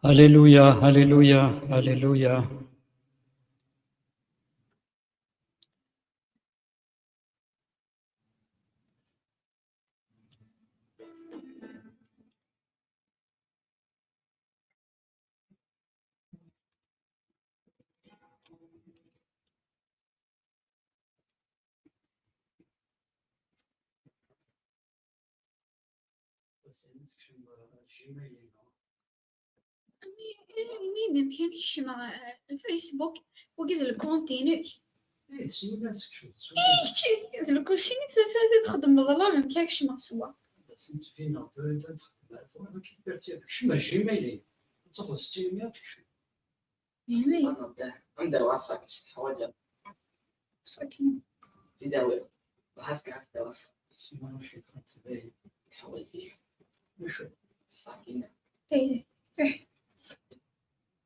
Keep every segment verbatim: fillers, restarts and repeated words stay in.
Alléluia, alléluia, alléluia. Ini-d amek ara kecmeɣ ɣer Facebook, wagi d lkunt-inek. Eh, kečč d lkunt-inek, txeddmeḍ la même kra kecmeɣ s wa. Anda-tent? Kecmeɣ Gmail-inek. Ad tafeḍ s Gmail ad tekcem. Gmail. Anda, anda wasaq teḥwaǧeḍ. Sakin. Tidawi. Bɣas kra tidawi. Sima ruḥ iqrab tidawi. Teḥwaǧ. Acu? Sakin. Eh, eh.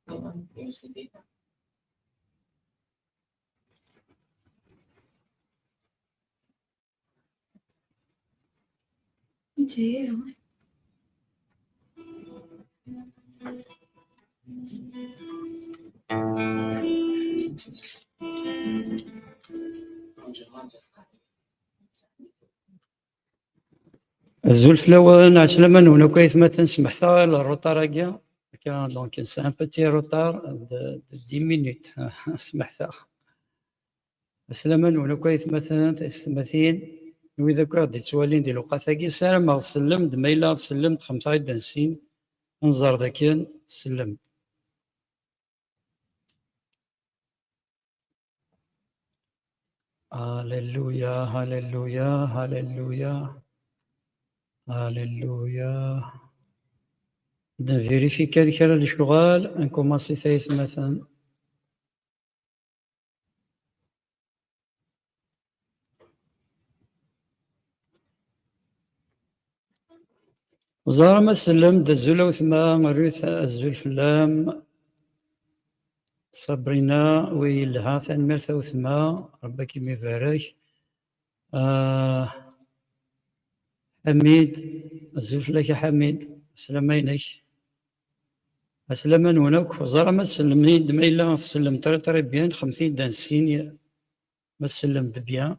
Tamam, yusuf. Azul fell-awen, ɛeslama-nwen akk aytmaten, smeḥteɣ ɣer lruṭar-agi, akka, donc, c'est un petit retard de, de dix minutes, smeḥteɣ. Ɛeslama-nwen akk aytmaten, taysetmatin, wid akk i ɣ-d-yettwalin di lewqat-agi, ssarameɣ tsellem-d, ma yella tsellem-d, xemsa i d-nessin, ad nẓer dakken tsellem. Alléluia, alléluia, alléluia, alléluia. Ad nvérifi kan kra n lecɣal, ad nkumaṣi tayetmaten. Ẓer ma tsellem-d, azul a wetma Ruth, azul fell-am. Sabrina, wi yelha, tanemmirt a wetma, Rebbi ad kem-ibarek. Ah, Ḥamid, azul fell-ak a Ḥamid, sslama-inek. Ɛeslama-nwen akk, ẓer ma tsellem-iyi-d, ma yella tsellem très très bien, xemt-iyi-d ad nessin ma tsellem-d bien.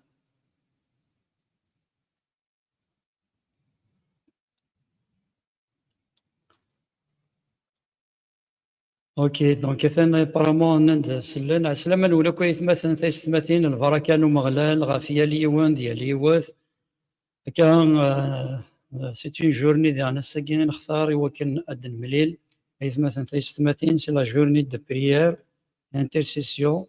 Ok, donc atan apparemment nnan-d sellen. Ɛeslama-nwen akk aytmaten, taysetmatin, lbaraka n Umeɣlal ɣef yal yiwen d yal yiwet. Akka, euh, c'est une journée diɣen ass-agi i nextar i wakken ad d-nemlil, aytmaten, taysetmatin, c'est la journée de prière, intercession,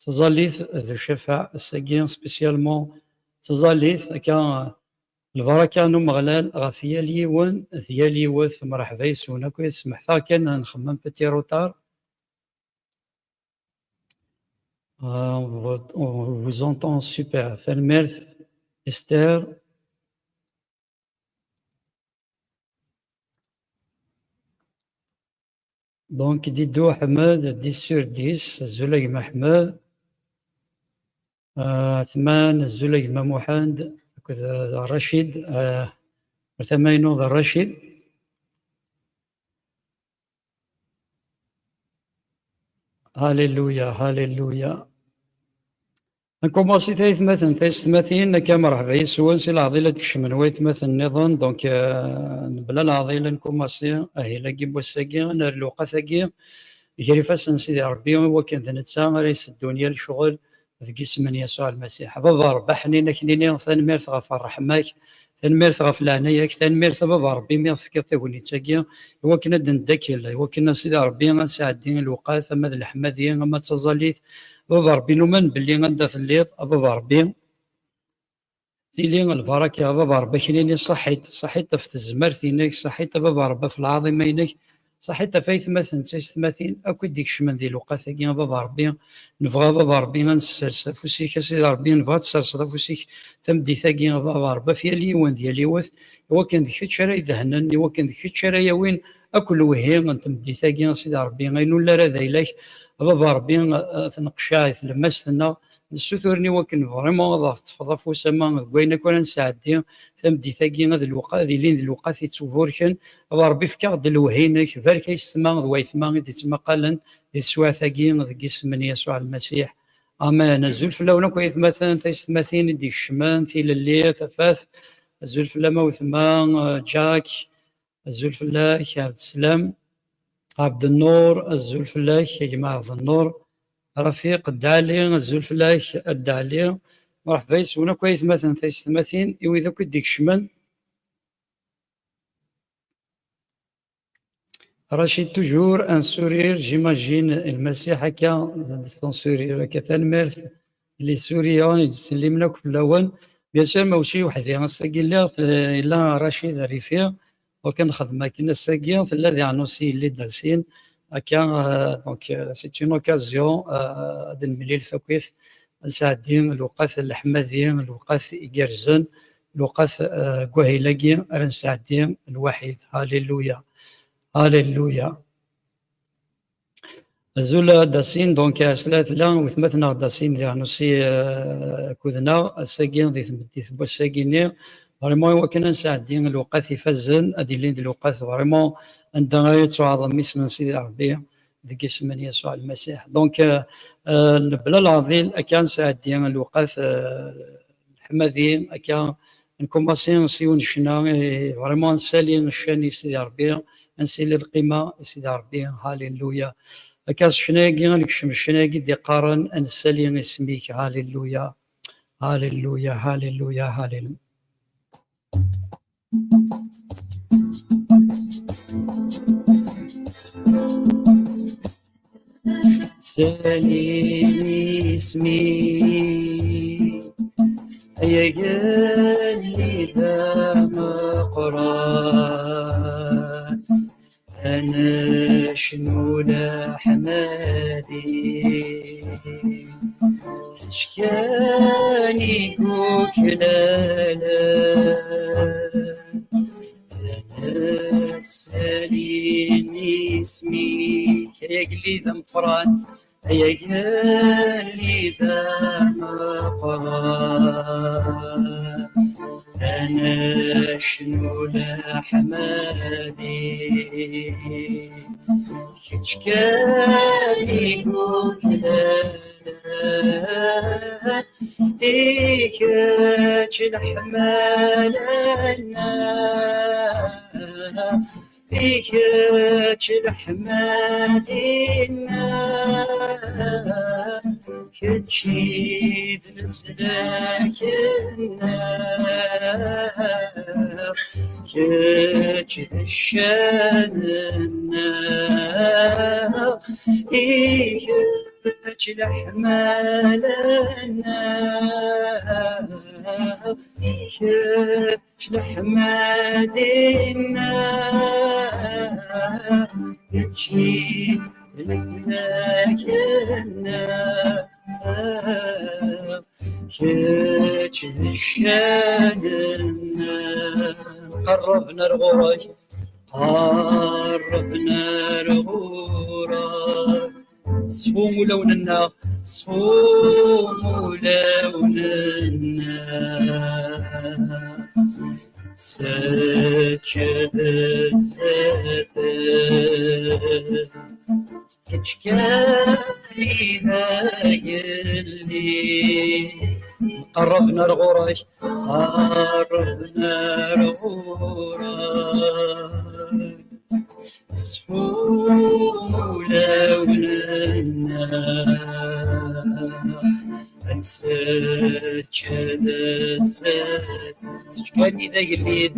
taẓallit d ucafaɛ ass-agi, spécialement taẓallit, akka, lbaraka n Umeɣlal ɣef yal yiwen d yal yiwet. Mreḥba yes-wen akk, smeḥteɣ kan nxemmem petit retard. Ah, on vous, on vous entend super. Tanemmirt, Esther. Donc, Didou Ahmed, dix sur dix, azul a gma Ahmed. Ah, Atman, azul a gma Muḥend, akked, ah, Racid, ah, ar tama-inu d Racid. Alléluia, alléluia. Nkumaṣi taytmaten, taysetmatin, akka mreḥba yes-wen, si leɛḍil ad d-kecmen waytmaten nniḍen, donc, euh, mebla leɛḍil ad nkumaṣi ahil-agi n wass-agi, ad nerr lewqat-agi gar ifassen n Sidi Ṛebbi, i wakken d netta ara iseddun yal ccɣel deg isem n Yasuɛ Lmasiḥ. A Baba Ṛebbi aḥnin, ad k-nini tanemmirt ɣef ṛṛeḥma-k, tanemmirt ɣef leɛnaya-k, tanemmirt a Baba Ṛebbi mi ɣ-tefkiḍ tagnit-agi, i wakken ad d-neddakel, i wakken a Sidi Ṛebbi ad nesɛeddi lewqat, ama d leḥmadi, ama d taẓallit. A Baba Ṛebbi, numen belli anda telliḍ, a Baba Ṛebbi, tili lbaraka, a Baba Ṛebbi, aknini ṣaḥit, ṣaḥit ɣef tezmert-inek, ṣaḥit a Baba Ṛebbi ɣef lɛaḍima-inek, ṣaḥit ɣef aytmaten d taysetmatin akk i d-ikecmen di lewqat-agi, a Baba Ṛebbi. Nebɣa, a Baba Ṛebbi, ad nessers afus-ik, a Sidi Ṛebbi, nebɣa ad tesserseḍ afus-ik tameddit-agi, a Baba Ṛebbi, ɣef yal yiwen d yal yiwet, i wakken d kečč ara idehnen, i wakken d kečč ara yawin akk lewhi n tmeddit-agi, a Sidi Ṛebbi, ayen ur nelli ara d ayla-k, a Baba Ṛebbi, eh, tneqcaɛ i tlemmast-nneɣ, nessuturen i wakken vraiment ad aɣ-teṭṭfeḍ afus ama deg wayen akk ara nesɛeddi tameddit-agi, ad lewqa-, ad ilin d lewqat yettburken. A Ṛebbi, efk-aɣ-d lewhi-inek, barek ayetma d wayetma i d-ittmaqalen di teswiɛt-agi, deg isem n Yasuɛ Lmasiḥ. Amen. Azul fell-awen akk ayetmaten, taysetmatin i d-ikecmen, tilelli, tafat. Azul fell-am a wetma, eh, Jack. Azul fell-ak, Ɛebdeslam. Ɛebdennur, azul fell-ak, a gma Ɛebdennur. Rafiq, Dda Ɛli, azul fell-ak, a Dda Ɛli. Mṛeḥba yes-wen akk ayetmaten, taysetmatin, i wid akk i d-ikecmen. Rachid, toujours un sourire, j'imagine, Lmasiḥ akka, d ton sourire, akka, tanemmirt, les souriants, yettsellimen akk fell-awen. Bien sûr, ma ur weḥd-i, ass-agi lliɣ, yella Rachid Rifi, donc ad nexdem akken ass-agi, tella diɣen aussi yelli Dasin, akka, euh, donc, euh, c'est une occasion, euh, ad nemlil takkit, ad nesɛeddi lewqat n leḥmadi, lewqat igerrzen, lewqat, eh, deg wahil-agi ara nesɛeddi lwaḥid. Alléluia. Alléluia. Azul a Dasin, donc, eh, slat la, wetma-tneɣ Dasin, diɣen aussi, eh, akked-neɣ, ass-agi, di tmeddit n wass-agi-nni, vraiment, i wakken ad nesɛeddi lewqat ifazen, ad ilin d lewqat, vraiment, anda ara yettuɛḍem isem n Sidi Ṛebbi, deg isem n Yasuɛ Lmasiḥ. Donc, euh, euh, mebla leɛḍil, akka nesɛeddi lewqat, euh, leḥmadi, akka nkumasi s yiwen ccna, eh, vraiment nessali ccan i Sidi Ṛebbi, nessali lqima i Sidi Ṛebbi, halleluya. Akka s ccna-agi, ad nekcem ccna-agi d-iqqaren, ad nessali isem-ik, halleluya, halleluya, halleluya, halleluya. Salim ismi, ay agellid ameqqran, ad necnu leḥmadi, kečč kan i yuklalen. Ad nessalin isem-ik, ay agellid ameqqran, ay agellid ameqqran, ad necnu leḥmadi, kečč kan i yuklalen. I kečč leḥmala-nneɣ, i kečč leḥmadi-nneɣ, kečč i d leslak-nneɣ, kečč d ccan-nneɣ, i kečč leḥmala-nneɣ, kečč leḥmadi-nneɣ, kečč i d leslak-nneɣ, kečč d ccan-nneɣ. Qerrben ar ɣur-k, qerrben ar ɣur-k. Ṣfu ulawen-nneɣ, ṣfu ulawen-nneɣ. Sečč d sset. Kečč kan i d agellid. Qerrben ar ɣur-k, qerrben ar ɣur-k. Ṣfu ulawen-nneɣ, ad nsečč d sset. Kečč kan i d agellid,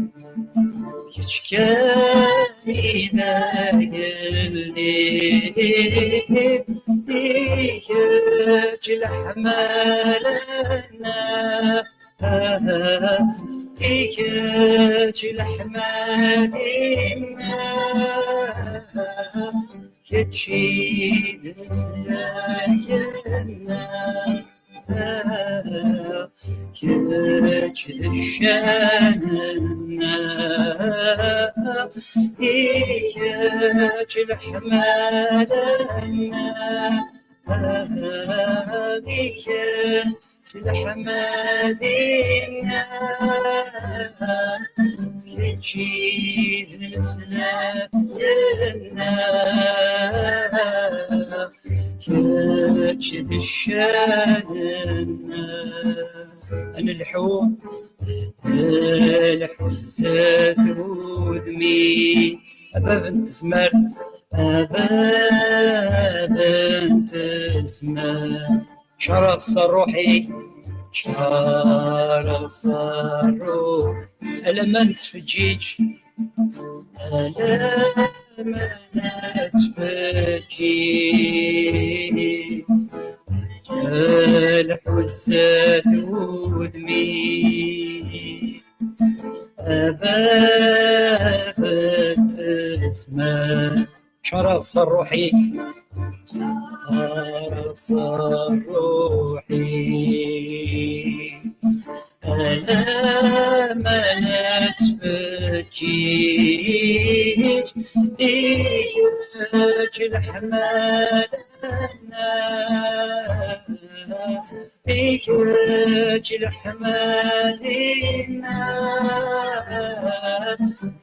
kečč kan i d agellid, i kečč leḥmala-nneɣ, i kečč leḥmadi-nneɣ, kečč i d leslak-nneɣ. Kečč d ccan-nneɣ, i kečč leḥmala-nneɣ, Leḥmadi-nneɣ, kečč i d leslak-nneɣ, kečč d ccan-nneɣ. Ad nelḥu, ad nelḥu zdat wudem-ik, a bab n tezmert, a bab n tezmert. Ččareɣ s ṛṛuḥ-ik, ččareɣ s ṛṛuḥ, alamma nettfeǧǧiǧ, alamma nettfeǧǧiǧ. Lḥu zdat wudem-ik, a bab n tezmert. Ččareɣ s ṛṛuḥ-ik, ččareɣ s ṛṛuḥ-ik, alamma nettfeǧǧiǧ, i kečč leḥmadi-nneɣ, i kečč leḥmadi-nneɣ,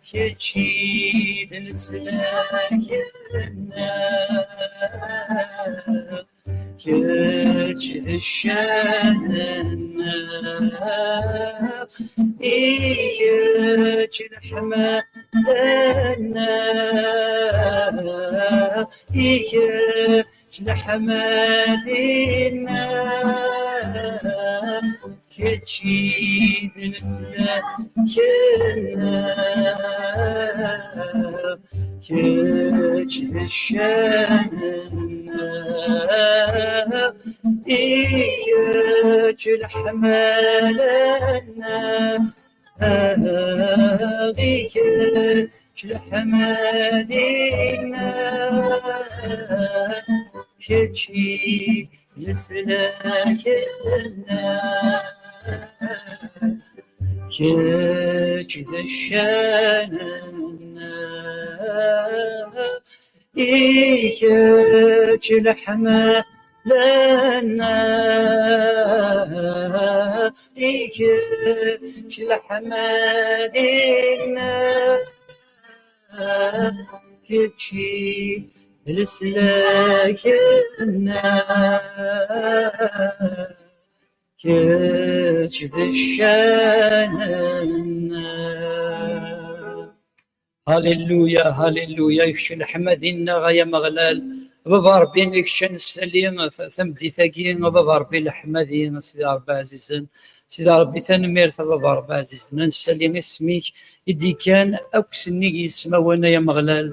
kečč i d leslak-nneɣ, kečč d ccan-nneɣ, i kečč leḥmadi-nneɣ, i kečč leḥmadi-nneɣ, kečč i d leslak-nneɣ, kečč d ccan-nneɣ, i kečč leḥmala-nneɣ, i kečč leḥmadi-nneɣ, kečč i leslak-nneɣ, kečč d ccan-nneɣ, i kečč leḥmala-nneɣ, i kečč leḥmadi-nneɣ, kečč i d leslak-nneɣ, kečč d ccan-nneɣ. Halleluya, halleluya, i kečč leḥmadi-nneɣ, ay Ameɣlal. A Baba Ṛebbi, i kečč ad nessali t-, tameddit-agi, a Baba Ṛebbi leḥmadi, a Sidi Ṛebbi ɛzizen. Sidi Ṛebbi, tanemmirt, a Baba Ṛebbi ɛzizen. Ad nessali isem-ik i d-ikkan akk sennig yismawen, ay Ameɣlal.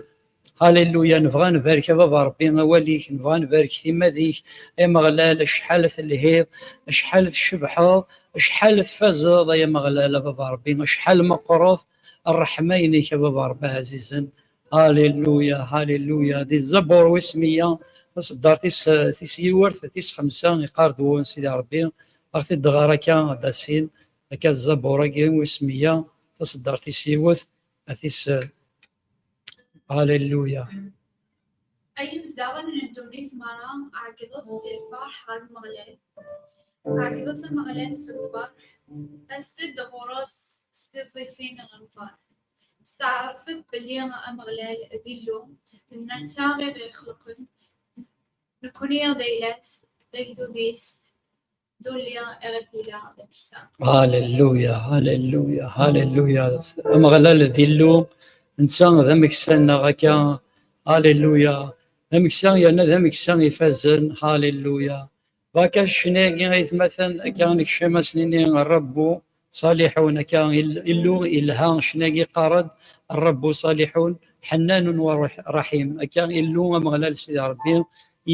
Halleluya, nebɣa ad nbarek a Baba Ṛebbi awal-ik, nebɣa ad nbarek timmad-ik, ay Ameɣlal, acḥal telhiḍ, acḥal tcebḥeḍ, acḥal tfazeḍ, ay Ameɣlal, a Baba Ṛebbi, acḥal meqqret ṛṛeḥma-inek, a Baba Ṛebbi ɛzizen. Halleluya, halleluya. Di Zabur wis meyya, taṣeddart tis, tis yiwert, tis xemsa, iqqar-d wun Sidi Ṛebbi, ad ɣ-t-id-ɣer akka, a Dasin, akka Zabur-agi wis meyya, taṣeddart tis yiwet, a tis, halleluya. Ay imezdaɣen n ddunit merra, ɛeggḍet si lferḥ ɣer Umeɣlal. Ɛeggḍet Ameɣlal s lferḥ, aset-d ɣur-s s tiẓẓifin n lferḥ. Steɛṛfet belli Ameɣlal d Illu, d netta i ɣ-ixelqen, nekkni d ayla-s, d agdud-is, d ulli iɣef ila d ameksa. Halleluya, halleluya, halleluya. Ameɣlal d Illu, netta d ameksa-nneɣ akka. Halleluya. D ameksa yerna d ameksa ifazen. Halleluya. Baka ccna-agi, ay atmaten, akka nekcem ad s-nini Ṛebbu ṣaliḥun, akka Ill-, Illu ilha, ccna-agi qqar-d Ṛebbu ṣaliḥun, ḥennanun wa raḥ-, raḥim. Akka Illu Ameɣlal Sidi Ṛebbi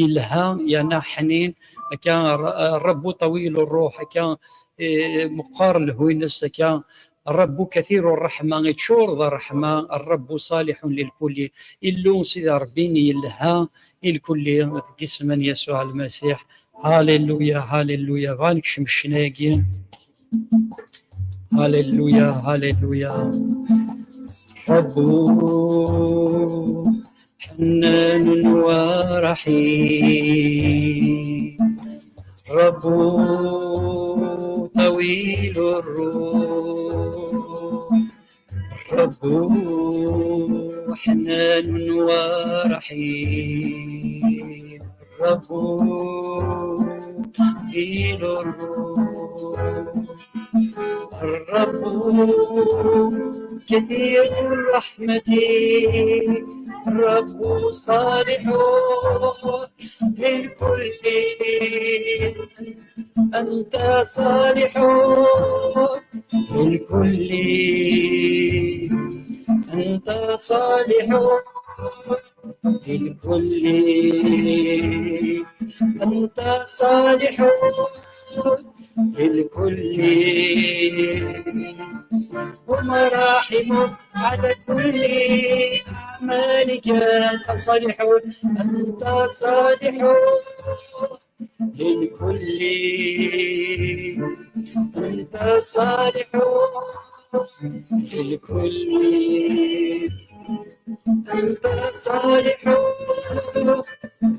ilha yerna ḥnin, akka Ṛ-, Ṛebbu ṭawilu ṛṛuḥ, akka, eh, meqqar lehhu-ines, akka Ṛebbu kathiru ṛṛeḥma, iččur d ṛṛeḥma, Ṛebbu ṣaliḥun lilkulli. Illu Sidi Ṛebbi ilha i lkulli deg isem n Yasuɛ Lmasiḥ. Halleluya, halleluya. Bɣa nekcem ccna-agi. Halleluya, halleluya. Ṛebbu ḥennan wa raḥim. رب طويل الروح، رب حنان ورحيم، رب طويل الروح، الرب كثير الرحمة، الرب صالح للكل، أنت صالح للكل، أنت صالح للكل، أنت صالح للكل، ومراحم على كل أعمالك، أنت صالح، أنت صالح للكل، أنت صالح للكل، أنت صالح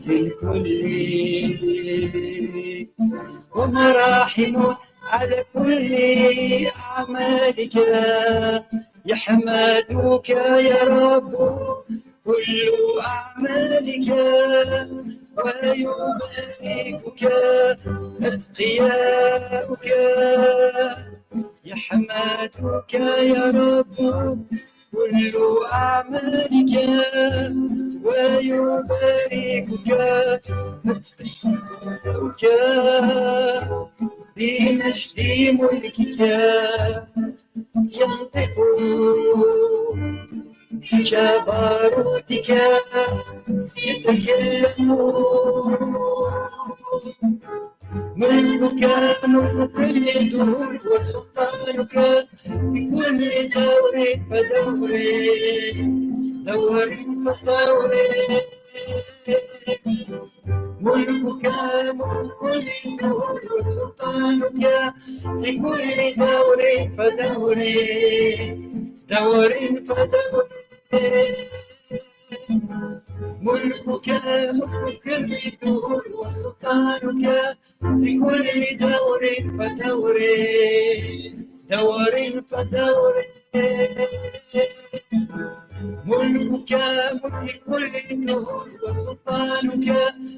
للكل، ومراحم على كل أعمالك، يحمدك يا رب كل أعمالك، ويباركك أتقياؤك، يحمدك يا رب كل أعمالك، ويباركك أتقياؤك، بمجد ملكك ينطق، بجبروتك يتكلم، ملكك ملك كل دور، وسلطانك بكل دور فدور، دور فدور، ملكك ملك كل دور، وسلطانك بكل دور فدور، دور فدور، ملكك ملك كل دور، وسلطانك بكل دور فدور، دور فدور، ملكك ملك كل دور، وسلطانك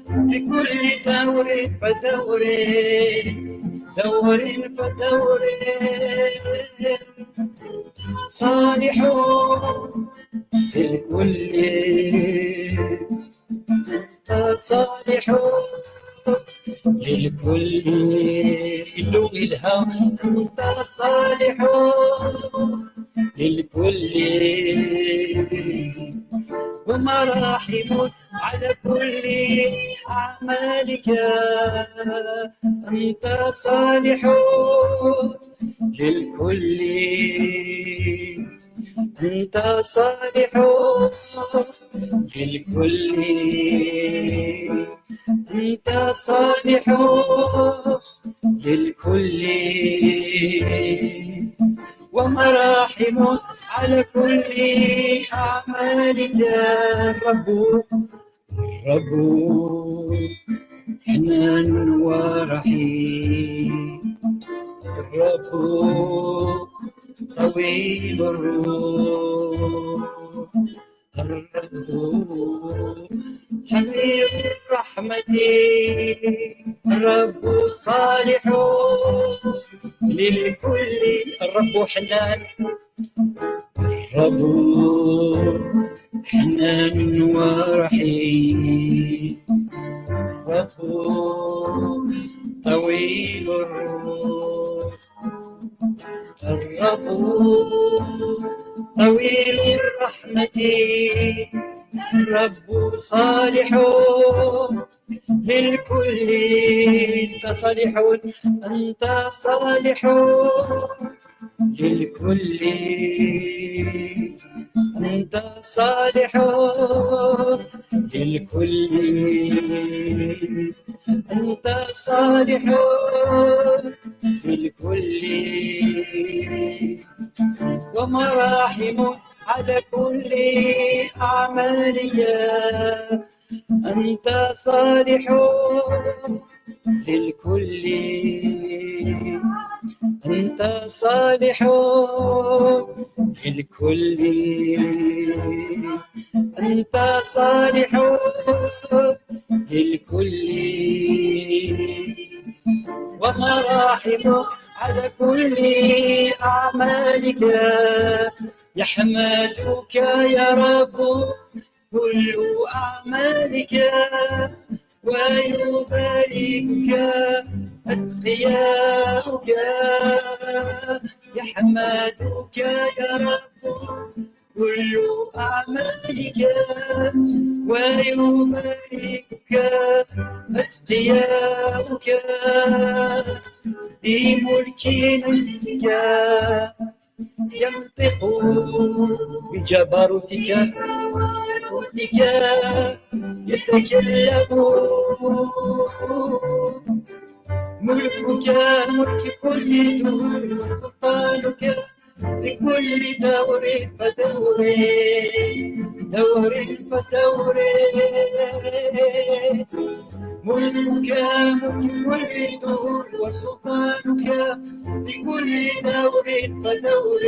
بكل دور فدور، دور فدور، صالح للكل، أنت صالح للكل، إلو إلها، أنت صالح للكل، ومراحم على كل أعمالك، أنت صالح للكل، أنت صالح للكل، أنت صالح للكل، ومراحم على كل أعمالك، الرب، الرب حنان ورحيم، الرب طويل الروح، الرب حميد الرحمة، الرب صالح للكل، الرب حنان، الرب حنان ورحيم، الرب طويل الروح، الرب طويل الرحمة، الرب صالح للكل، أنت صالح، أنت صالح للكل، أنت صالح للكل، أنت صالح للكل، ومراحم على كل أعمالك، أنت صالح للكل، أنت صالح للكل، أنت صالح للكل، ومراحم على كل أعمالك، يحمدك يا رب كل أعمالك، ويباركك أتقياؤك، يحمدك يا رب كل أعمالك، ويباركك أتقياؤك، بملك نفسك ينطق، بجبروتك، بجبروتك يتكلم، ملكك ملك كل دور، وسلطانك في كل دور فدور، دور فدور، ملكك ملك كل دور، وسلطانك في كل دور فدور،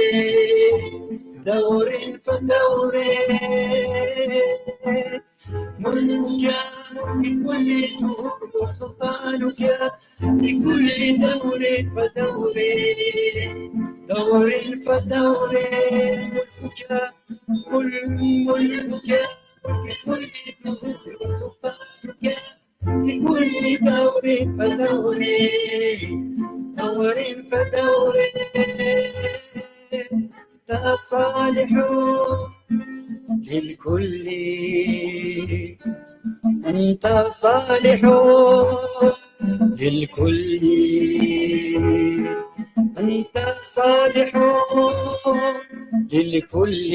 دور فدور، ملكك ملك كل دور، وسلطانك في كل دور فدور، دور فدور، ملكك كل ملكك ملك كل دور، وسلطانك في كل دور فدور، دور فدور، أنت صالح للكل، أنت صالح للكل، أنت صالح للكل،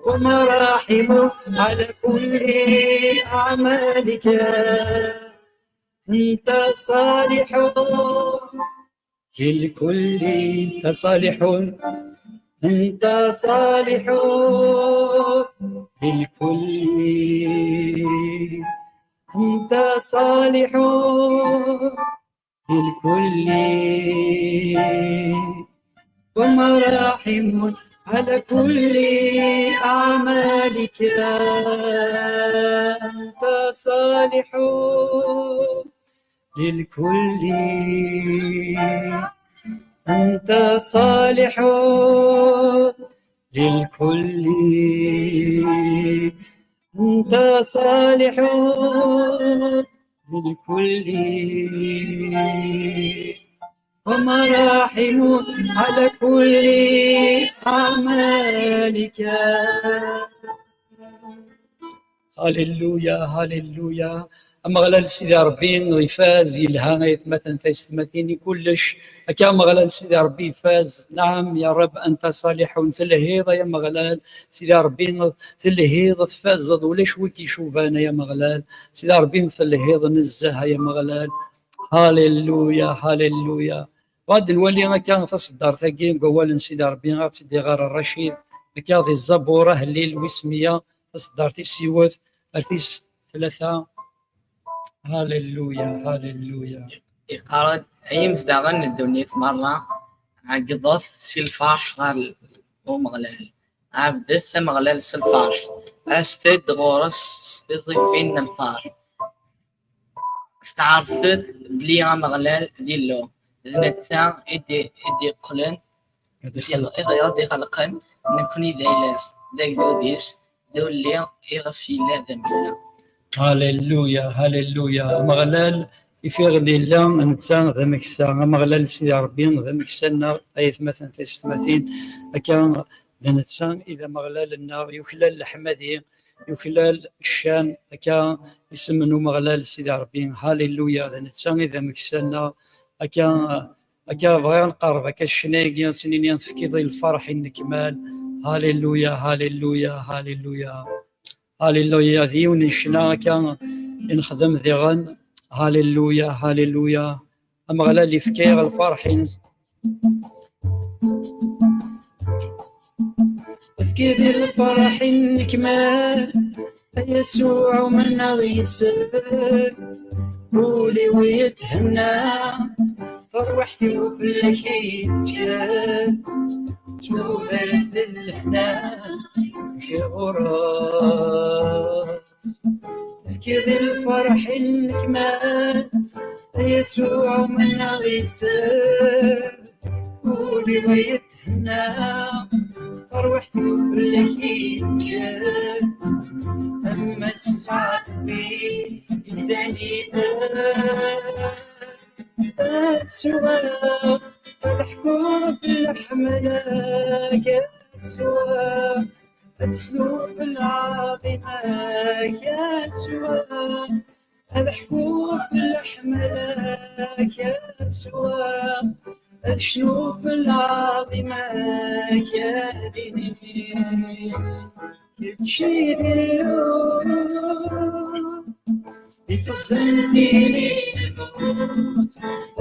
ومراحم على كل أعمالك، أنت صالح للكل، أنت صالح، أنت صالح للكل، أنت صالح للكل، ومراحم على كل أعمالك، أنت صالح للكل، أنت صالح للكل، أنت صالح للكل، ومراحم على كل أعمالك. هللويا، هللويا. Ameɣlal Sidi Ṛebbi ifaz, yelha ay atmaten taysetmatin i kullec. Akka Ameɣlal Sidi Ṛebbi ifaz. Naɛam, ya Ṛeb, anta ṣaliḥun. Telhiḍ ay Ameɣlal Sidi Ṛebbi, telhiḍ, tfazeḍ, ulac wi k-icuban ay Ameɣlal Sidi Ṛebbi, telhiḍ nezzeh ay Ameɣlal. Haleluya, haleluya. Ad nwali akka taṣeddart-agi deg wawal n Sidi Ṛebbi, ad ɣ-tt-id-iɣer Racid, akka di Zabur ahellil wis meyya, taṣeddart tis yiwet ar tis tlata. Haleluya, haleluya. Iqqar-d: "Ay imezdaɣen n ddunit merra, ɛeggḍet si lferḥ ɣer Umeɣlal, ɛebdet Ameɣlal s lferḥ, aset-d ɣur-s s tiẓẓifin n lferḥ." Steɛṛfet belli Ameɣlal d Illu, d netta i d-, i d-iqqlen, i d-ixelqen, nekkni d ayla-s, d agdud-is, d ulli iɣef yella d ameksa. Haleluya, haleluya. Ameɣlal ifiɣ lila, netta d ameksa. Ameɣlal Sidi Ṛebbi d ameksa-nneɣ, ay atmaten taysetmatin. Akka d netta i d Ameɣlal-nneɣ, yuklal leḥmadi, yuklal ccan, akka isem n Umeɣlal Sidi Ṛebbi. Haleluya, d netta i d ameksa-nneɣ. Akka, akka bɣiɣ ad nqerreb akka ccna-agi, ad s-nini: "Tefkiḍ i lferḥ i nnekmal." Haleluya, haleluya, haleluya. Haleluya, d yiwen n ccna akka i nexdem diɣen. Haleluya, haleluya. Ameɣlal ifka-yaɣ lferḥ-ines. Tefkiḍ i lferḥ i nnekmal, Yasuɛ umneɣ yes-k, ul-iw yethenna, tarwiḥt-iw fell-ak i tekker, tudert d lehna ɣur-s. Tefkiḍ-i lferḥ i nnekmal, a Yasuɛ umneɣ yes-k, ul-iw yethenna, tarwiḥt-iw fell-ak i tekker, am ass-a Rebbi yeddan yid-k. Aswa ad ḥkuɣ ɣef leḥmala-k, aswa ad cnuɣ ɣef lɛaḍima-k, aswa ad ḥkuɣ ɣef leḥmala-k, aswa ad cnuɣ ɣef lɛaḍima-k, ad iniɣ kečč i d Illu. Di tuɣzant-nni,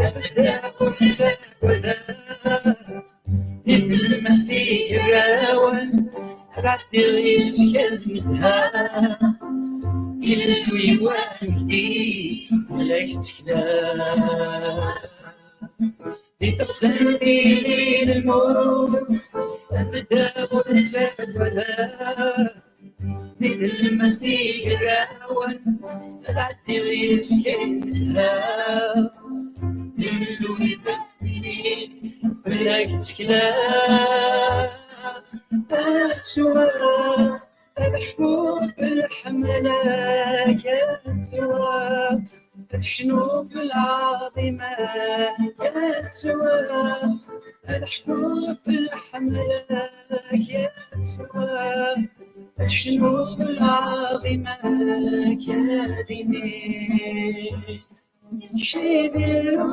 ad beddeɣ ur ttaggadeɣ. Di tlemmast igrawen, ad ɛeddiɣ yes-k ad nezha. Illu-iw amekdi, la k-ttekleɣ. Di teɣzant-nni n lmut, ad beddeɣ ur ttaggadeɣ. Di tlemmast igrawen, ad ɛeddiɣ yes-k ad nezha. Illu-iw amekdi, fell-ak ttekleɣ. Aswa ad ḥkuɣ ɣef leḥmala-k, aswa ad cnuɣ ɣef lɛaḍima-k, aswa ad ḥkuɣ ɣef leḥmala-k, aswa ad cnuɣ ɣef lɛaḍima-k, ad iniɣ kečč i d Illu.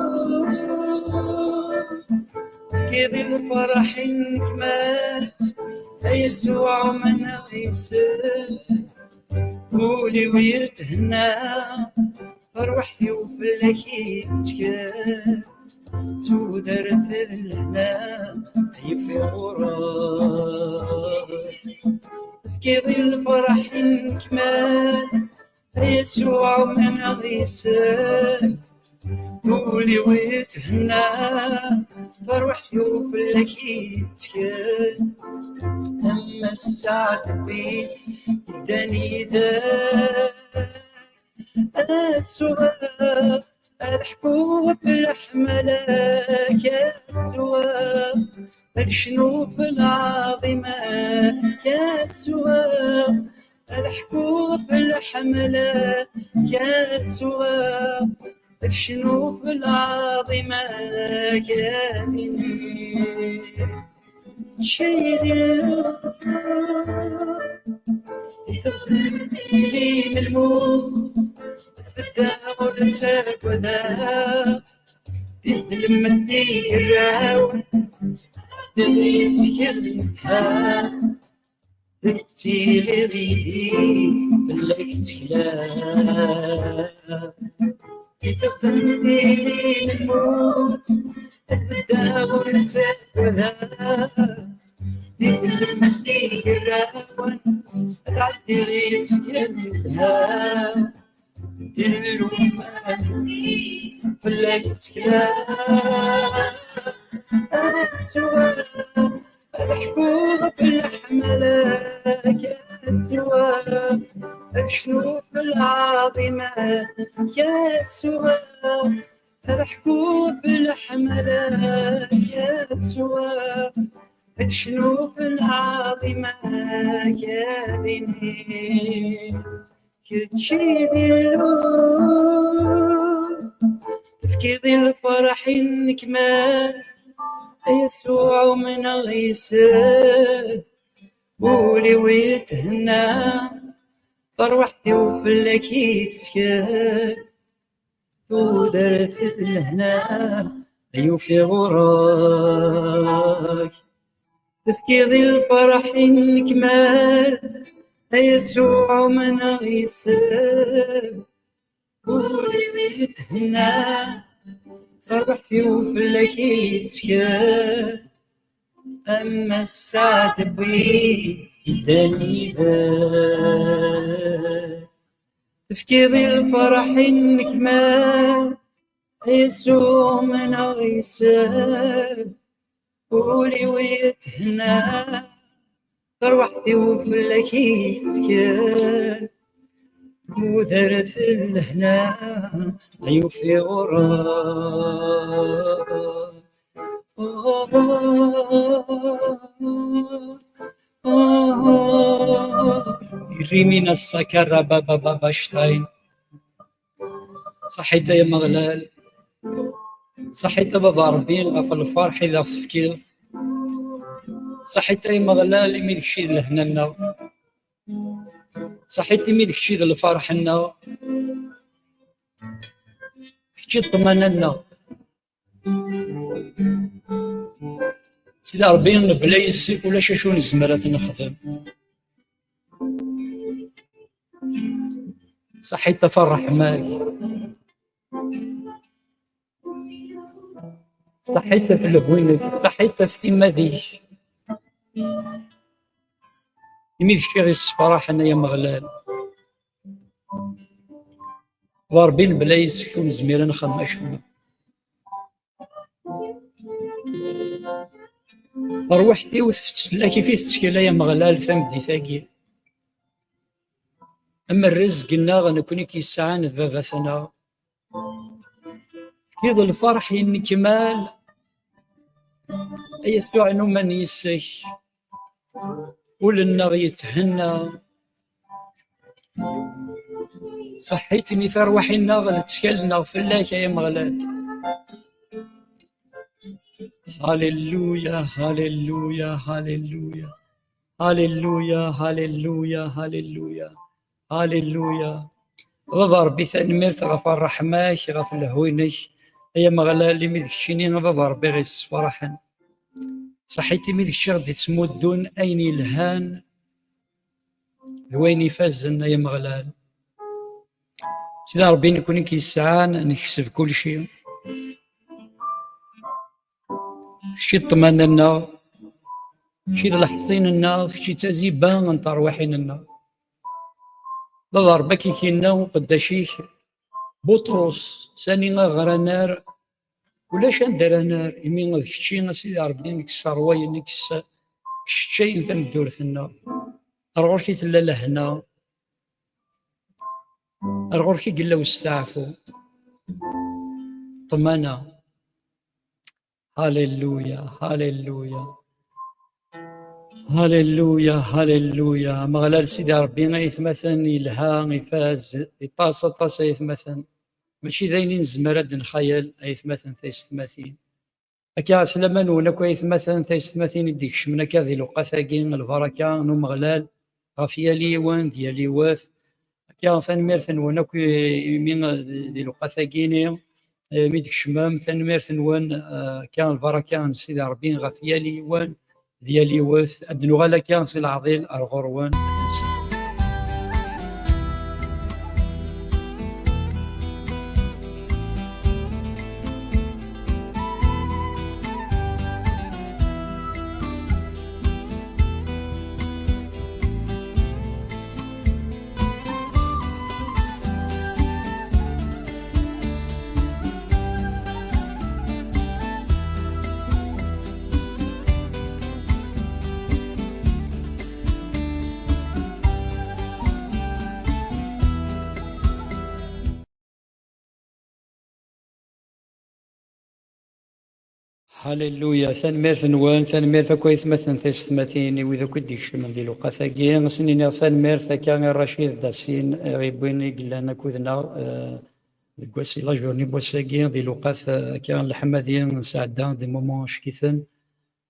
Tefkiḍ-i lferḥ i nnekmal, a Yasuɛ umneɣ yes-k, ul-iw yethenna, tarwiḥt-iw fell-ak i tekker, tudert d lehna yeffi ɣur-k. Tefkiḍ-i lferḥ i nnekmal, a Yasuɛ umneɣ yes-k, ul-iw yethenna, tarwiḥt-iw fell-ak i tekker, am ass-a Rebbi yeddan yid-k. Aswa ad ḥkuɣ ɣef leḥmala-k, aswa ad cnuɣ ɣef lɛaḍima-k, aswa ad ḥkuɣ ɣef leḥmala-k, aswa ad cnuɣ ɣef lɛaḍima-k, ad iniɣ kečč i d Illu. Di teɣzant-nni n lmut, ad beddeɣ ur ttaggadeɣ. Di tlemmast igrawen, ad ɛeddiɣ yes-k ad nezha. Tettiliḍ yid-i, fell-ak ttekleɣ. Di teɣzant-nni n lmut, ad beddeɣ ur ttaggadeɣ. Di tlemmast igrawen, ad ɛeddiɣ yes-k ad nezha. Illu-iw amekdi, fell-ak ttekleɣ. Aswa ad ḥkuɣ ɣef leḥmala-k, aswa ad cnuɣ ɣef lɛaḍima-k, aswa ad ḥkuɣ ɣef leḥmala-k, aswa ad cnuɣ ɣef lɛaḍima-k, ad iniɣ kečč i d Illu. Tefkiḍ-i lferḥ i nnekmal, a Yasuɛ umneɣ yes-k, ul-iw yethenna, tarwiḥt-iw fell-ak i tesker, tudert d lehna yuffi ɣur-k. Tefkiḍ-i lferḥ i nnekmal, a Yasuɛ umneɣ yes-k, ul-iw yethenna, tarwiḥt-iw fell-ak i tesker, am ass-a Rebbi yeddan yid-k. Tefkiḍ i lferḥ i nnekmal, ay Yasuɛ umneɣ yes-k, ul-iw yethenna, tarwiḥt-iw fell-ak i tettkel, tudert n lehna ay ufiɣ ɣur-k. Irrimina sakara baba baba Stein. Ṣaḥit ay Ameɣlal. Ṣaḥit a Baba Ṛebbi ɣef lferḥ i d aɣ-tefkiḍ. Ṣaḥit ay Ameɣlal imi d kečč i d lehna-nneɣ. Ṣaḥit imi d kečč i d lferḥ-nneɣ. Kečč i d ṭṭmana-nneɣ. Sidi Ṛebbi, mebla yes-k ulac acu nezmer ad t-nexdem. Ṣaḥit ɣef ṛṛeḥma-k. Ṣaḥit ɣef lehwi-nnek. Ṣaḥit ɣef timmad-ik. Imi d kečč i ɣ-yessefraḥen, ay Ameɣlal. D Ṛebbi, mebla yes-k ur nezmir ad nexdem acemma. Tarwiḥt-iw tettselak-ik i tettkel, ay Ameɣlal, tameddit-agi. Am rrezg-nneɣ, nekkni i k-yesɛan d baba-tneɣ. Tefkiḍ lferḥ yennekmal, ay Yasuɛ numen yes-k. Ul-nneɣ yethenna. Ṣaḥit imi tarwiḥin-nneɣ, lettkal-nneɣ fell-ak, ay Ameɣlal. Halleluya, halleluya, halleluya. Halleluya, halleluya, halleluya. Halleluya. A Baba Ṛebbi, tanemmirt ɣef ṛṛeḥma-k, ɣef lehwi-inek. Ay Ameɣlal, imi d keččini, a Baba Ṛebbi, i ɣ-yessefraḥen. Ṣaḥit imi d kečč i ɣ-d-ittmuddun ayen yelhan d wayen ifazen, ay Ameɣlal. Sidi Ṛebbi, nekkni i k-yesɛan, nekseb kulci. Kečč i d ṭṭmana-nneɣ, kečč i d leḥṣin-nneɣ, kečč i d taziba n terwiḥin-nneɣ. Baba Ṛebbi, akka i k-yenna uqeddac-ik Buṭrus, sani ara ɣer anar, ulac anda ara nar, imi d kečči, a Sidi Ṛebbi, i yesserwayen, i yessa-, yesseččayen tameddurt-nneɣ. Ar ɣur-k i tella lehna, ar ɣur-k i yella westeɛfu, ṭṭmana. Halleluya, halleluya. Halleluya, halleluya. Ameɣlal Sidi Ṛebbi, ay atmaten, yelha, ifaz, iṭas, aṭas, ay atmaten. Mačči d ayen i nezmer ad d-nxayal, ay atmaten, taysetmatin. Akka, ɛeslama-nwen akk, ay atmaten, taysetmatin i d-ikecmen akka di lewqat-agi, lbaraka n Umeɣlal ɣef yal yiwen d yal yiwet. Akka, tanemmirt-nwen akk i, imi, di lewqat-agi-ni, eh, mi d-tkecmem, tanemmirt-nwen, eh, akka, lbaraka n Sidi Ṛebbi ɣef yal yiwen d yal yiwet. Ad d-nuɣal akka si leɛḍil ar ɣur-wen. Halleluya, tanemmirt-nwen, tanemmirt akk ay atmaten, taysetmatin, i wid akk i d-ikecmen di lewqat-agi. Ad sen-iniɣ tanemmirt akka i Racid Dassin, eh, i wwin i yellan akked-neɣ, eh, deg wass, la journée n wass-agi, di lewqat, eh, akka n leḥmadi, nesɛedda des moments ckiten.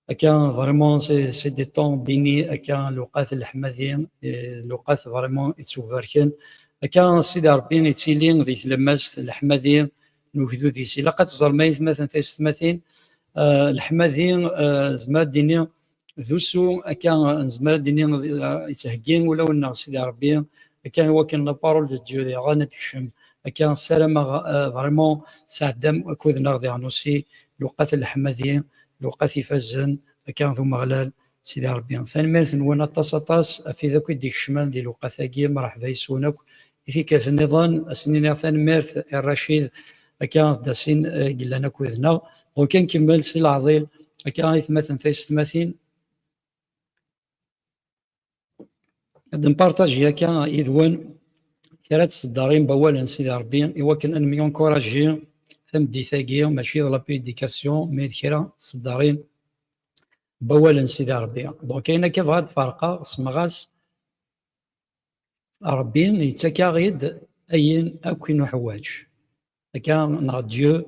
Akka, vraiment, c'est, c'est des temps bénis, akka, lewqat n leḥmadi, eh, lewqat vraiment ittubarken. Akka, Sidi Ṛebbi ittili di tlemmast, leḥmadi n ugdud-is. Ilaq ad teẓrem, ay atmaten, taysetmatin, eh, leḥmadi, eh, nezmer ad d-nini, d usu, akka, nezmer ad d-nini, eh, yettheggi ulawen-nneɣ Sidi Ṛebbi, akka, i wakken la parole de Dieu diɣen ad tekcem. Akka, ssarameɣ, eh, vraiment, tesɛeddam akud-nneɣ diɣen aussi, lewqat n leḥmadi, lewqat ifazen, akka d Umeɣlal, Sidi Ṛebbi. Tanemmirt-nwen aṭas, aṭas, ɣef wid akk i d-ikecmen di lewqat-agi, mreḥba yes-wen akk, i tikkelt nniḍen, ad sen-iniɣ tanemmirt i Racid, akka d Asin, eh, i yellan akked-neɣ. Donc, ad nkemmel si leɛḍil, akka aytmaten taysetmatin. Ad npartaji akka yid-wen kra n tseddarin n wawal n Sidi Ṛebbi, i wakken ad nemyunkuraji tameddit-agi, mačči d la prédication, mais d kra n tseddarin n wawal n Sidi Ṛebbi. Donc, ayen akka bɣiɣ ad d-ferqeɣ, semmaɣ-as, Ṛebbi yettak-aɣ-id ayen akk i nuḥwaǧ. Akka, neɣ Dieu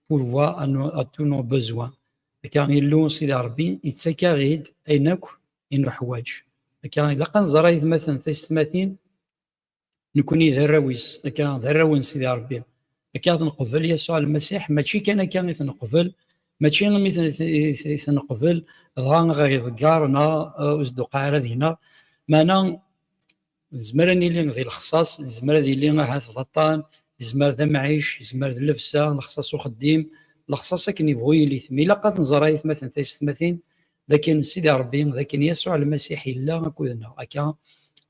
pourvoit à nos, à tous nos besoins. Akka, Illu Sidi Ṛebbi yettak-aɣ-id ayen akk i nuḥwaǧ. Akka, ilaq ad nẓer aytmaten taysetmatin, nekkni d arraw-is, akka, d arraw n Sidi Ṛebbi. Akka, ad neqbel Yasuɛ Lmasiḥ, mačči kan akka i t-neqbel, mačči imi i t-, i t-, i t-neqbel, dɣa aɣ-iḍegger neɣ, eh, ur s-d-tuqiɛ ara deg-neɣ. Meɛna, nezmer ad nili di lexṣaṣ, nezmer ad yili ahat d aṭṭan, yezmer d amɛic, yezmer d llebsa, lexṣaṣ uxeddim, lexṣaṣ akken yebɣu yili. Mi ilaq ad nẓer aytmaten taysetmatin, d akken Sidi Ṛebbi, d akken Yasuɛ Lmasiḥ yella akked-neɣ. Akka,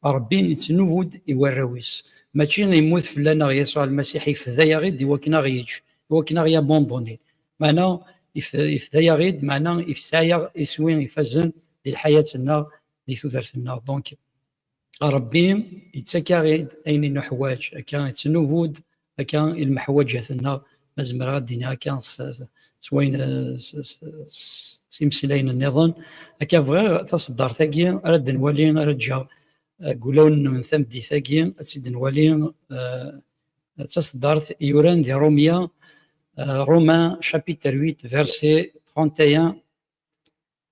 Ṛebbi yettnubud i warraw-is. Mačči yemmut fell-aneɣ Yasuɛ Lmasiḥ, yefda-yaɣ-id i wakken aɣ-yeǧǧ, i wakken aɣ-yabanduni. Meɛna, yef-, yefda-yaɣ-id, meɛna yesɛa-yaɣ iswi ifazen di lḥayat-nneɣ, di tudert-nneɣ. Donc, Ṛebbi yettak-aɣ-id ayen i nuḥwaǧ, akka yettnubud, akka i lmeḥwaǧat-nneɣ, ma zemreɣ ad d-iniɣ akka s, s, s wayen, s, s, s, s imeslayen nniḍen. Akka bɣiɣ taṣeddart-agi ara d-nwali, ara ǧǧeɣ, eh, deg wulawen-nwen tameddit-agi, ad tt-id-nwali, eh, d taṣeddart yuran di Rumya, eh, Romains chapitre huit, verset trente et un,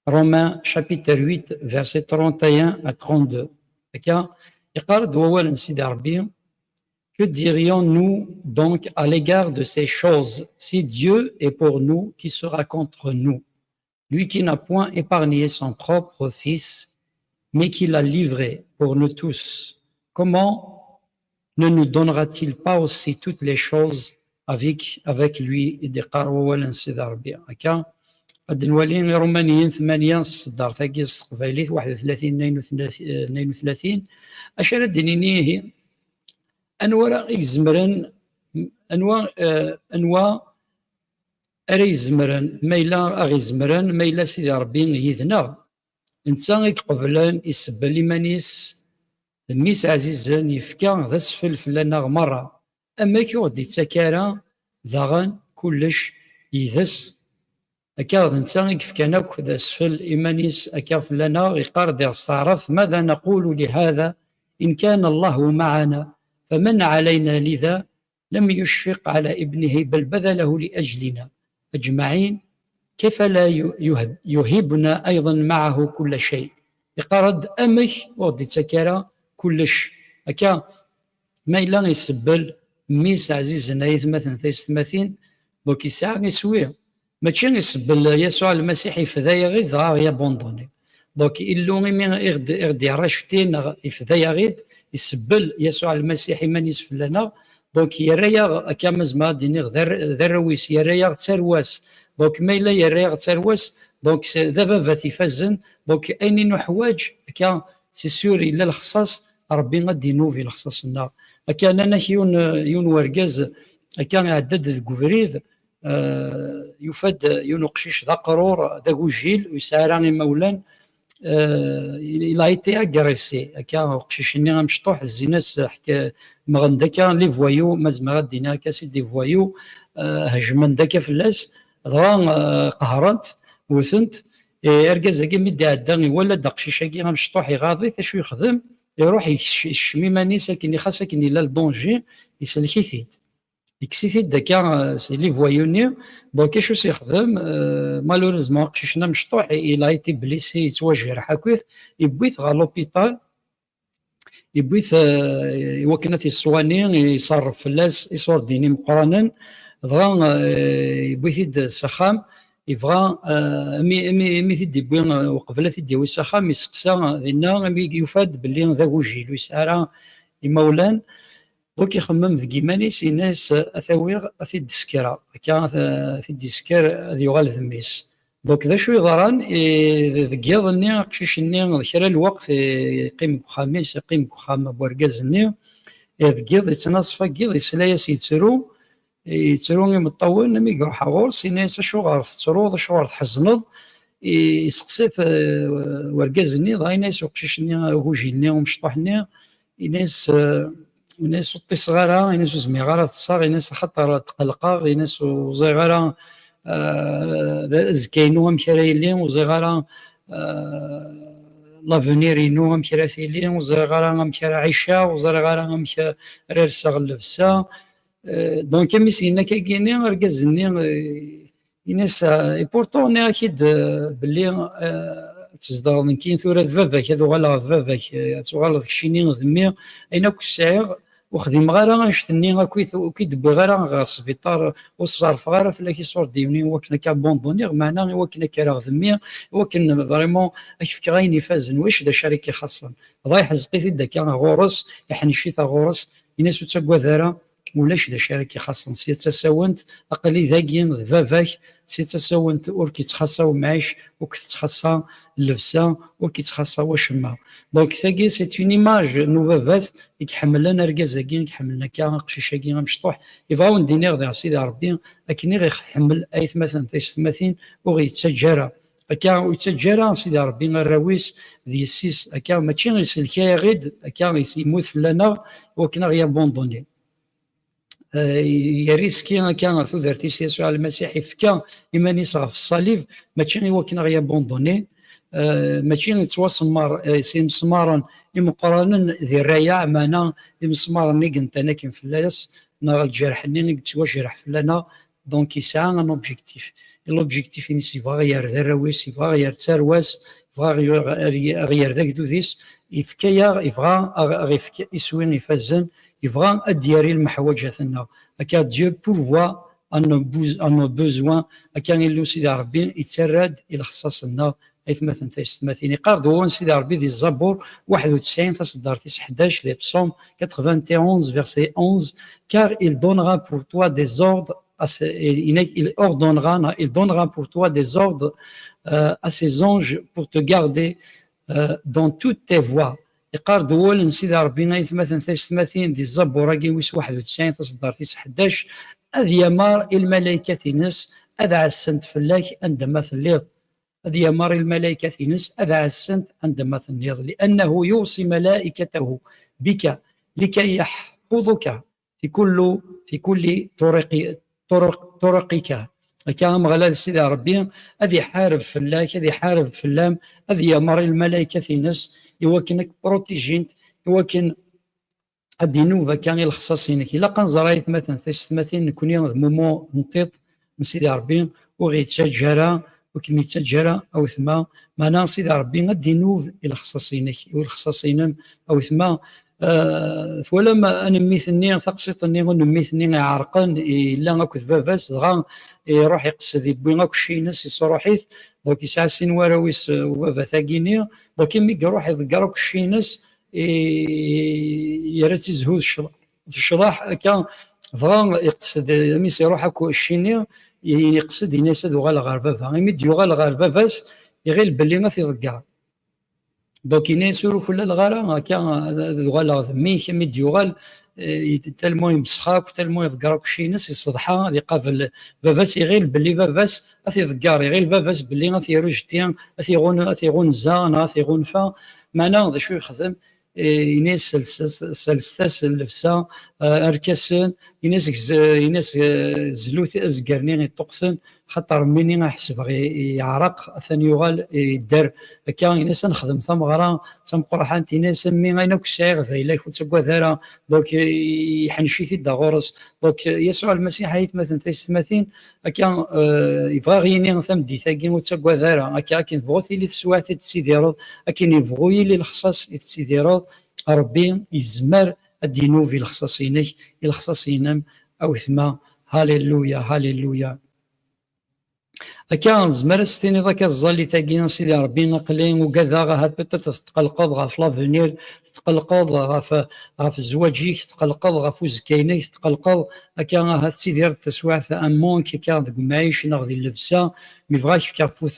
Romains chapitre huit, verset trente et un à trente-deux. Akka, yeqqar-d wawal n Sidi Ṛebbi, que dirions-nous donc à l'égard de ces choses ? Si Dieu est pour nous, qui sera contre nous ? Lui qui n'a point épargné son propre Fils, mais qui l'a livré pour nous tous, comment ne nous donnera-t-il pas aussi toutes les choses avec, avec lui ? I d-iqqar wawal n Sidi Ṛebbi. Akka, ad nwali Iṛumaniyen tmanya s tseddart-agi s teqbaylit, waḥed u tlatin, tnayen u tlatin, eh, tnayen u tlatin. Acu ara d-nini ihi? Anwa ara i izemren, anwa, eh, anwa ara izemren, ma yella aɣ-izemren, ma yella Sidi Ṛebbi yid-neɣ? Netta i iqeblen isebbel iman-is d Mmi-s ɛzizen, yefka d asfel fell-aneɣ merra. Amek ur ɣ-d-ittak ara daɣen kullec yid-s? Akka d netta i yefkan akk d asfel iman-is akka fell-aneɣ, yeqqar-d s taɛrabt: ماذا نقول لهذا؟ إن كان الله معنا فمن علينا؟ لذا لم يشفق على ابنه بل بذله لأجلنا أجمعين، كيف لا ي-، يهب-، يهبنا أيضا معه كل شيء؟ Yeqqar-d: amek ur ɣ-d-ittak ara kullec? Akka, ma yella isebbel mmi-s ɛzizen, ay atmaten taysetmatin, donc yesɛa iswi. Mačči isebbel Yasuɛ Lmasiḥ, yefda-yaɣ-id dɣa aɣ-yabanduni. Donc, Illu imi i ɣ-d-, i ɣ-d-yerra ccti neɣ yefda-yaɣ-id, isebbel Yasuɛ Lmasiḥ iman-is fell-aneɣ. Donc, yerra-yaɣ, akka ma zemreɣ ad d-iniɣ, d ar-, d arraw-is, yerra-yaɣ d tarwa-s. Donc, ma yella yerra-yaɣ d tarwa-s, donc, s-, d ababat ifazen. Donc, ayen i nuḥwaǧ, akka, c'est sûr, yella lexṣaṣ, Ṛebbi ad d-inub i lexṣaṣ-nneɣ. Akka, nnan-ak yiwen, yiwen wergaz, akka, iɛedda-d deg ubrid, eh, yufa-d yiwen uqcic d aqrur, d agujil, ur yesɛi ara imawlan. Eh, il, il a été agressé. Akka, uqcic-nni amecṭuḥ, zzin-as, ḥka-, mmɣen-d akka les voyous, ma zemreɣ ad d-iniɣ akka, c'est des voyous, eh, hejmen-d akka fell-as, dɣa, eh, qehren-t, wten-t. Eh, argaz-agi mi d-iɛedda, iwala-d aqcic-agi amecṭuḥ iɣaḍ-it, acu yexdem? Iruḥ yekc-, yekcem iman-is akken, xas akken yella le danger, isellek-it-id. Yekkes-it-id akka, euh, si les voyous-nni. Donc, acu s-yexdem? Euh, malheureusement, aqcic-nni amecṭuḥ, il a été blessé, yettwajreḥ akkit, yewwi-t ɣer l'hôpital, yewwi-t, euh, i wakken ad t-yeswani, iṣerref fell-as iṣurdiyen imeqqranen, dɣa, euh, yewwi-t-id s axxam, yebɣa, euh, mi, mi, mi t-id-yewwi, euh, uqbel ad t-id-yawi s axxam, yesteqsa dinna, mi yufa-d belli d agujil, ur yesɛi ara imawlan. Donc ixemmem deg yiman-is, yenna-yas: "Ad t-awiɣ, ad t-id-ssekreɣ." Akka, ad t-, ad t-id-isker, ad yuɣal d mmi-s. Donc d acu yeḍran? I, deg yiḍ-nni, aqcic-nni, d kra n lweqt, i, yeqqim deg uxxam-is, yeqqim deg uxxam n wergaz-nni. Deg yiḍ, yettnaṣef deg yiḍ, yesla-yas yettru, yettru imeṭṭawen, mi iruḥ ɣur-s, yenna-yas: "Acuɣer tettruḍ, acuɣer tḥezneḍ?" Yesteqsa-t, eh, urgaz-nni, dɣa yenna-yas uqcic-nni, agujil-nni, umecṭuḥ-nni, yenna-yas, eh, yenna-yas: "Ur ṭṭiseɣ ara," yenna-yas, "ur zmireɣ ara ad ṭṭseɣ," yenna-yas, "axaṭer tqellqeɣ," yenna-yas, "ur ẓriɣ ara, eh, d azekka-inu amek ara yili, ur ẓriɣ ara, eh, l'avenir-inu amek ara tili, ur ẓriɣ ara amek ara ɛiceɣ, ur ẓriɣ ara amek ara rseɣ llebsa." Eh, donc, mi s-yenna akkagi-nni, argaz-nni, eh, yenna-as: "Ah, et pourtant, nniɣ-ak-id, eh, belli, eh, ad tzedɣeḍ nekkini tura d baba-k, ad uɣaleɣ d baba-k, eh, ad tuɣaleḍ keččini d mmi, ayen akk sɛiɣ, ur xdimeɣ ara annect-nni akk i t-, ur k-id-wwiɣ ara ɣer sbiṭar, ur ṣerrfeɣ ara fell-ak iṣurdiyen-iw i wakken ad k-abandonniɣ, meɛna i wakken ad k-rreɣ d mmi, i wakken vraiment ad k-fkeɣ ayen ifazen, ulac d acu ara k-ixaṣṣen." Dɣa iḥezzeq-it-id akka ɣur-s, iḥennec-it ɣur-s, yenna-as: "Ur ttaggad ara, ulac d acu ara k-ixaṣṣen. Sya d tasawent, aql-i dagi d baba-k, sya d tasawent ur k-ittxaṣṣa umɛic, ur k-tettxaṣṣa llebsa, ur k-ittxaṣṣa wacemma." Donc, tagi, c'est une image n ubabat i iḥemmlen argaz-agi, i iḥemmlen akka aqcic-agi amecṭuḥ. Yebɣa ad wen-d-iniɣ diɣ Sidi Ṛebbi, akken i ɣ-iḥemmel aytmaten taysetmatin, ur ɣ-yettaǧǧa ara. Akka ur yettaǧǧa ara Sidi Ṛebbi arraw-is d yessi-s, akka mačči isellek-aɣ-id, akka is-, yemmut fell-aneɣ, i wakken ad ɣ-yabanduni. Eh, yerra iski akka ɣer tudert-is Yasuɛ Lmasiḥ, ifka iman-is ɣef ṣṣalib, mačči i wakken ad ɣ-yabanduni, eh, mačči yettwasemmer, eh, s imesmaren imeqqranen di rrayeɛ, meɛna imesmaren i yentan akken fell-as, neɣ lǧerḥ-nni i yettwajreḥ fell-aneɣ, donc yesɛa un objectif. Et l'objectif-ines, yebɣa ad ɣ-yerr d arraw-is, yebɣa ad ɣ-yerr d tarwa-s, yebɣa ad ɣ-, ad ɣ-yerr d agdud-is, yefka-yaɣ, yebɣa ad ɣ-, ad ɣ-ifk iswi ifazen, yebɣa ad d-yerr i lmeḥwaǧat-nneɣ. Akka Dieu pourvoit à nos bous-, à nos besoins, akka Illu Sidi Ṛebbi yettarra-d i lexṣaṣ-nneɣ, aytmaten taysetmatin. Iqqar-d wawal n Sidi Ṛebbi di Zzabur waḥed u tesɛin taṣeddart-is ḥdac, les psaumes quatre-vingt-onze, verset onze: "Car il donnera pour toi des ordres à ses, il, il ordonnera, il donnera pour toi des ordres, euh, à ses anges pour te garder, euh, dans toutes tes voies." Iqqar-d wawal n Sidi Ṛebbi, aytmaten taysetmatin, di Zzabur-agi wis waḥed u tesɛin taṣeddart-is ḥdac: "Ad yamer i lmalaykat-ines ad ɛassent fell-ak anda ma telliḍ." Ad yamer i lmalaykat-ines ad ɛassent anda ma telliḍ. "لأنه يوصي ملائكته بك لكي يحفظك في كل، في كل طرق، طرق، طرقك." Akka Ameɣlal Sidi Ṛebbi ad iḥareb fell-ak, ad iḥareb fell-am, ad yamer i lmalaykat-ines i wakken ad k-protijint, i wakken ad d-inub akka i lexṣaṣ-inek. Ilaq ad nẓer, aytmaten taysetmatin, nekkni d mumu n tiṭ n Sidi Ṛebbi, ur ɣ-yettaǧǧa ara, ur kem-yettaǧǧa ara a wetma. Meɛna Sidi Ṛebbi ad d-inub i lexṣaṣ-inek, i lexṣaṣ-inem a wetma. Ah, twalam anemmi-nni, taqsiṭ-nni, unemmi-nni iɛerqen, yella akked baba-s, dɣa iruḥ iqsed, iwwi akk cci-ines, isruḥ-it. Donc, yesɛa sin warraw-is, eh, ubaba-tagi-nni. Donc, imi iruḥ iḍegger akk cci-ines, i-, yerra-tt i zzhu d ccḍeḥ, d ccḍeḥ akka, dɣa iqsed, mi s-iruḥ akk cci-nni, i-, iqsed, yenna-yas ad uɣaleɣ ɣer baba. Imi d-yuɣal ɣer baba-s, iɣil belli ad t-iḍegger. Donc, yenna-yas ur uklaleɣ ara, akka ad, ad uɣaleɣ d mmi-k, imi d-yuɣal, eh, tellement yemsexra akk, tellement iḍegger akk cci-ines, iṣeḍḥa, ad iqabel baba-s, iɣil belli baba-s ad t-iḍegger, iɣil baba-s belli ad t-irujti, ad t-iɣun-, ad t-iɣunza, neɣ ad t-iɣunfa. Meɛna d acu yexdem? Eh, yenna-yas sels-, sels-as llebsa, eh, arkasen, yenna-yas gz-, yenna-yas, eh, zlut azger-nni iṭuqten, xaṭer mmi-nni ḥesbeɣ i-, yeɛreq, atan yuɣal, eh, yedder. Akka, yenna-yas ad nexdem tameɣra d tameqraḥant, yenna-yas a mmi, ayen akk sɛiɣ d ayla-k, ur ttaggad ara. Donc, eh, iḥennec-it-id ɣur-s. Donc, eh, Yasuɛ Lmasiḥ, aytmaten taysetmatin, akka, eh, yebɣa ɣ-yini tameddit-agi, ur ttaggad ara. Akka, akken tebɣu tili teswiɛt i tettidireḍ, akken yebɣu yili lexṣaṣ i tettidireḍ, Ṛebbi yezmer ad d-inub i lexṣaṣ-inek, i lexṣaṣ-inem, a wetma. Halleluya, halleluya. Akka, tezmer ad s-tiniḍ akka, ẓẓallit-agi, a Sidi Ṛebbi, aql-i ugadeɣ, ahat peut-être tetqelqeḍ ɣef l'avenir, tetqelqeḍ ɣef, ɣef zzwaǧ-ik, tetqelqeḍ ɣef uzekka-inek, tetqelqeḍ akka, ahat tettidireḍ taswiɛt un manque akka deg umɛic neɣ di llebsa, mi bɣa k-fkeɣ afud,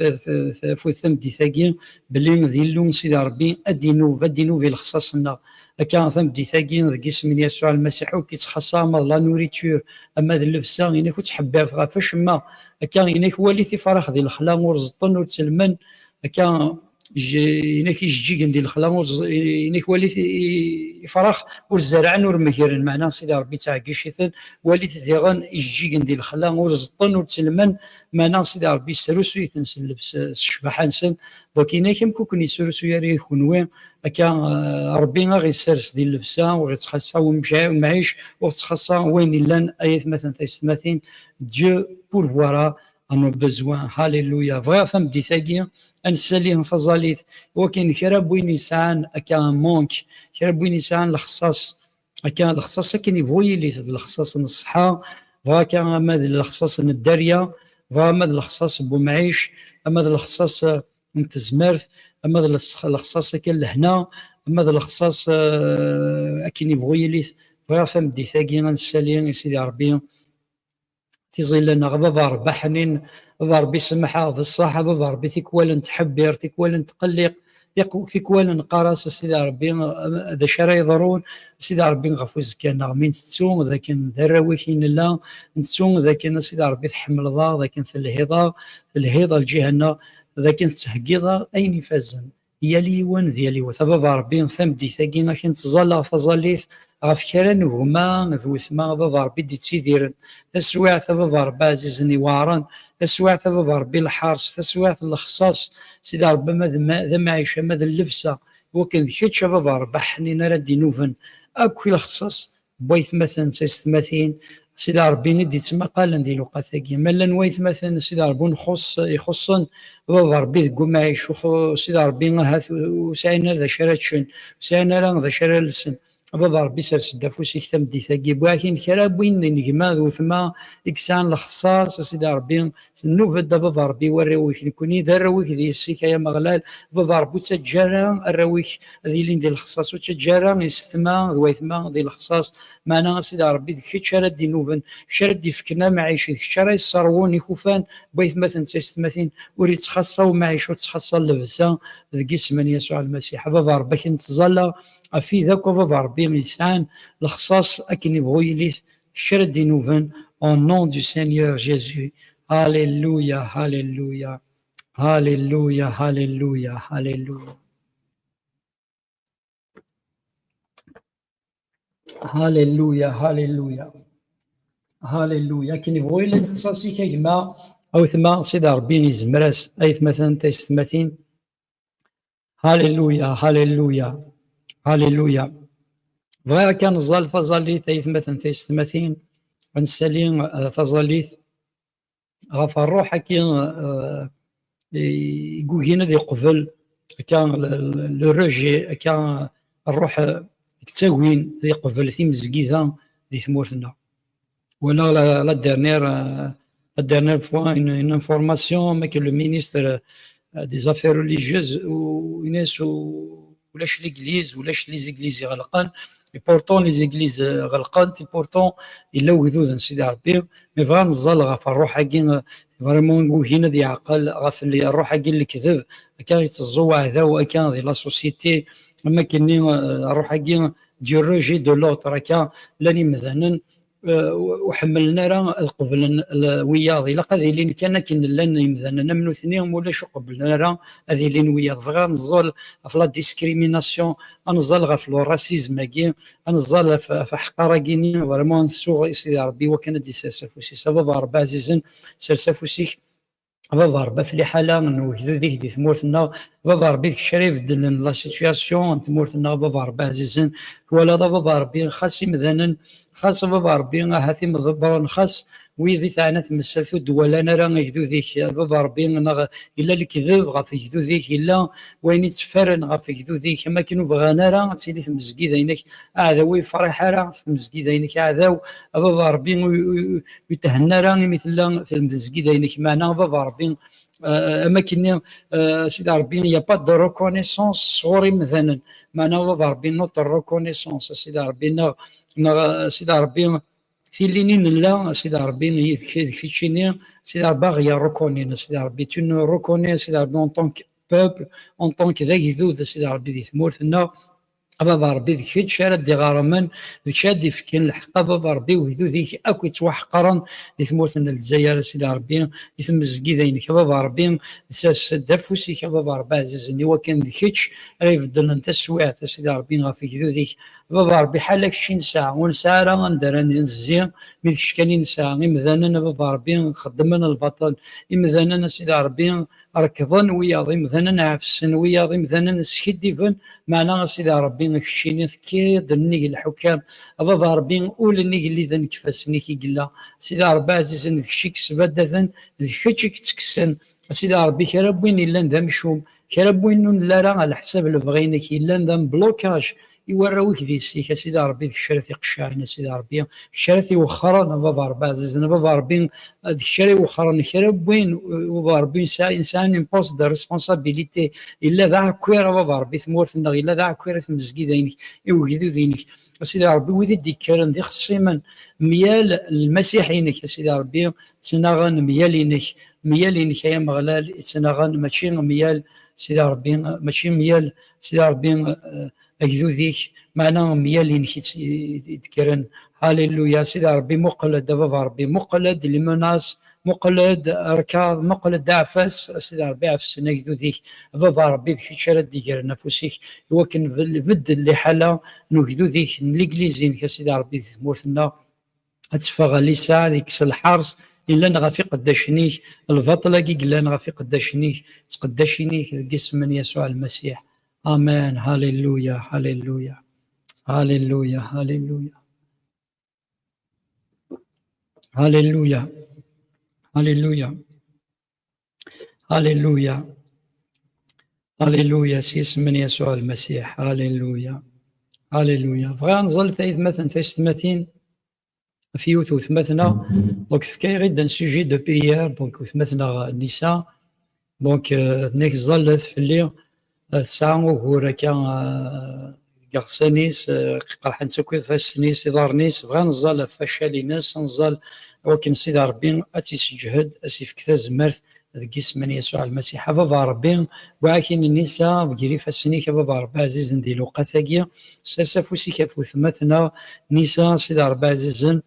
afud tameddit-agi, belli d Illu n Sidi Ṛebbi ad d-inub, ad d-inub i lexṣaṣ-nneɣ. Akka, tameddit-agi, deg isem n Yasuɛ Lmasiḥ, ur k-ittxaṣṣa ama d la nourriture, ama d llebsa, inak ur ttḥebbiret ɣef acemma. Akka, inak walit ifrax di lexla, ur ẓeṭṭen, ur ttellmen. Akka, j-, inak ijeǧǧigen di lexla, ur ẓ-, inak walit i-, i-, ifrax ur zerrɛen, ur meggren, meɛna Sidi Ṛebbi ittɛeggec-iten. Walit diɣen ijeǧǧigen di lexla, ur ẓeṭṭen, ur ttellmen, meɛna Sidi Ṛebbi yesrusuy-iten s llebs, s ccbaḥa-nsen. Donc, inak am kukken yesrusuy ara i kunwi, akka, eh, Ṛebbi a ɣ-yessers di llebsa, ur ɣ-ittxaṣṣa umca-, umɛic, ur ɣ-ittxaṣṣa wayen illan, ay atmaten taysetmatin, Dieu pourvoira à nos besoins. Halleluya. Bɣiɣ tameddit-agi ad nessali taẓallit, wakken kra n win yesɛan akka un manque, kra n win yesɛan lexṣaṣ, akka lexṣaṣ akken yebɣu yili, d lexṣaṣ n ṣṣeḥḥa, bɣiɣ akka ama d lexṣaṣ n dderya, bɣiɣ ama d lexṣaṣ n umɛic, ama d lexṣaṣ, eh, n tezmert, ama d lex-, lexṣaṣ akka n lehna, ama d lexṣaṣ, eh, akken yebɣu yili. Bɣiɣ tameddit-agi ad nessali i Sidi Ṛebbi tiẓilla-nneɣ, a Baba Ṛebbi aḥnin, a Baba Ṛebbi semmeḥ-aɣ d ṣṣeḥ, a Baba Ṛebbi tikwal nettḥebbir, tikwal netqelliq, tiq-, tikwal neqqar-as a Sidi Ṛebbi, eh, d acu ara yeḍrun, a Sidi Ṛebbi ɣef uzekka-nneɣ. Mi nettettu d akken d arraw-ik i nella, nettettu d akken a Sidi Ṛebbi tḥemmleḍ-aɣ, d akken telhiḍ-aɣ, telhiḍ lǧiha-nneɣ, d akken tettheggiḍ-aɣ ayen ifazen. Yal yiwen d yal yiwet. A Baba Ṛebbi, tameddit-agi akken ttẓallaɣ taẓallit ɣef kra n gma d wetma, a Baba Ṛebbi, d-ittidiren. Taswiɛt, a Baba Ṛebbi ɛzizen iweɛṛen, taswiɛt, a Baba Ṛebbi, lḥers, taswiɛt n lexṣaṣ, Sidi Ṛebbi, ama d ma-, d amɛic, ama d llebsa, wakken d kečč, a Baba Ṛebbi, aḥnin ara d-inuben akk i lexṣaṣ n waytmaten d taysetmatin, Sidi Ṛebbi, i d-ittmaqalen di lewqat-agi. Ma llan waytmaten, Sidi Ṛebbi, ur nxuṣṣ, ixuṣṣen, a Baba Ṛebbi, deg umɛic, uxu-, Sidi Ṛebbi, ahat ur sɛin ara d acu ara ččen, ur sɛin ara d acu ara lsen. A Baba Ṛebbi, sers-d afus-ik tameddit-agi. Wwiɣ-ak-in kra n win n gma d wetma i yesɛan lexṣaṣ, a Sidi Ṛebbi, tennuba-d, a Baba Ṛebbi, i warraw-ik. Nekkni d arraw-ik, d yessi-k, ay Ameɣlal. A Baba Ṛebbi, ur ttaǧǧa ara arraw-ik ad ilin di lexṣaṣ, ur ttaǧǧa ara yessetma d waytma di lexṣaṣ. Meɛna, a Sidi Ṛebbi, d kečč ara d-inuben, kečč ara d-ifken amɛic, d kečč ara yesserwun ikufan n waytmaten d taysetmatin. Ur ittxaṣṣa umɛic, ur ittxaṣṣa llebsa, deg isem n Yasuɛ Lmasiḥ. A Baba Ṛebbi, akken ttẓallaɣ ɣef wid akk, a Baba Ṛebbi, yesɛan lexṣaṣ akken yebɣu yili-t, kečč ara d-inuben, au nom du Seigneur Jésus. Halleluya, halleluya, halleluya, halleluya, halleluya. Halleluya, halleluya. Halleluya. Akken yebɣu yili lexṣaṣ-ik, a gma, a wetma, Sidi Ṛebbi izmer-as, aytmaten, taysetmatin. Halleluya, halleluya, halleluya. Bɣiɣ kan neẓẓal taẓallit, aytmaten, taysetmatin, ad nessali, eh, taẓallit ɣef ṛṛuḥ-agi, eh, i yugin ad yeqbel akka le, le, le rejet, akka ṛṛuḥ, eh, yettagin ad yeqbel timezgida di tmurt-nneɣ. Walaɣ la, la dernière, euh, la dernière fois une, une information, mais que le ministre, euh, des Affaires religieuses, u-, yenna-as u-, ulac l'église, ulac les églises ɣelqen, et pourtant les églises, euh, ɣelqent, et pourtant yella wegdud n Sidi Ṛebbi, mais bɣiɣ ad neẓẓal ɣef ṛṛuḥ-agi, euh, vraiment ugin ad yeɛqel ɣef le, ṛṛuḥ-agi n lekdeb, akka yetteẓẓu uɛdaw, akka di la société, am akken-nni, euh, ṛṛuḥ-agi du rejet de l'autre, akka llan imdanen, eh, ur ḥemmlen ara ad qeblen l-, wiyaḍ. Ilaq ad ilin kan akken llan yimdanen am nutni, ma ulac ur qebblen ara ad ilin wiyaḍ. Bɣiɣ ad neẓẓal ɣef la discrimination, ad neẓẓal ɣef le racisme-agi, ad neẓẓal ɣef, ɣef aḥeqqar-agi-nni, vraiment ad nessuɣ i Sidi Ṛebbi wakken ad d-isers afus-is. A Baba Ṛebbi ɛzizen, sers afus-ik, a Baba Ṛebbi, ɣef liḥala n wegdud-ik di tmurt-nneɣ, a Baba Ṛebbi, d kečč ara ibeddlen la situation n tmurt-nneɣ, a Baba Ṛebbi ɛzizen. Twalaḍ, a Baba Ṛebbi, xas imdanen, xas, a Baba Ṛebbi, ahat imḍebbren, xas wid i teɛna tmessalt ur d-walan ara agdud-ik, a Baba Ṛebbi, neɣ yella lekdeb ɣef agdud-ik, yella wayen i tteffaren ɣef agdud-ik, am akken ur bɣan ara ad tili tmezgida-inek, aɛdaw ur yefṛiḥ ara s tmezgida-inek, aɛdaw, a Baba Ṛebbi, ur, ur, ur yethenna ara imi tella tmezgida-inek, meɛna a Baba Ṛebbi, eh, am akken-nni, eh, Sidi Ṛebbi, il y a pas de reconnaissance sɣur imdanen, meɛna a Baba Ṛebbi, notre reconnaissance, a Sidi Ṛebbi, neɣ, neɣ, eh, Sidi Ṛebbi, tili-nni nella, a Sidi Ṛebbi, yid-k, d keččini, Sidi Ṛebbi, a ɣ-yerrukunin, a Sidi Ṛebbi, tu nous reconnais, a Sidi Ṛebbi, en tant que peuple, en tant que d agdud, a Sidi Ṛebbi, di tmurt-nneɣ, A Baba Ṛebbi, d kečč ara d-iɣermen, d kečč ara d-ifken lḥeqq, a Baba Ṛebbi, i ugdud-ik akk yettwaḥeqren di tmurt n Lezzayer, a Sidi Ṛebbi, i tmezgida-inek, a Baba Ṛebbi, ssers-d afus-ik, a Baba Ṛebbi ɛzizen, i wakken d kečč ara ibeddlen taswiɛt, a Sidi Ṛebbi, ɣef ugdud-ik. A Baba Ṛebbi, ḥala kečč i nesɛa, ur nesɛi ara anda ara nezzi, mi d kečč kan i nesɛa. Imdanen, a Baba Ṛebbi, xeddmen lbaṭel. Imdanen, a Sidi Ṛebbi, rekḍen wiyaḍ, imdanen ɛefsen wiyaḍ, imdanen skiddiben, meɛna a Sidi Ṛebbi, keččini tekkiḍ nnig lḥukam, a Baba Ṛebbi, ul n igelliden deg ifassen-ik i yella. A Sidi Ṛebbi ɛzizen, d kečč i yesbadaden, d kečč i yettekksen. A Sidi Ṛebbi, kra n win yellan d amcum, kra n win ur nelli ara ɛla ḥsab lebɣi-inek, yellan d amblokaj i warraw-ik di yessi-k, a Sidi Ṛebbi, d kečč ara t-iqeccɛen, a Sidi Ṛebbi, d kečč ara t-iwexxren, a Baba Ṛebbi ɛzizen, a Baba Ṛebbi, d kečč ara iwexxren kra n win, a Baba Ṛebbi, nesɛa, nesɛa une poste de responsabilité, yella d aɛkwir, a Baba Ṛebbi, tmurt-nneɣ, yella d aɛkwir i tmezgida-inek, i ugdud-inek, a Sidi Ṛebbi, wid i d-ikkren d ixṣṣimen myal lmasiḥ-inek, a Sidi Ṛebbi, ttnaɣen myal-inek, myal-inek, ay Ameɣlal, i ttnaɣen, mačči myal, Sidi Ṛebbi, mačči myal, Sidi Ṛebbi, eh, agdud-ik, meɛna myal-inek i tt-, i d-kkren. Halleluya, Sidi Ṛebbi, muqel-d, a Baba Ṛebbi, muqel-d les menaces, muqel-d rrkaḍ, muqel-d aɛfas, a Sidi Ṛebbi, ɛefsen agdud-ik, a Baba Ṛebbi, d kečč ara d-igren afus-ik, i wakken bel-, beddel liḥala n ugdud-ik, n legliz-inek, a Sidi Ṛebbi, di tmurt-nneɣ, ad teffeɣ lisaɛ, ad ikkes lḥers yellan ɣef iqeddacen-ik, lbaṭel-agi yellan ɣef iqeddacen-ik, d tqeddacin-ik, deg isem n Yasuɛ Lmasiḥ. Amen. Halleluya, halleluya. Halleluya, halleluya. Halleluya. Halleluya. Halleluya. Halleluya, s yisem n Yasuɛ Lmasiḥ. Halleluya. Halleluya. Bɣiɣ ad nẓal taytmaten, taysetmatin, ɣef yiwet wetmatneɣ. Donc, tefka-yaɣ-id un sujet de prière, donc, wetmatneɣ Nisa. Donc, euh, tenna-k ẓẓallet fell-i, euh, tesɛa ugur akka, euh, deg iɣsan-is, euh, qerḥen-tt akk ifassen-is, iḍarren-is. Bɣiɣ ad nẓal ɣef waccalen-is, ad nẓal wakken Sidi Ṛebbi ad tt-isseǧhed, ad s-ifk tazmert deg yisem n Yasuɛ Lmasiḥ. A Baba Ṛebbi, wwiɣ-ak-in Nisa, ger ifassen-ik, a Baba Ṛebbi ɛzizen, di lewqat-agi. Sers afus-ik ɣef wetmatneɣ Nisa, Sidi Ṛebbi ɛzizen,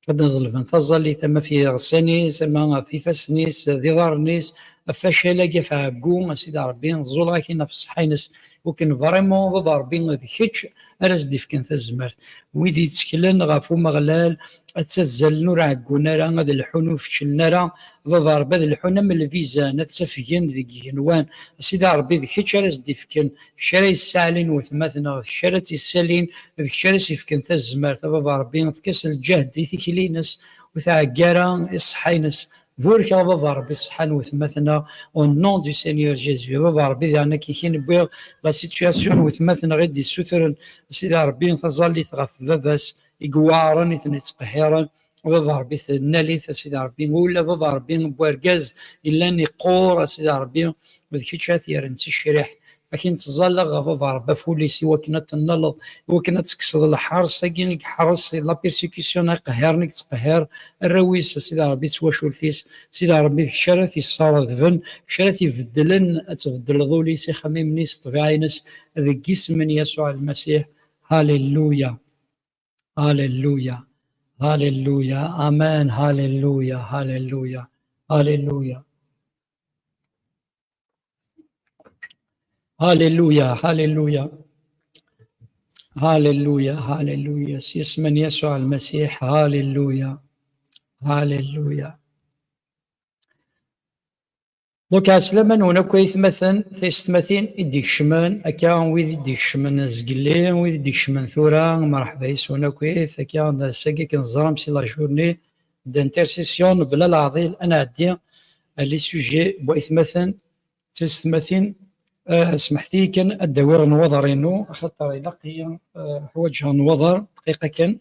ad d-ḍelben taẓallit, ama ɣef yiɣsan-is, ama ɣef ifassen-is, d iḍarren-is, ɣef waccalen-agi, ɣef ɛeggu, a Sidi Ṛebbi, ẓẓuleɣ-ak-in ɣef ṣṣeḥḥa-ines, wakken vraiment, a Baba Ṛebbi, d kečč ara s-d-ifken tazmert. Wid yetteklen ɣef Umeɣlal, ad ttazzalen ur ɛeggun ara, ad lḥun ur feččlen ara, a Baba Ṛebbi, ad lḥun am lbizan, ad ttafgen deg yigenwan. A Sidi Ṛebbi, d kečč ara s-d-ifken, d kečč ara yessaɛlin wetmatneɣ, d kečč ara tt-issalin, d kečč ara s-ifken tazmert. A Baba Ṛebbi, efk-as lǧehd i tikli-ines, ur tɛegga ara i ṣṣeḥḥa-ines. Burek, a Baba Ṛebbi, ṣṣeḥḥa n wetmatneɣ, au nom du Seigneur Jésus. A Baba Ṛebbi, daɣen akka i k-in-wwiɣ la situation n wetmatneɣ i d-issutren, a Sidi Ṛebbi, taẓallit ɣef baba-s i iweɛṛen, i ten-ittqehhiren. A Baba Ṛebbi, tennal-it, a Sidi Ṛebbi, ula Baba Ṛebbi n wergaz yellan iqqur, a Sidi Ṛebbi, d kečč ad t-yerren d ticriḥt. Akin ttẓallaɣ ɣef Baba Ṛebbi aful-is i wakken ad tennaleḍ, i wakken ad tekkseḍ lḥers-agi i iḥres, la persécution, iqehhiren i yettqehhir arraw-is, a Sidi Ṛebbi, d twacult-is. Sidi Ṛebbi, d kečč ara t-yessaradben, d kečč ara t-ibeddlen, ad tbeddleḍ ul-is, ixemmimen-is, ṭṭbiɛa-ines, deg yisem n Yasuɛ Lmasiḥ. Halleluya. Halleluya. Halleluya. Amen. Halleluya. Halleluya. Halleluya. Halleluya. Halleluya. Halleluya. Halleluya. S yisem n Yasuɛ Lmasiḥ. Halleluya. Halleluya. Donc, ɛeslama-nwen akk aytmaten, taysetmatin i d-ikecmen, akka wid i d-ikecmen zgelli, wid i d-ikecmen tura, mreḥba yes-wen akkit, akka d ass-agi akken teẓram si la journée d'intercession, bla leɛḍil, ad nɛeddi, euh, les sujets n waytmaten, taysetmatin, euh, smeḥt-iyi kan ad d-awiɣ nnwaḍer-inu, axaṭer ilaq-iyi, euh, ḥwaǧeɣ nnwaḍer, dqiqa kan.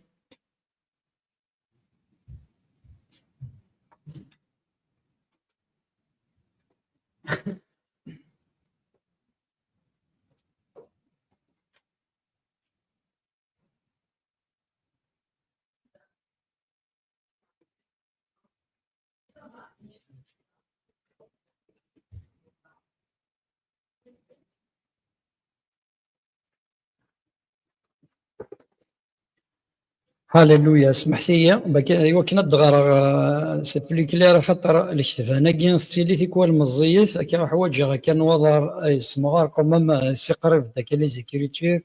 Alléluia, smeḥt-iyi, bak-, iwakken ad d-ɣreɣ, euh, c'est plus clair, axaṭer leketban-agi tettili tikwal meẓẓiyet, akka ḥwaǧeɣ akka n waḍar ay semɣar, quand même, euh, si qrib d akka les écritures,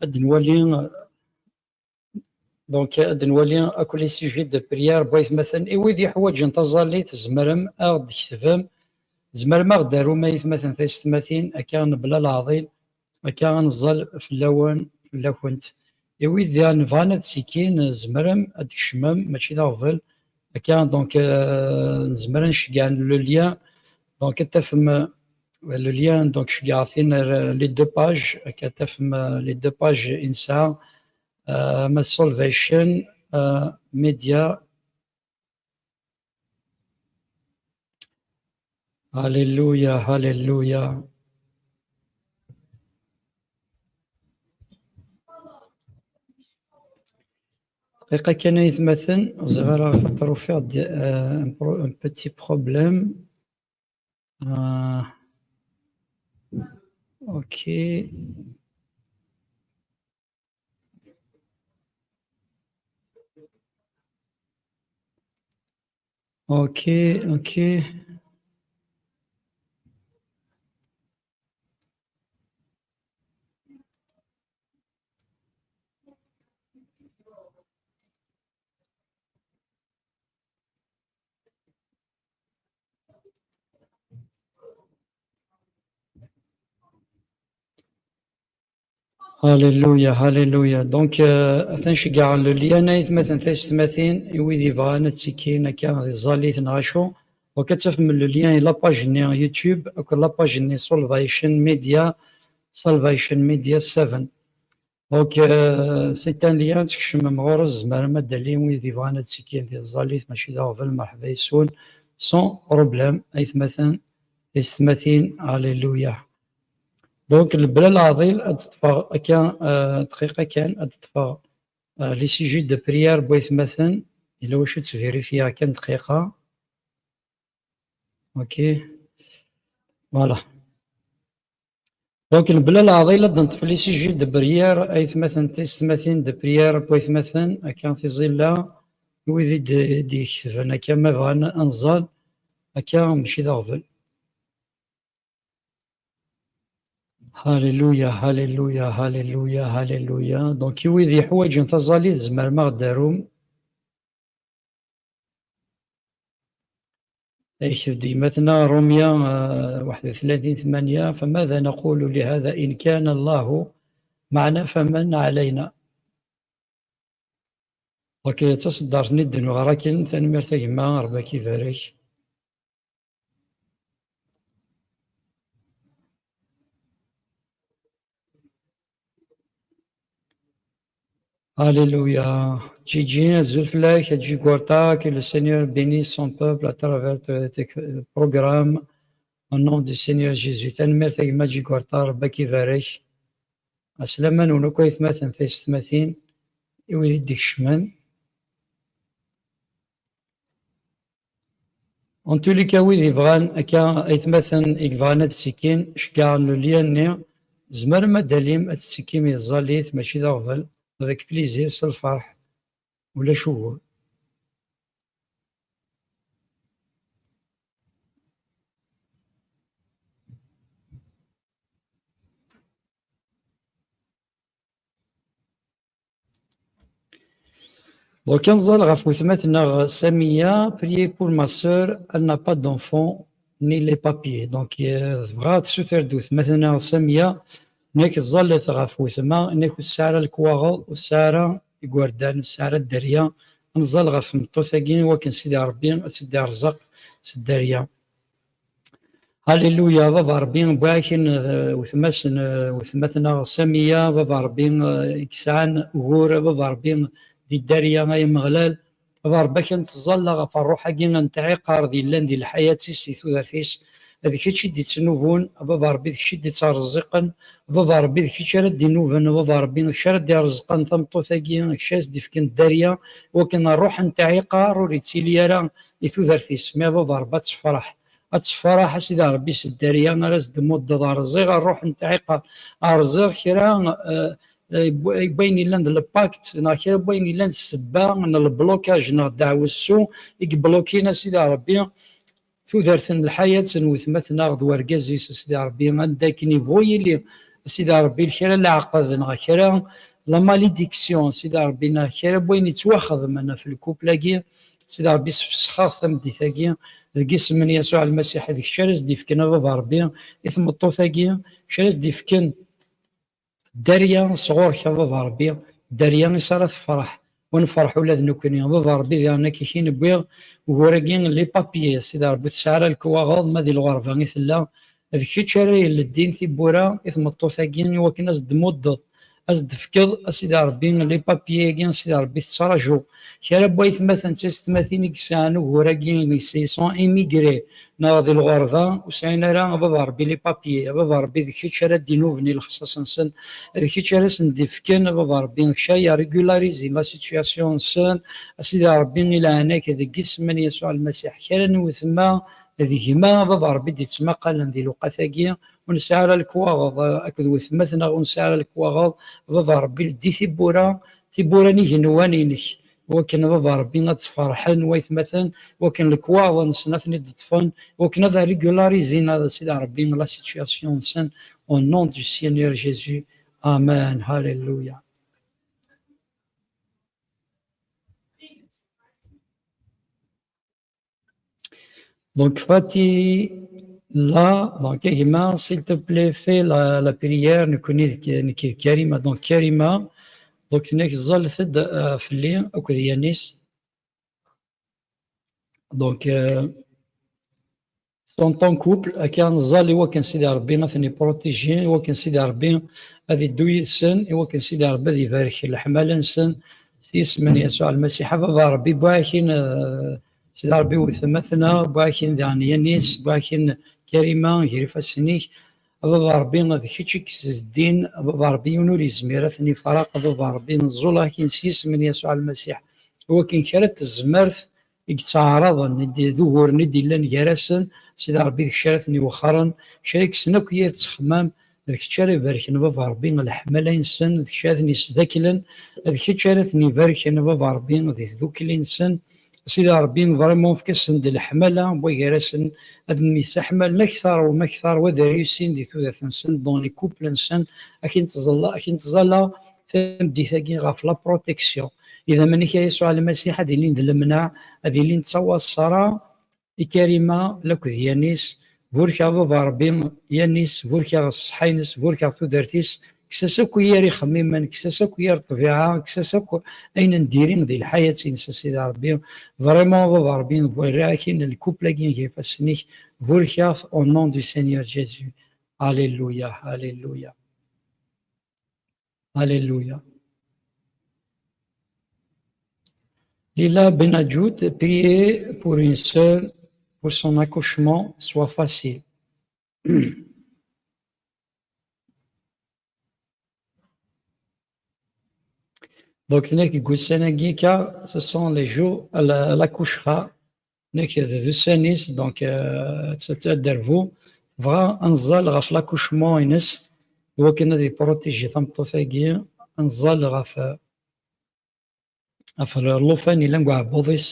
ad nwali, euh, donc, ad nwali akk les sujets de prière n waytmaten. I wid yeḥwaǧen taẓallit, tzemrem ad aɣ-d-tketbem, tzemrem ad aɣ-d-tarum, ay atmaten taysetmatin, akka mebla leɛḍil, akka ad neẓẓal fell-awen, fell-akent. I wid nebɣan ad ttekkin, tzemrem ad d-tkecmem, mačči d aɣbel. Akka, donc, euh, nezmer ad nceggeɛ le lien. Donc, ad tafem, euh, le lien, donc, ceggɛet-in ar, euh, les deux pages, akka ad tafem, euh, les deux pages i nesɛa, euh, ama Salvation, euh, Media. Alléluia, alléluia. دقيقة كان يتمثل، زغرة خاطر وفيها دي-، آه، un pro-, un petit problème. آه، أوكي. أوكي، أوكي. Alléluia, alléluia. Donc, euh, atan ceggɛen le lien, ay atmaten taysetmatin, i wid yebɣan ad ttekkin akka di tẓallit neɣ acu. Donc, ad tafem le lien i la page-nni YouTube akked la page-nni Salvation Media, Salvation Media seven. Donc, euh, c'est un lien, tkecmem ɣur-s, tzemrem ad d-talim wid yebɣan ad ttekkin di tẓallit, mačči d aɣbel, merḥba yes-wen, sans problème, ay atmaten taysetmatin, alléluia. Donc, mebla leɛḍil, ad d-ṭṭfeɣ akka, euh, dqiqa kan, ad d-ṭṭfeɣ, euh, les sujets de prière n waytmaten, yella wacu ad tt-vérifier kan dqiqa. Ok. Voilà. Donc, mebla leɛḍil, ad d-neṭṭef les sujets de prière, ay atmaten taysetmatin, de prière n waytmaten, akka tiẓilla, wid i d-, i d-iketben, akka ma bɣan ad nẓal, akka mačči d aɣbel. Alléluia, alléluia, alléluia, alléluia. Donc, i wid yeḥwaǧen taẓallit, tzemrem ad aɣ-d-tarum. Yekteb-d gma-tneɣ Rumya, euh, واحد وثلاثين ثمانية: فماذا نقول لهذا؟ إن كان الله معنا فمن علينا. Ok, d taṣeddart-nni d-nuɣ ara akken. Tanemmirt a gma, Rebbi ad k-ibarek. Alléluia. Gigi, azul fell-ak, a Giguarta, que le Seigneur bénisse son peuple à travers tes, tes programmes, au nom du Seigneur Jésus. Tanemmirt a gma Giguarta, Rebbi ad k-ibarek. Ɛeslama-nwen akk aytmaten taysetmatin, i wid i d-ikecmen. En tous les cas, wid yebɣan akka, aytmaten i yebɣan ad ttekkin, ceggɛen le lien-nni, tzemrem ad d-talim ad tettekkim i tẓallit, mačči d aɣbel, avec plaisir, s lferḥ, ulac ugur. Donc, ad nẓal ɣef wetma-tneɣ Samiya, priez pour ma sœur, elle n'a pas d'enfant, ni les papiers. Donc, euh, tebɣa ad tessuter-d wetma-tneɣ Samiya, nekk ẓẓalet ɣef wetma, nekk ur tesɛi ara lekwaɣeḍ, ur tesɛi ara igerdan, ur tesɛi ara dderya. Ad nẓal ɣef tmeṭṭut-agi, wakken Sidi Ṛebbi ad tt-id-irẓeq s dderya. Alléluia, a Baba Ṛebbi, wwiɣ-ak-in, eh, wetma-s n, eh, wetma-tneɣ Samiya, a Baba Ṛebbi, eh, i yesɛan ugur, a Baba Ṛebbi, di dderya, ay Ameɣlal. A Baba Ṛebbi, akken teẓẓalla ɣef ṛṛuḥ-agi n tɛiqert yellan di lḥayat-is, di tudert-is, d kečč i d-ittnubun, a Baba Ṛebbi, d kečč i d-ittreẓẓiqen, a Baba Ṛebbi, d kečč ara d-inuben, a Baba Ṛebbi, d kečč ara d-ireẓqen tameṭṭut-agi, d kečč ara s-d-ifken dderya, wakken ṛṛuḥ n tɛiqert ur yettili ara di tudert-is. Mi a Baba Ṛebbi, ad tefreḥ. Ad tefreḥ, a Sidi Ṛebbi, s dderya ara s-d-tmuddeḍ. Rẓiɣ ṛṛuḥ n tɛiqert, rẓiɣ kra, eh, eh, n wayen yellan d lpakt, neɣ kra n wayen yellan d ssebba n lblokaj neɣ ddeɛwessu i yeblokin, a Sidi Ṛebbi, tudert n lḥayat n wetma-tneɣ d wergaz-is, a Sidi Ṛebbi, anda akken yebɣu yili, a Sidi Ṛebbi, kra n leɛqed neɣ kra la malédiction, a Sidi Ṛebbi, neɣ kra n wayen yettwaxedmen ɣef lkupl-agi, a Sidi Ṛebbi, sfesxeɣ tameddit-agi deg isem n Yasuɛ Lmasiḥ, d kečč ara s-d-ifken, a Baba Ṛebbi, i tmeṭṭut-agi, kečč ara s-d-ifken dderya sɣur-k, a Baba Ṛebbi, dderya i s ara tefreḥ, u nefreḥ ula d nekkni. A Baba Ṛebbi, diɣen akka i k-in-wwiɣ ugur-agi n les papiers, a Sidi Ṛebbi, ur tesɛi ara lekwaɣeḍ ma di lɣerba i tella. D kečč ara yeleddin tiwwura i tmeṭṭut-agi i wakken ad s-d-tmuddeḍ, ad s-d-tefkeḍ, a Sidi Ṛebbi, les papiers-agi, a Sidi Ṛebbi, tettraǧu. Kra n waytmaten d taysetmatin i yesɛan ugur-agi, ils sont immigrés, neɣ di lɣerba, ur sɛin ara, a Baba Ṛebbi, les papiers. A Baba Ṛebbi, d kečč ara d-inuben i lexṣaṣ-nsen, d kečč ara sen-d-ifken, a Baba Ṛebbi, d kečč ara yerégularizin la situation-nsen, a Sidi Ṛebbi, i leɛnaya-k, deg isem n Yasuɛ Lmasiḥ. Kra n wetma d gma, a Baba Ṛebbi, d-yettmaqalen di lewqat-agi, ur nesɛi ara lekwaɣeḍ, eh, akked wetma-tneɣ, ur nesɛi ara lekwaɣeḍ, a Baba Ṛebbi, leddi tiwwura, tiwwura n igenwan-inek, wakken, a Baba Ṛebbi, ad d-ferḥen waytmaten, wakken lekwaɣeḍ-nsen ad ten-id-ṭṭfen, wakken ad régularizin, a Sidi Ṛebbi, la situation-nsen, au nom du Seigneur Jésus. Amen. Hallelujah. Donc, Fatih, là, donc, a gma, s'il te plaît, fais la, la prière, nekkni d, nekk d Karima. Donc, Karima, donc, tenna-k ẓẓalet-d, euh, fell-i, akked Yanis. Donc, euh, sont en couple, akka neẓẓal i wakken Sidi Ṛebbi ad ten-iprotiji, i wakken Sidi Ṛebbi ad iddu yid-sen, i wakken Sidi Ṛebbi ad ibarek leḥmala-nsen s yisem n Yasuɛ Lmasiḥ. A Baba Ṛebbi, bwakin, eh, Sidi Ṛebbi, wetma-tneɣ, bwakin daɣen Yanis, bwakin Karima, ger ifassen-ik. A Baba Ṛebbi, d kečč i yessezdin, a Baba Ṛebbi, yiwen ur yezmir ad ten-ifraq, a Baba Ṛebbi, neẓẓul-ak-in s yisem n Yasuɛ Lmasiḥ, i wakken kra n tezmert i yettɛaraḍen, i d, d uguren i d-illan gar-asen, Sidi Ṛebbi, d kečč ara ten-iwexxren, kečč ara yekksen akk yir ttexmam, d kečč ara ibarken, Baba Ṛebbi, leḥmala-nsen, d kečč ara ten-isdaklen, d kečč ara ten-ibarken, Baba Ṛebbi, di tdukli-nsen. Sidi Ṛebbi, vraiment, efk-asen-d leḥmala, wway gar-asen, ad myesaḥmalen akteṛ u makteṛ, u ad réussin di tudert-nsen, dans les couples-nsen, akin tẓalla, akin tẓalla tameddit-agi ɣef la protection. Idammen-ik a Yasuɛ Lmasiḥ ad ilin d lemneɛ, ad ilin d tawaṣṣara i Karima lakked Yanis. Burkeɣ Baba Ṛebbi Yanis, burkeɣ ṣṣeḥḥa-ines, burkeɣ tudert-is, kkes-as akk yir ixemmimen, kkes-as akk yir ṭṭbiɛa, kkes-as akk ayen n diri di lḥayat-ines, a Sidi Ṛebbi. Vraiment, Baba Ṛebbi, rriɣ-ak-in lkupl-agi gar ifassen-ik, burkeɣ-t au nom du Seigneur Jésus. Alléluia, alléluia. Alléluia. Lila Benajout, priez pour une sœur, pour son accouchement soit facile. Donc, tenna-k deg ussan-agi, car ce sont les jours, la, la couchera, tenna-k d ussan-is, donc, euh, ad, ad derbu, tebɣa ad neẓẓal ɣef l'accouchement-ines, i wakken ad iprotiji tameṭṭut-agi, ad neẓẓal ɣef, ɣef llufan yellan deg uɛebbuḍ-is,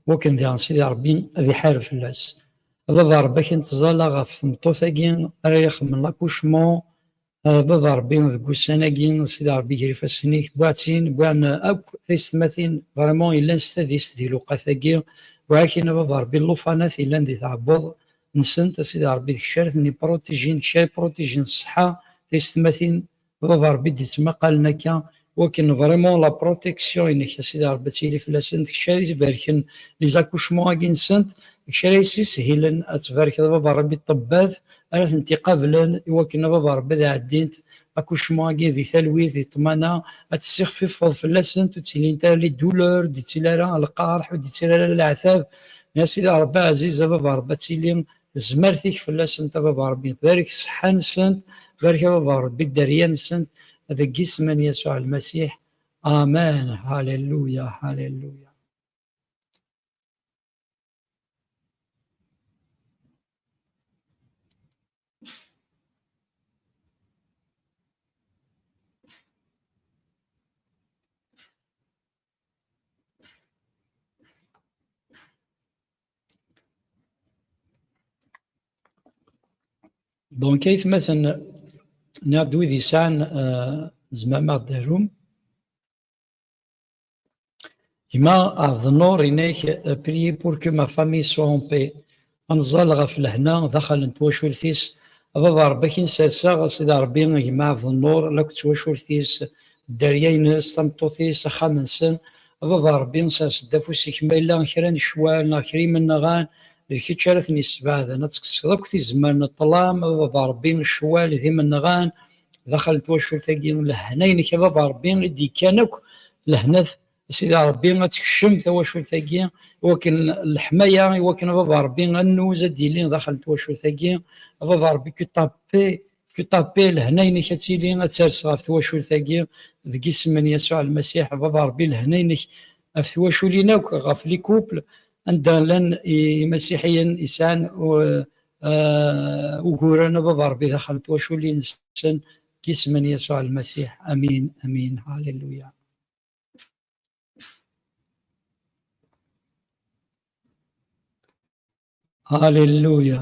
wakken diɣen Sidi Ṛebbi ad iḥareb fell-as. A Baba Ṛebbi, akin tẓalla ɣef tmeṭṭut-agi ara ixemmen l'accouchement, a Baba Ṛebbi, deg ussan-agi, Sidi Ṛebbi, ger ifassen-ik, wwiɣ-tt-in, wwiɣ-n akk taysetmatin vraiment yellan s tadist di lewqat-agi, wwiɣ-ak-in, a Baba Ṛebbi, llufanat yellan di tɛebbuḍ-nsent, a Sidi Ṛebbi, d kečč ara ten-iprotijin, d kečč ara iprotijin ṣṣeḥḥa, taysetmatin, Baba Ṛebbi d-ittmaqalen akka, wakken vraiment la protection-inek, a Sidi Ṛebbi, ad tili fell-asen, d kečč ara ibarken les accouchements-agi-nsent, d kečč ara yessishilen ad tbarkeḍ, a Baba Ṛebbi, ṭṭebbat ara tent-iqablen, i wakken, a Baba Ṛebbi, ad ɛeddint accouchement-agi di talwit, di ṭṭmana, ad tessixfifeḍ fell-asent, ur ttilint ara les douleurs, ur d-ittili ara lqerḥ, ur d-ittili ara leɛtab. Mais a Sidi Ṛebbi ɛziz, a Baba Ṛebbi, ad tili tezmert-ik fell-asent, a Baba Ṛebbi. Barek ṣṣeḥḥa-nsent, barek, a Baba Ṛebbi, dderya-nsent, deg yisem n Yasuɛ Lmasiḥ. Amen. Halleluya, halleluya. Donc, aytmaten, nniɣ-d wid yesɛan, euh, tzemrem ad aɣ-d-tarum. Gma Abdenur, inek, euh, priez pour que ma famille soit en paix. Ad nẓall ɣef lehna daxel n twacult-is. A baba Ṛebbi, ad k-in-serseɣ, a Sidi Ṛebbi, gma Abdenur, akked twacult-is, dderya-ines, tameṭṭut-is, axxam-nsen. A baba Ṛebbi, sers-d afus-ik, ma yella kra n ccwal neɣ kra imenɣan, d kečč ara ten-yessebɛaden. Ad tekkseḍ akk tizemmar n ṭṭlam, a baba Ṛebbi, ccwal d imenɣan daxel n twacult-agi. Lehna-inek, a baba Ṛebbi, i d-yekkan akk lehnat, a Sidi Ṛebbi, ad tekcem tawacult-agi, i wakken leḥmaya, i wakken a baba Ṛebbi, annuz ad d-yili daxel n twacult-agi. A baba Ṛebbi, que ta paix, que ta paix, lehna-inek ad tili, ad ters ɣef twacult-agi, deg isem n Yasuɛ Lmasiḥ. A baba Ṛebbi, lehna-inek ɣef twaculin akk, ɣef les couples, anda llan i-, imasiḥiyen yesɛan u-, eh, uguren, a baba Ṛebbi, daxel n twaculin-nsen, deg isem n Yasuɛ Lmasiḥ. Amin, amin, halleluya. Halleluya.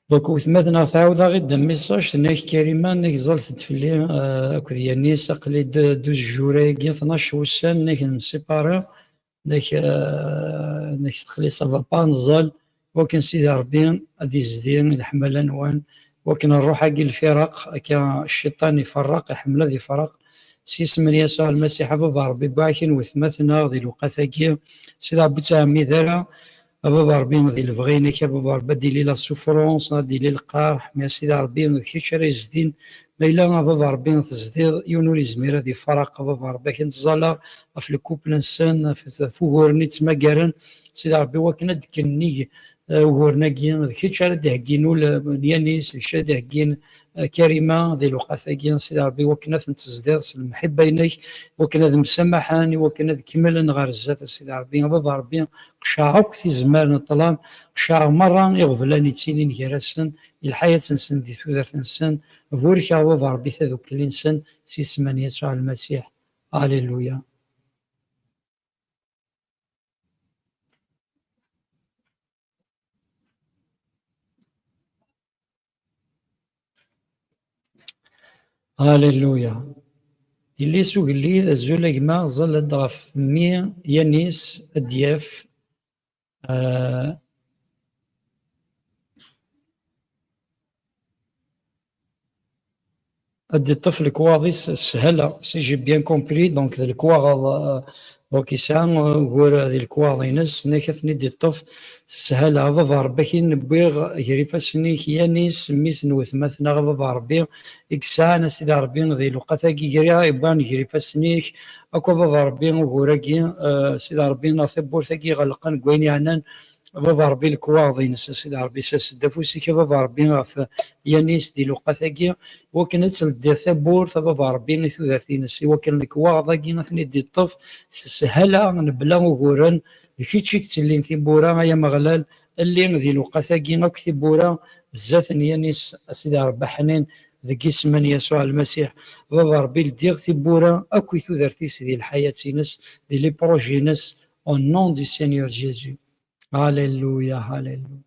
Donc, wetma-tneɣ tɛawed-aɣ-id message, tenna-k Karima, nnek ẓallet-d fell-i, euh, akked Yanis, aql-i d-, douze jours-agi, tnac wussan, nnek nemsipari, nnek, euh, nnek aql-i ça va pas, neẓẓal, wakken Sidi Ṛebbi ad izdi leḥmala-nwen, wakken ṛṛuḥ-agi lfiraq, akka cciṭan iferreq, iḥemmel ad iferreq, s yisem n Yasuɛ Lmasiḥ, a baba Ṛebbi, wwiɣ-ak-in wetma-tneɣ di lewqat-agi, Sidi Ṛebbi ur ttɛemmid ara, a baba Ṛebbi, di lebɣi-inek, a baba Ṛebbi, ad d-ili la souffrance, ad d-ili lqerḥ, mais a Sidi Ṛebbi, d kečč ara yezdin. Ma yella, a baba Ṛebbi, tezdiḍ, yiwen ur yezmir ad ifraq, a baba Ṛebbi, akken ttẓallaɣ ɣef lkupl-nsen, ɣef, ɣef uguren i ttmagaren, Sidi Ṛebbi, wakken ad d-kkennig, eh, uguren-agi, d kečč ara d-iheggin ul n Yanis, d kečč ara d-iheggin, eh, Karima, di lewqat-agi, Sidi Ṛebbi, wakken ad ten-tezdiḍ s lemḥibba-inek, wakken ad msamaḥen, i wakken ad kemmlen ɣer zdat, a Sidi Ṛebbi, a baba Ṛebbi, qecɛeɣ akk tizemmar n ṭṭlam, qecɛeɣ merra iɣeblan yettilin gar-asen, i lḥayat-nsen di tudert-nsen, burkeɣ a baba Ṛebbi tadukli-nsen, s yisem n Yasuɛ Lmasiḥ. Alleluya. Alleluya. Yelli-s ugellid, azul a gma, ẓẓal-d ɣef mmi Yanis ad d-yaf, euh, ad d-iṭṭef lekwaɣeḍ-is s sshala, si j'ai bien compris, donc d lekwaɣeḍ, euh, donc yesɛa, euh, ugur di lekwaɣeḍ-ines, nnek ad ten-id-iṭṭef s sshala. A baba Ṛebbi, akin wwiɣ gar ifassen-ik Yanis, mmi-s n wetma-tneɣ, a baba Ṛebbi, i yesɛan, a Sidi Ṛebbi, di lewqat-agi, gar, wwiɣ gar ifassen-ik akk, a baba Ṛebbi, ugur-agi, euh, Sidi Ṛebbi, neɣ tawwurt-agi iɣelqen deg wayen yeɛnan, a baba Ṛebbi, lekwaɣeḍ-ines, a Sidi Ṛebbi, sers-d afus-ik, a baba Ṛebbi, ɣef Yanis di lewqat-agi, i wakken ad teldiḍ tawwurt, a baba Ṛebbi, i tudert-ines, i wakken lekwaɣeḍ-agi ad ten-id-iṭṭef s sshala, mebla uguren, d kečč i yettellin tiwwura, ay Ameɣlal, lli di lewqat-agi akk tiwwura zdat n Yanis, a Sidi Ṛebbi ḥnin, deg yisem n Yasuɛ Lmasiḥ, a baba Ṛebbi, ldiɣ tiwwura akk i tudert-is, di lḥayat-ines, di les projets-ines, au nom du Seigneur Jésus. Halleluya, halleluya.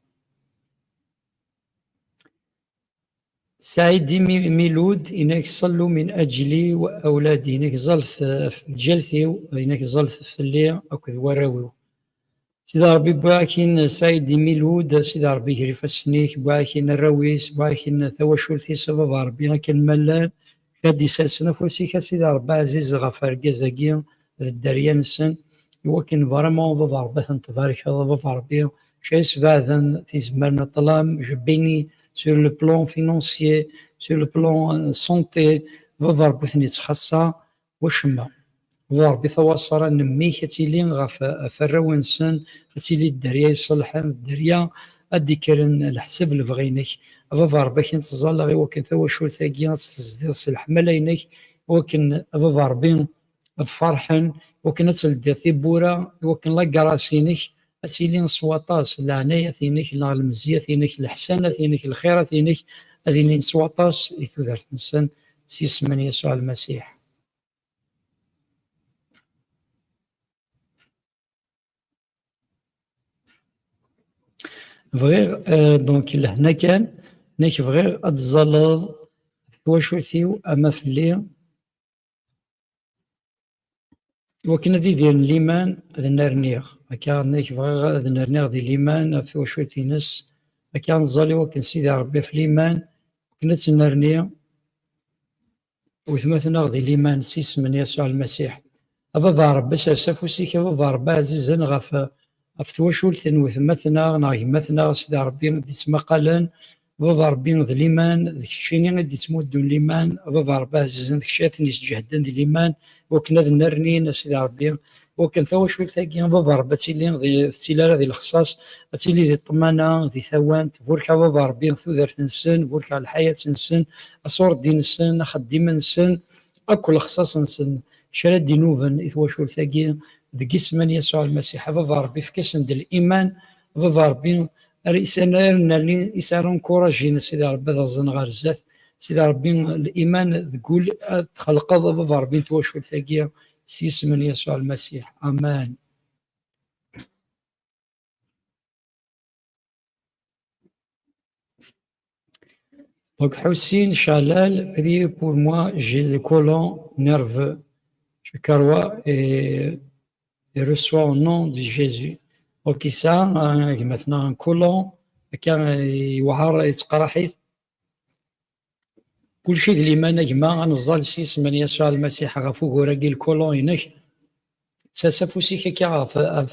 Saïdi Mi-, Miloud, inek sallu min ajli wa awladi, inek ẓallet, eh, f-, ǧǧalt-iw, inek ẓallet fell-i akked warraw-iw. Sidi Ṛebbi, wwiɣ-ak-in Saïdi Miloud, Sidi Ṛebbi, ger ifassen-ik, wwiɣ-ak-in arraw-is, wwiɣ-ak-in tawacult-is, a baba Ṛebbi, akken ma llan, ad d-isersen afus-ik, a Sidi Ṛebbi ɛziz, ɣef argaz-agi d dderya-nsen, i wakken vraiment, a baba Ṛebbi, ad ten-tbarkeḍ, a baba Ṛebbi, kra yesbeɛden tizemmar n ṭṭlam, je bénis sur le plan financier, sur le plan, euh, santé, a baba Ṛebbi, ur ten-ittxaṣṣa wacemma. A baba Ṛebbi, tawaṣṣara n mmi-k ad tili ɣef, ɣef arraw-nsen, ad tili dderya iṣelḥen, dderya ad d-ikkren leḥsab lebɣi-inek. A baba Ṛebbi, akken ttẓallaɣ i wakken tawacult-agi ad tt-tezdiḍ s leḥmala-inek, i wakken, a baba Ṛebbi, ad ferḥen, i wakken ad teldiḍ tiwwura, i wakken la grâce-inek ad tili s waṭas, leɛnayat-inek neɣ lmezyat-inek, leḥsanat-inek, lxirat-inek, ad ilin s waṭas i tudert-nsen, s yisem n Yasuɛ Lmasiḥ. Bɣiɣ, euh, donc, lehna kan, nekk bɣiɣ ad tẓalleḍ ɣef twacult-iw ama fell-i, iwakken ad idiren liman ad nnerniɣ. Akka, nekk bɣiɣ ad nnerniɣ di liman ɣef twacult-ines. Akka, ad nẓall iwakken Sidi Ṛebbi ɣef liman, iwakken ad tennerni wetma-tneɣ di liman s yisem n Yasuɛ Lmasiḥ. A Baba Ṛebbi, sers afus-ik, a Baba Ṛebbi ɛzizen, ɣef, ɣef twacult n wetma-tneɣ neɣ gma-tneɣ, a Sidi Ṛebbi, i d-ittmaqalen, a Baba Ṛebbi, d liman, d keččini i d-ittmuddun liman, a Baba Ṛebbi ɛzizen, d kečč ara ten-isǧehden di liman, iwakken ad nnernin, a Sidi Ṛebbi, iwakken tawacult-agi, a Baba Ṛebbi, ad tili di, ur tettili ara di lexṣaṣ, ad tili di ṭṭmana, di tawant. Burek a Baba Ṛebbi tudert-nsen, burek lḥayat-nsen, aṣurdi-nsen, axeddim-nsen, akk lexṣaṣ-nsen, kra d-inuben i twacult-agi, deg yisem n Yasuɛ Lmasiḥ. A Baba Ṛebbi, efk-asen-d liman, a Baba Ṛebbi, ar isan-, ar nnerni, is ara encouragin, a Sidi Ṛebbi, ad ẓen ɣer zdat, a Sidi Ṛebbi, liman deg wul ad txelqeḍ, a Baba Ṛebbi, n twacult-agi, s yisem n Yasuɛ Lmasiḥ. Amen. Donc, Houssine Chalal, priez pour moi, j'ai le côlon nerveux. Je crois et, et reçois au nom de Jésus. Donc, yesɛa, euh, gma-tneɣ un côlon, akka, euh, yewɛer, yettqerriḥ-it. Kulci d liman, a gma, ad neẓẓal s yisem n Yasuɛ Lmasiḥ ɣef ugur-agi, le côlon-inek. Sers afus-ik akka ɣef, ɣef,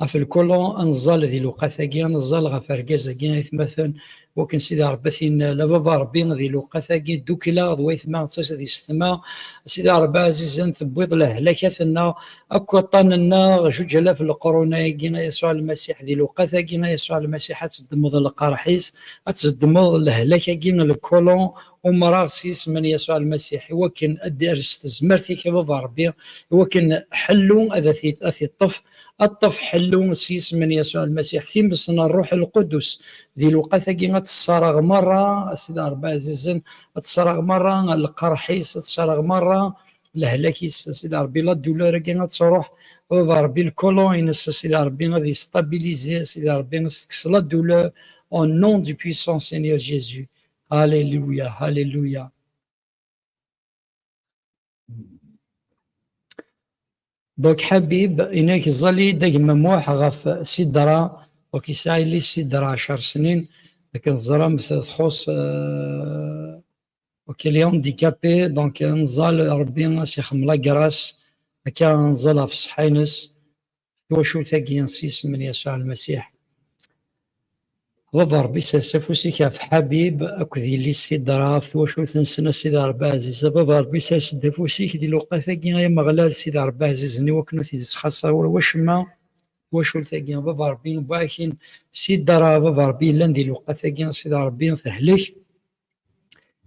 ɣef le côlon, ad neẓẓal di lewqat-agi, ad neẓẓal ɣef argaz-agi, aytmaten, wakken Sidi Ṛebbi ad t-innal. A Baba Ṛebbi, di lewqat-agi, ddukkleɣ d waytma, d tas-, d yessetma. Sidi Ṛebbi ɛzizen, tewwiḍ lehlakat-nneɣ, akk aṭṭan-nneɣ, juǧ alaf n leqrun-agi, a Yasuɛ Lmasiḥ, di lewqat-agi, a Yasuɛ Lmasiḥ, ad teddmeḍ lqerḥ-is, ad teddmeḍ lehlak-agi n le côlon, umreɣ s yisem n Yasuɛ Lmasiḥ, iwakken ad d-ires tezmert-ik, a Baba Ṛebbi, iwakken ḥellu ad t-, ad t-iṭṭef, ad ṭṭef ḥellu s yisem n Yasuɛ Lmasiḥ, times n Ṛṛuḥ Lqudus, di lewqat-agi ad tt-ṣṣareɣ merra, a Sidi Ṛebbi ɛzizen, ad tt-ṣṣareɣ merra lqerḥ-is, ad tt-ṣṣareɣ merra lehlak-is, a Sidi Ṛebbi, la douleur-agi ad truḥ, a Baba Ṛebbi, le côlon-ines, a Sidi Ṛebbi, ad yestabilizi, a Sidi Ṛebbi, ad s-tekkes la douleur, au nom du puissant Seigneur Jésus. Alléluia, alléluia. Donc, Habib, inek ẓẓal-iyi-d a gma Muḥ ɣef Sidra, donc yesɛa yelli-s Sidra ɛecr snin, akken teẓramt txuṣ, euh, ok, elle est handicapée, donc, euh, nẓal Rebbi a s-ixdem la grâce, akka nẓal ɣef ṣṣeḥḥa-ines, twacult-agi s yisem n Yasuɛ Lmasiḥ. Baba Rebbi, sers afus-ik ɣef Habib akked yelli-s Sidra, ɣef twacult-nsen, a Sidi Rebbi ɛziz. A Baba Rebbi, sers-d afus-ik di lewqat-agi, ay Ameɣlal, Sidi Rebbi ɛzizen, i wakken ur t-id-ttxaṣṣa wacemma twacult-agi. A Baba Rebbi, wwiɣ-ak-in Sidra, a Baba Rebbi, yellan di lewqat-agi, a Sidi Rebbi, tehlek.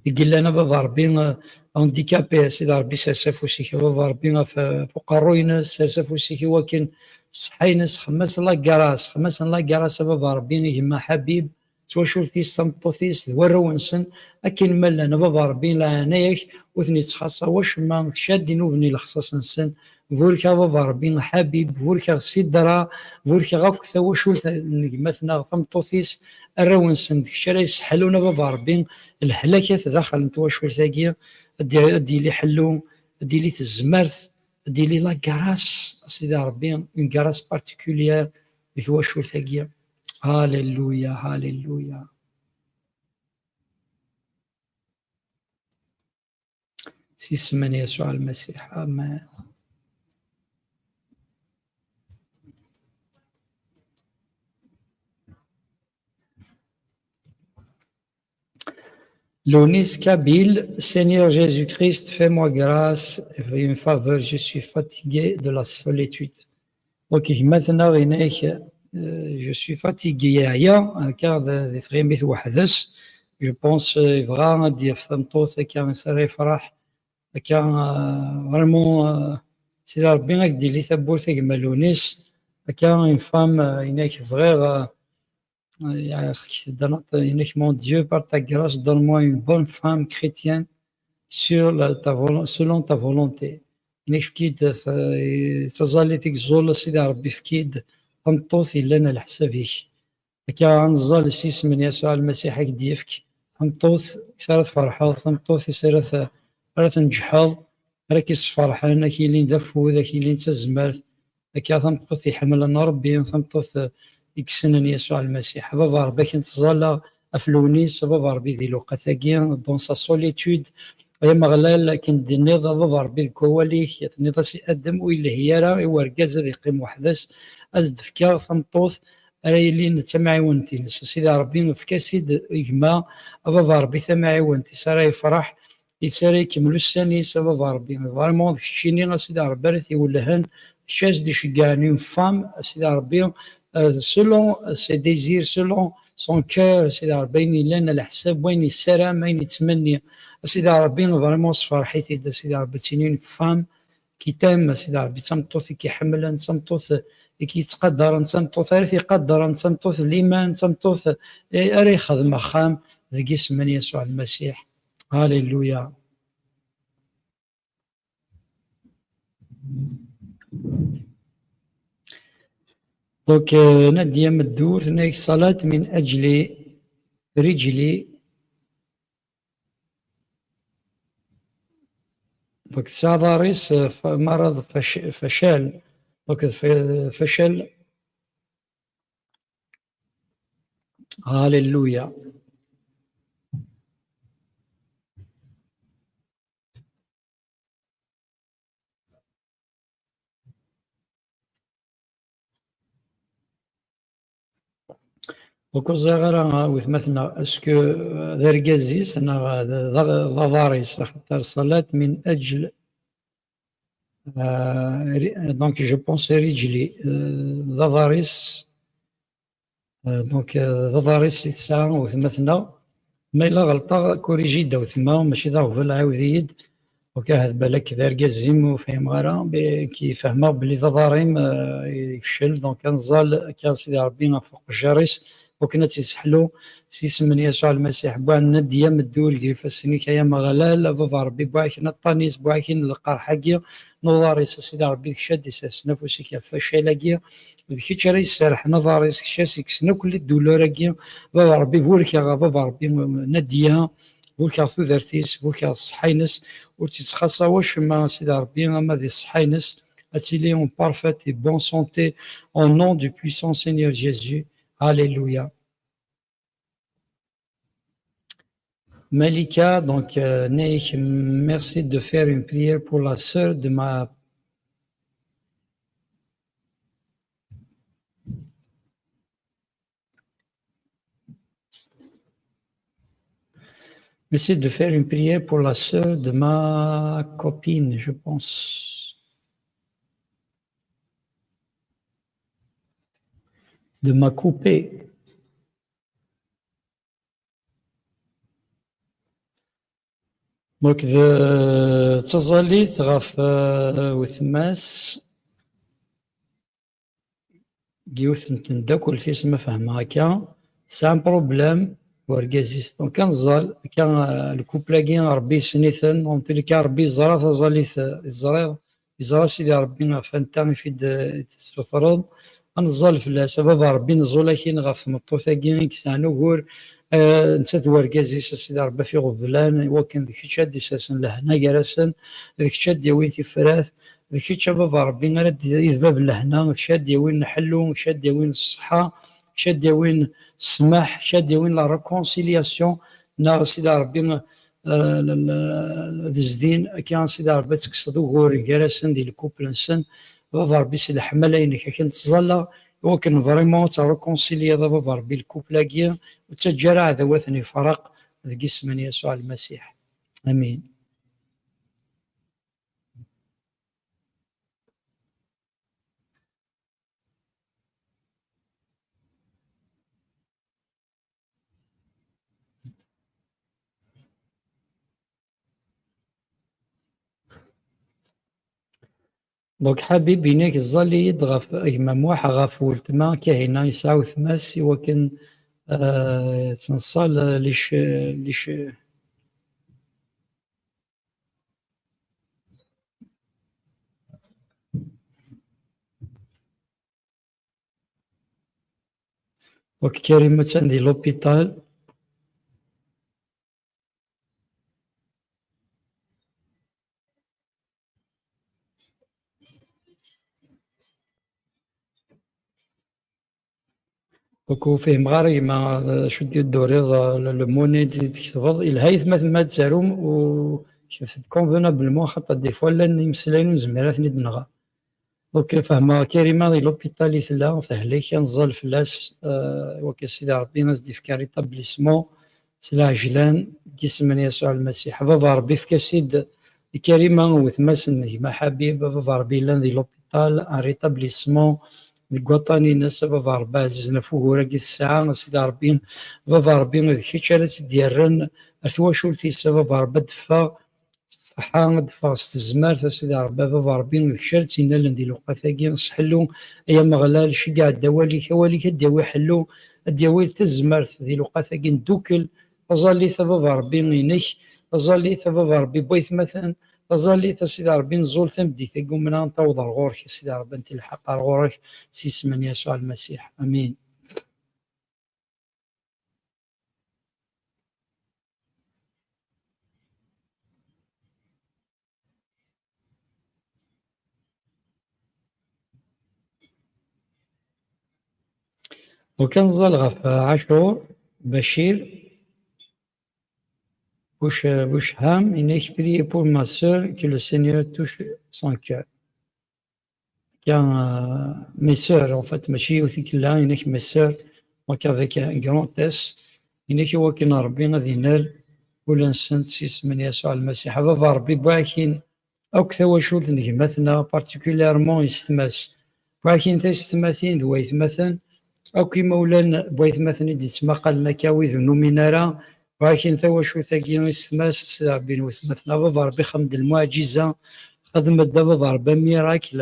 I yellan, a Baba Ṛebbi, eh, handicapé, a Sidi Ṛebbi, sers afus-ik, a Baba Ṛebbi, ɣef, ɣef uqerruy-ines, sers afus-ik i wakken ṣṣeḥḥa-ines, xdem-as la grâce, xdem-asen la grâce, a Baba Ṛebbi, i gma Habib, d twacult-is, tameṭṭut-is, d warraw-nsen, akken ma llan, a Baba Ṛebbi, leɛnaya-k, ur ten-ittxaṣṣa wacemma, tcad inuben i lexṣaṣ-nsen, burek a Baba Ṛebbi Habib, burek-aɣ Sidra, burek-aɣ akk tawacult n gma-tneɣ, tameṭṭut-is, arraw-nsen, d kečč ara yesseḥlun a Baba Ṛebbi lehlakat daxel n twacult-agi, ad d-, ad d-yili ḥellu, ad d-yili tezmert, ad d-yili la grâce, a Sidi Ṛebbi, une grâce particulière di twacult-agi. Alléluia, alléluia. S yisem n Yasuɛ Lmasiḥ. Amen. Lonis Kabyle, Seigneur Jésus-Christ, fais-moi grâce, fais une faveur, je suis fatigué de la solitude. Donc, gma-tneɣ yenna-ak, euh, je suis fatigué, yeɛya, akka d, di tɣimit weḥd-s. Je pense, euh, yebɣa ad d-yaf tameṭṭut, akka s ara yefreḥ, akka, euh, vraiment, euh, Sidi Ṛebbi ad k-d-yili tawwurt a gma Lonis, akka une femme, euh, yenna-ak bɣiɣ, euh, euh, yenna-ak, mon Dieu, par ta grâce, donne-moi une bonne femme chrétienne sur la, ta volo-, selon ta volonté. Yenna-ak, efk-iyi-d, euh, taẓallit i yeẓẓul, a Sidi Ṛebbi, efk-iyi-d tameṭṭut yellan ɣef leḥsab-ik. Akka ad nẓal s yisem n Yasuɛ Lmasiḥ, ad k-d-yefk tameṭṭut i s ara tferḥeḍ, tameṭṭut i s ara t-, ara tneǧḥeḍ, ara k-isferḥen, ad k-yilin d afud, ad k-yilin d tazmert. Akka tameṭṭut iḥemmlen Ṛebbi, tameṭṭut, eh, i yessnen Yasuɛ Lmasiḥ. A Baba Ṛebbi, ad k-nettẓalla ɣef Lewnis, a Baba Ṛebbi, di lewqat-agi, dans sa solitude. Ay Ameɣlal, akken d-tenniḍ, a Baba Ṛebbi, deg wawal-ik, tenniḍ-as i Adem, ur yelhi ara i wergaz ad yeqqim weḥd-s, ad s-d-fkeɣ tameṭṭut ara yilin d tamɛiwent-ines. A Sidi Ṛebbi, efk-as-id i gma, a Baba Ṛebbi, tamɛiwent, i s ara yefṛeḥ, i s ara ikemmel ussan-is, a Baba Ṛebbi. Vraiment, d keččini, a Sidi Ṛebbi, ara t-iwellhen, kečč ara s-d-iceggɛen une femme, a Sidi Ṛebbi, euh, selon ses désirs, selon son cœur, a Sidi Ṛebbi, ayen yellan ɛla ḥsab wayen yessaram, ayen yettmenni. A Sidi Ṛebbi, vraiment, sferḥ-it-id, a Sidi Ṛebbi, ad tili une femme qui t'aime, a Sidi Ṛebbi, d tameṭṭut i k-iḥemmlen, d tameṭṭut i k-yettqadaren, d tameṭṭut ara t-iqadren, d tameṭṭut n liman, d tameṭṭut, eh, ara yexdem axxam deg yisem n Yasuɛ Lmasiḥ. Alléluia. Donc, euh, Nadia Meddour, tenna-k: صلاة من أجل رجلي. Donc, tesɛa aḍar-is, euh, fa-, مرض فش-, فشل. Donc, f-, فشل. Alléluia. Donc, ur ẓriɣ ara, ah, weltma-tneɣ, est-ce que, euh, d argaz-is neɣ d, d, d aḍar-is, axaṭer صلاة من أجل, euh, ri-, donc, je pense, رجلي, euh, d aḍar-is. Euh, donc, euh, d aḍar-is i tesɛa weltma-tneɣ. Ma yella ɣelṭeɣ, corrigi-d a weltma, mačči d aɣbel, ɛiwed-iyi-d. Donc, ahat balak d argaz-im ur fhimeɣ ara, mais ki fehmeɣ belli d aḍar-im, euh, yefcel. Donc, ad nẓal akka Sidi Ṛebbi ɣef uqejjar-is, wakken ad tt-isseḥlu s yisem n Yasuɛ Lmasiḥ. Bwa Nadia Meddour, ger ifassen-ik, ay Ameɣlal, a Baba Ṛebbi, bwa akken aṭṭan-is, bwa akken lqerḥ-agi n uḍar-is, a Sidi Ṛebbi, d kečč ad d-isersen afus-ik ɣef facal-agi, d kečč ara yesserḥen aḍar-is, kečč ara s-ikksen akk les douleurs-agi. Baba Ṛebbi, burkeɣ, a Baba Ṛebbi, Nadia, burkeɣ tudert-is, burkeɣ ṣṣeḥḥa-ines, ur tt-ittxaṣṣa wacemma, a Sidi Ṛebbi, ama di ṣṣeḥḥa-ines, ad tili en parfaite et bonne santé, au nom du puissant Seigneur Jésus. Alléluia. Malika, donc, euh, Neik, merci de faire une prière pour la sœur de ma, merci de faire une prière pour la sœur de ma copine, je pense. De ma coupée. Donc, d taẓallit ɣef, euh, wetma-s, yiwet n tmeddakelt-is, ma fehmeɣ akka, tesɛa un problème, wergaz-is. Donc, ad nẓal akka, euh, le couple-agi, Ṛebbi yessen-iten, en tout cas, Ṛebbi yeẓra taẓallit, euh, yeẓra, yeẓra Sidi Ṛebbi ɣef anta i f-id, i d-tessutreḍ. Ad nẓal fell-as, a Baba Ṛebbi, neẓẓul-ak-in ɣef tmeṭṭut-agi i yesɛan ugur, eh, nettat d wergaz-is, a Sidi Ṛebbi, af iɣeblan, i wakken d kečč ad d-isersen lehna gar-asen, d kečč ad d-yawin tifrat, d kečč, a Baba Ṛebbi, ara d-, i d bab n lehna, d kečč ad d-yawin ḥellu, d kečč ad d-yawin ṣṣeḥḥa, d kečč ad d-yawin ssmaḥ, d kečč ad d-yawin la réconciliation, neɣ a Sidi Ṛebbi, eh, l-, l-, ad zdin, akka, a Sidi Ṛebbi, ad tekkseḍ ugur gar-asen di lkupl-nsen. A Baba Ṛebbi, s leḥmala-inek, ad k-nettẓalla, i wakken vraiment ad terreconciliyeḍ, a Baba Ṛebbi, lkupl-agi, ur ttaǧǧa ara aɛdaw ad ten-iferreq, deg yisem n Yasuɛ Lmasiḥ. Amin. Donc, Ḥabib, inek ẓẓal-iyi-d ɣef gma Muḥ, ɣef weltma Kahina, yesɛa weltma-s, i wakken, euh, tenṣal, euh, les che-, les che-, Donc Karim attan di l'hôpital. Donc ur fhimeɣ ara gma d acu d-turiḍ, le, le mot-nni d-, d-tketbeḍ. Yelha-yi ma, ma ad tarum u keftet convenablement, xaṭer des fois llan imeslayen ur nezmir ad ten-id-nɣer. Donc fehmeɣ Karima di l'hôpital i tella, tehlek, ad neẓẓal fell-as, euh, iwakken Sidi Ṛebbi ad s-d-ifk un rétablissement s lɛejlan, deg isem n Yasuɛ Lmasiḥ. A Baba Ṛebbi, efk-as-id i Karima, wetma-s n gma Ḥabib, a Baba Ṛebbi yellan di l'hôpital, un rétablissement deg waṭṭan-ines, a Baba Ṛebbi ɛzizen ɣef wugur-agi tesɛa, a Sidi Ṛebbi, a Baba Ṛebbi, d kečč ara tt-id-yerren ar twacult-is, a Baba Ṛebbi, ad d-teffeɣ tṣeḥḥa, ad d-teffeɣ s tezmert, a Sidi Ṛebbi, a Baba Ṛebbi, d kečč ara tt-innalen di lewqat-agi, ṣeḥḥlu, ay Ameɣlal, ceggeɛ-d awal-ik, awal-ik ad d-yawi ḥellu, ad d-yawi tazmert di lewqat-agi, neddukel, taẓallit a Baba Ṛebbi inek, taẓallit a Baba Ṛebbi n waytmaten, taẓallit a Sidi Ṛebbi neẓẓul tameddit-agi umneɣ ad taweḍ ar ɣur-k a Sidi Ṛebbi, ad ntilḥaq ar ɣur-k s yisem n Yasuɛ Lmasiḥ. Amin. Donc ad nẓal ɣef Ɛacur Bacir Buc-, Bucham, inek prier pour ma sœur que le Seigneur touche son cœur. Akka, euh, mes sœurs, en fait, mačči yiwet i yella, inek mes sœurs, donc avec un grand S, inek iwakken Ṛebbi ad inal ula-nsent s yisem n Yasuɛ Lmasiḥ. A Baba Ṛebbi, wwiɣ-ak-in akk tawacult n gma-tneɣ, particulièrement yessetma-s. Wwiɣ-ak-in taysetmatin d waytmaten, akk imawlan n waytmaten i d-yettmaqalen akka, wid ur numin ara, wwiɣ-ak-in tawacult-agi, yessetma-s, Sidi Ṛebbi n waytmaten. A Baba Ṛebbi, xdem-d lmuɛǧiza, xdem-d a Baba Ṛebbi amirakl.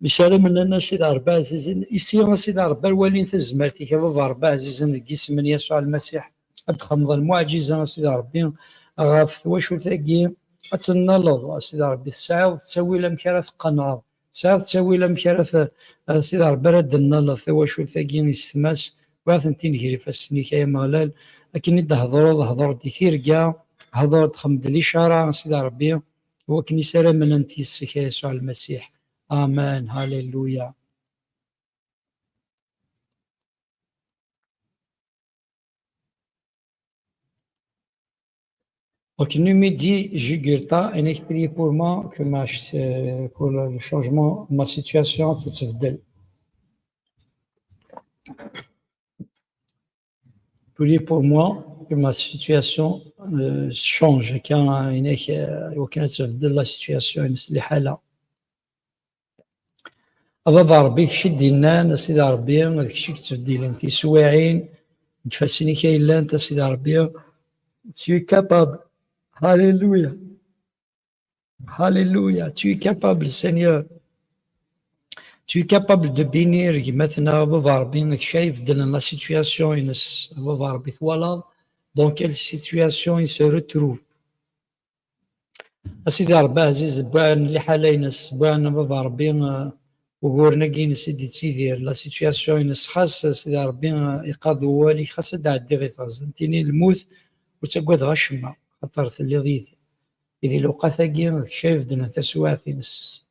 Msalamen a Sidi Ṛebbi ɛzizen, ici a Sidi Ṛebbi ar walin tazmert-ik a Baba Ṛebbi ɛzizen deg yisem n Yasuɛ Lmasiḥ. Ad d-txedmeḍ lmuɛǧiza a Sidi Ṛebbi ɣef twacult-agi, ad tennaleḍ a Sidi Ṛebbi, tesɛiḍ ttawil amek ara tqenɛeḍ, tesɛiḍ ttawil amek ara t-, a Sidi Ṛebbi ara d-tennaleḍ tawacult-agi, yessetma-s, wwiɣ-tent-in gar ifassen-ik ay Ameɣlal, akken i d-thedreḍ, hder-d i tirga, hder-d, xdem-d licara a Sidi Ṛebbi, wakken i ssaramen ad tent-yessek a Yasuɛ Lmasiḥ. Amen. Hallelujah. Donc, Numidi Jugurta, inek prier pour moi, que ma, euh, pour le changement, ma situation, ad tettbeddil. Prier pour moi, que ma situation, euh, change. Kan, inek, euh, iwakken ad tettbeddil la situation, liḥala. A Baba Ṛebbi, kečč i d-yennan, a Sidi Ṛebbi, d kečč i yettbeddilen tiswiɛin, deg ifassen-ik ay llant, a Sidi Ṛebbi. Tu es capable. Hallelujah. Hallelujah. Tu es capable, Seigneur. Tu es capable de bénir gma-tneɣ, a Baba Ṛebbi, d kečč ay ibeddlen la situation-ines, a Baba Ṛebbi, twalaḍ dans quelle situation il se retrouve. A Sidi Ṛebbi ɛziz, wwiɣ-n liḥala-ines, wwiɣ-n a Baba Ṛebbi, eh, uguren-agi-ines i d-yettidir, la situation-ines, xas a Sidi Ṛebbi, eh, iqad wawal-ik, xas ad d-ɛeddiɣ i teɣzi, ad tini lmut ur ttagadeɣ acemma, xaṭer telliḍ yid-i. I di lewqat-agi, d kečč ay ibeddlen taswiɛt-ines,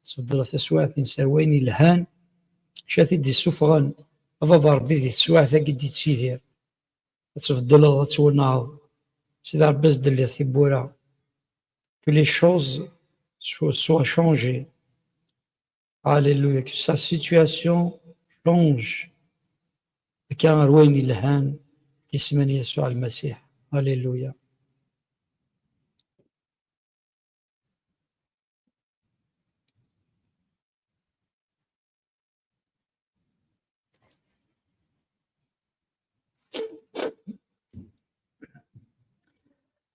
tbeddleḍ taswiɛt-ines ar wayen yelhan, kečč ad t-id-issufɣen, a Baba Ṛebbi, di teswiɛt-agi d-yettidir. Ad tbeddleḍ, ad twenɛeḍ. Sidi Ṛebbi, ad s-d-telliḍ tiwwura. Que les choses soient, soient changées. Alléluia. Que sa situation change. Akka ar wayen yelhan, deg yisem n Yasuɛ Lmasiḥ. Alléluia.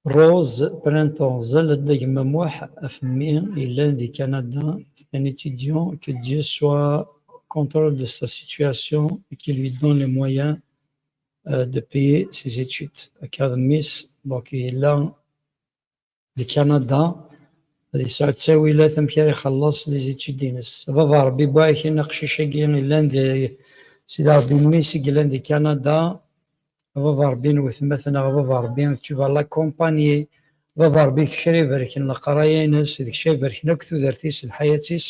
Rose Printemps, ẓẓal-d a gma Muḥ ɣef mmi yellan di Canada, c'est un étudiant, que Dieu soit au contrôle de sa situation et qu'il lui donne les moyens, euh, de payer ses études. Akka d mmi-s, donc yella di Canada, ad yesɛu ttawilat amek ara ixelleṣ les études-ines. Baba Ṛebbi, wwiɣ-ak-in aqcic-agi yellan di, Sidi Ṛebbi, mmi-s i yellan di Kanada, a Baba Ṛebbi n wetma-tneɣ, a Baba Ṛebbi, tu vas l'accompagner, a Baba Ṛebbi, d kečč ara ibarken leqraya-ines, d kečč ara ibarken akk tudert-is, lḥayat-is,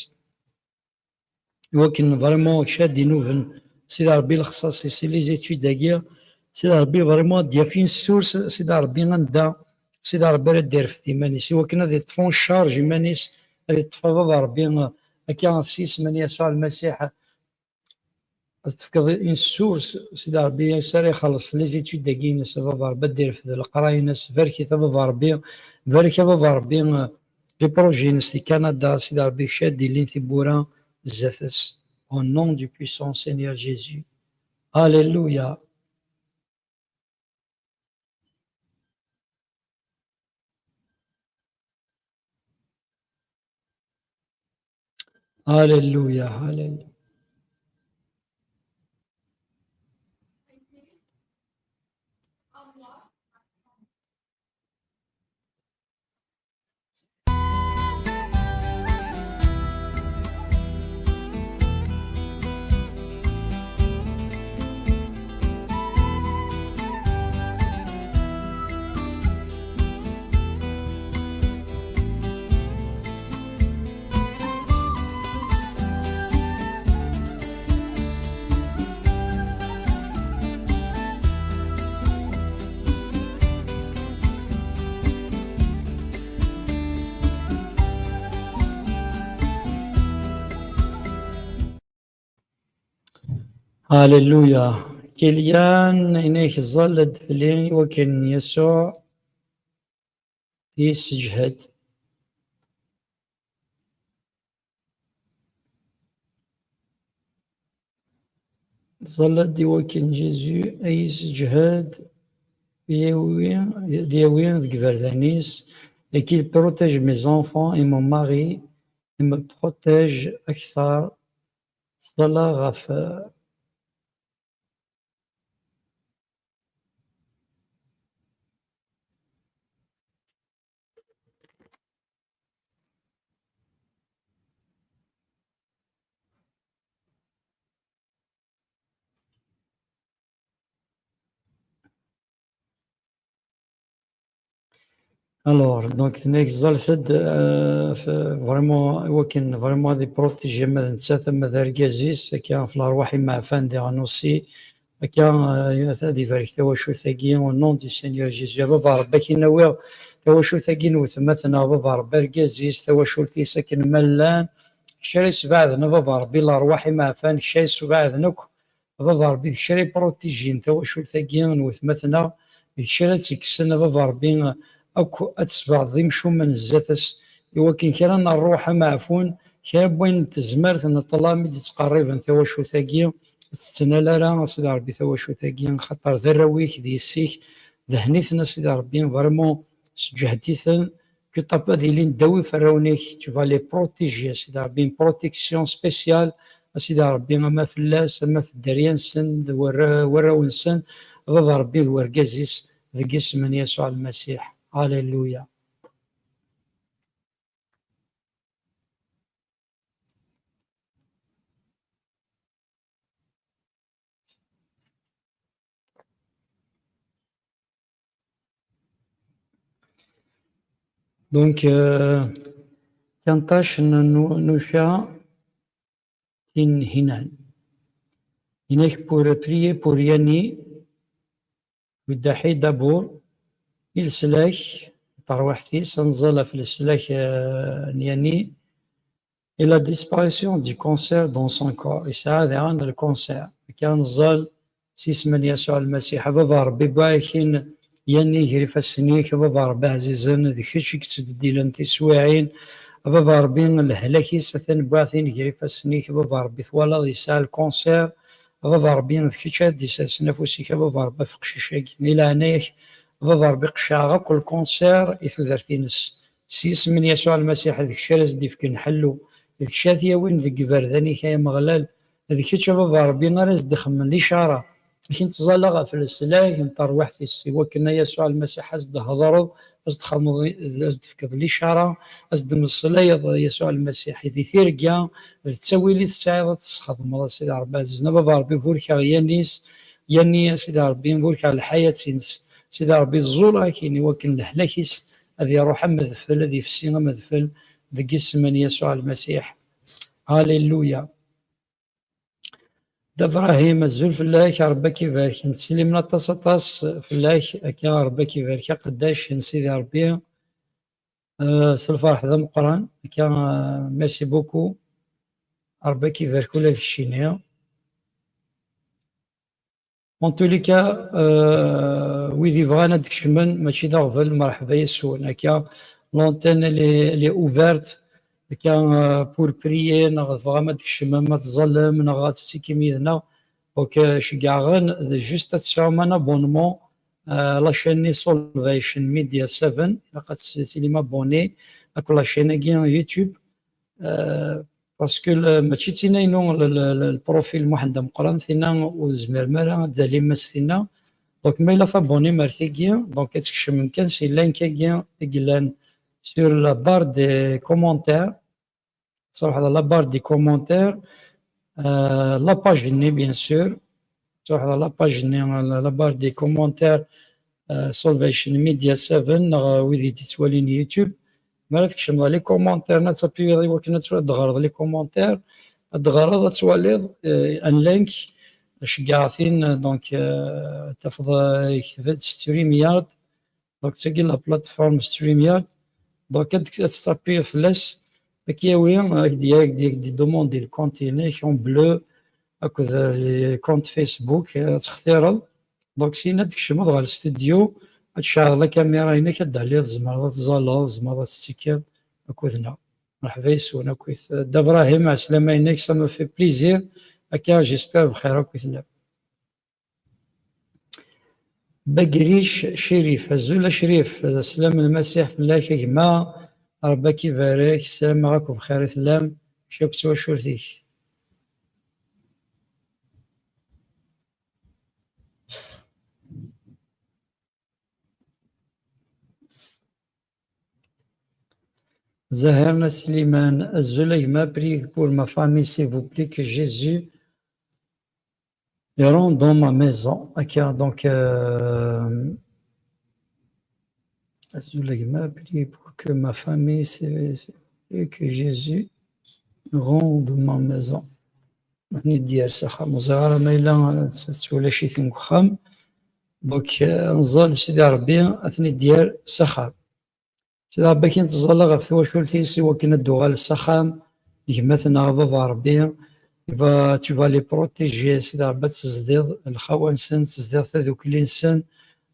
i wakken vraiment kečč ad d-inuben, Sidi Ṛebbi, lexṣaṣ-is, i les études-agi, Sidi Ṛebbi, vraiment ad d-yaf une source, Sidi Ṛebbi, anda Sidi Ṛebbi ara d-irfed iman-is, i wakken ad iṭṭef en charge iman-is, ad iṭṭef a Baba Ṛebbi, akka s yisem n Yasuɛ Lmasiḥ, ad tefkeḍ une source, Sidi Ṛebbi, ass ara ixelleṣ les études-agi-ines, a Baba Ṛebbi, ad d-irfed leqraya-ines, barek-it a Baba Ṛebbi, barek a Baba Ṛebbi, les projets-ines di Kanada, Sidi Ṛebbi, kečč ad d-ilin tiwwura zdat-s. Au nom du puissant Seigneur Jésus. Alléluia. Alléluia, alléluia. Alléluia. Kylian, inek ẓẓal-d fell-i i wakken Yasuɛ yesseǧhed. Ẓẓal-d i wakken Jésus ay yesseǧhed, yawi, ad yawi deg iberdan-is, et qu'il protège mes enfants et mon mari, et me protège akteṛ. Ẓẓal ɣef Alors, donc, tenna ẓẓalent-d, euh, f-, vraiment, i wakken vraiment ad iprotiji ama d nettat, ama d argaz-is, akka ɣef lerwaḥ imeɛfan diɣen aussi, akka, euh, ad ibarek tawacult-agi, au nom du Seigneur Jésus. A Baba Ṛebbi, akin awiɣ tawacult-agi n wetma-tneɣ, a Baba Ṛebbi, argaz-is, tawacult-is akken ma llan, kečč ara yesbeɛden, a Baba Ṛebbi, lerwaḥ imeɛfan, kečč ara yesbeɛden akk, a Baba Ṛebbi, d kečč ara iprotijin tawacult-agi n wetma-tneɣ, d kečč ara tt-ikksen, a Baba Ṛebbi, akk ad tesbeɛdeḍ imcumen zdat-s, i wakken kra n ṛṛuḥ ameɛfun, kra n wayen n tezmert n ṭṭlam i d-ittqerriben tawacult-agi, ur tt-tettnal ara, a Sidi Ṛebbi, tawacult-agi, axaṭer d arraw-ik, d yessi-k, dhen-iten, a Sidi Ṛebbi, vraiment, sǧehd-iten, que t'as pas, ad ilin ddaw iferrawen-ik, tu vas les protéger, a Sidi Ṛebbi, une protection spéciale, a Sidi Ṛebbi, ama fell-as, ama f dderya-nsen, d warra-, warraw-nsen, a Baba Ṛebbi, d wergaz-is, deg isem n Yasuɛ Lmasiḥ. Alléluia. Donc, euh, tiṭ-nni n Nu-, Nuca Tinhinan. Inek pour prier pour Yanni Bdahi d'abord, i leslak, tarwiḥt-is, ad nẓal ɣef leslak, euh, n Yanni, et la disparition du cancer dans son corps. Yesɛa diɣen lkanser. Akka ad nẓal s yisem n Yasuɛ Lmasiḥ. A Baba Ṛebbi, wwiɣ-ak-in Yanni gar ifassen-ik, a Baba Ṛebbi ɛzizen, d kečč i yettbeddilen tiswiɛin. A Baba Ṛebbi, lehlak-is atan wwiɣ-t-in gar ifassen-ik, a Baba Ṛebbi, twalaḍ yesɛa lkanser. A Baba Ṛebbi, d kečč ad d-isersen afus-ik, a Baba Ṛebbi, ɣef uqcic-agi. Di leɛnaya-k, a Baba Ṛebbi, qeccɛeɣ akk lkanser i tudert-ines. S yisem n Yasuɛ Lmasiḥ, d kečč ara s-d-ifken ḥellu, d kečč ara t-yawin deg iberdan-ik, ay Ameɣlal, d kečč, a Baba Ṛebbi, ara s-d-ixemmen licara, Ad k-nettẓalla ɣef leslak n terwiḥt-is, i wakken a Yasuɛ Lmasiḥ ad s-d-thedreḍ, ad s-d-txedmeḍ, ad s-d-tefkeḍ licara, ad s-d-temmeslayeḍ a Yasuɛ Lmasiḥ di tirga, d ttawil i tesɛiḍ ad tesxedmeḍ a Sidi Ṛebbi ɛzizen. A Baba Ṛebbi, burkeɣ yan-is, yan-i a Sidi Ṛebbi, burkeɣ lḥayat-ines. Sidi Ṛebbi, ẓẓul akin i wakken lehlak-is ad iṛuḥ am adfel, ad ifsi am adfel deg isem n Yasuɛ Lmasiḥ. Alléluia. Dda Brahim, azul fell-ak, Ṛebbi ad k-ibarek. Nettsellimen aṭas, aṭas fell-ak, akka Ṛebbi ad k-ibarek, aqeddac n Sidi Ṛebbi. Euh, s lferḥ d ameqqran, akka, euh, merci beaucoup. Ṛebbi ad k-ibarek ula d keččini. En tous les cas, euh, wid yebɣan ad d-kecmen, mačči d aɣbel, mṛeḥba yes-wen. Akka, l'antenne, elle est, elle est ouverte. Akka, euh, pour prier, neɣ tebɣam ad d-tkecmem, ad tẓallem, neɣ ad tettikim yid-neɣ. Donc, euh, ceggɛeɣ-ken, d juste ad tesɛum un abonnement, euh, la chaîne-nni Salvation Media seven, ilaq ad tilim abonné, akked la chaîne-agi YouTube. Euh, parce que le, mačči d tinna-inu le, le, le, le profil Muḥend Ameqqran, tinna ur tezmirem ara ad d-talim s tinna. Donc, ma yella tabonné mer tigi, donc ad tkecmem kan si link-agi i yellan sur la barre des commentaires. Truḥeḍ la barre des commentaires, euh, la page-nni, bien sûr. Truḥeḍ la page-nni, la, la barre des commentaires, euh, Salvation Media seven, neɣ wid i d-yettwalin YouTube. Mi ara tkecmeḍ les commentaires, ad tapiḍ i wakken ad d-ɣreḍ les commentaires, ad d-ɣreḍ, ad twaliḍ, euh, un link, ceggɛeɣ-t-in, donc, euh, tafeḍ, euh, yekteb-d StreamYard. Donc, d tagi la plateforme StreamYard. Donc, ad, ad testapiḍ fell-as, ad k-yawi, ad k-d-, ad k-d-, ad k-d-idumandi lkont-inek en bleu, akked, euh, les comptes Facebook, euh, ad textireḍ. Donc, syin ad tkecmeḍ ɣer studio, ad tceɛleḍ la caméra-inek, ad d-taliḍ, tzemreḍ ad tẓalleḍ, tzemreḍ ad tettikiḍ akked-neɣ. Mṛeḥba yes-wen akkit. Dda Brahim, ɛeslama-inek, ça me fait plaisir. Akka, j'espère bxir akk i tellam. Bagric Chérif, azul a Crif, sslam n Lmasiḥ fell-ak a gma, Ṛebbi ad k-ibarek, ssarameɣ akk bxir i tellam, kečč akked twacult-ik. Zahir N At Sliman, azul a gma, priez pour ma famille, s'il vous plaît, que Jésus rentre dans ma maison. Akka, donc, euh, azul a gma, priez pour que ma famille, c'est, c'est, et que Jésus rentre dans ma maison. Ad ten-id-yerr s axxam. Ur ẓriɣ ara ma yella tettwalac-iten deg uxxam. Donc, euh, nẓal Sidi Ṛebbi ad ten-id-yerr s axxam. Sidi Ṛebbi akin teẓẓalleɣ ɣef twacult-is i wakken ad d-tuɣal s axxam, gma-tneɣ, a Baba Ṛebbi, va, tu vas les protéger, Sidi Ṛebbi ad tezdiḍ lxawa-nsen, tezdiḍ tadukli-nsen,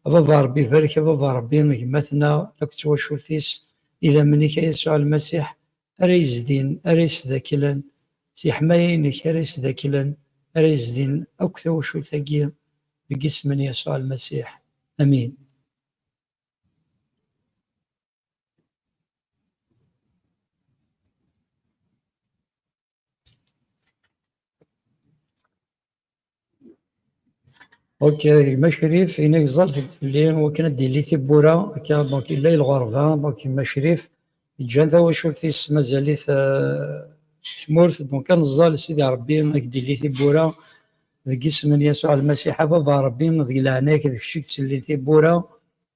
a Baba Ṛebbi, barek, a Baba Ṛebbi, gma-tneɣ, akked twacult-is, idammen-ik, a Yasuɛ Lmasiḥ, ara yezdin, ara yesdaklen, s yeḥmaya-inek ara yesdaklen, ara yezdin akk tawacult-agi, deg isem n Yasuɛ Lmasiḥ. Amin. Ok, gma Crif, inek ẓẓallet-d fell-i wakken ad d-yili tiwwura, akka, donc, yella i lɣerba, donc, gma Crif, yeǧǧan tawacult-is, mazal-it, euh, tmurt, donc, ad nẓal Sidi Ṛebbi, ad k-d-yili tiwwura, deg isem n Yasuɛ Lmasiḥ, a Baba Ṛebbi, deg leɛnaya-k, d kečč i yettellin tiwwura,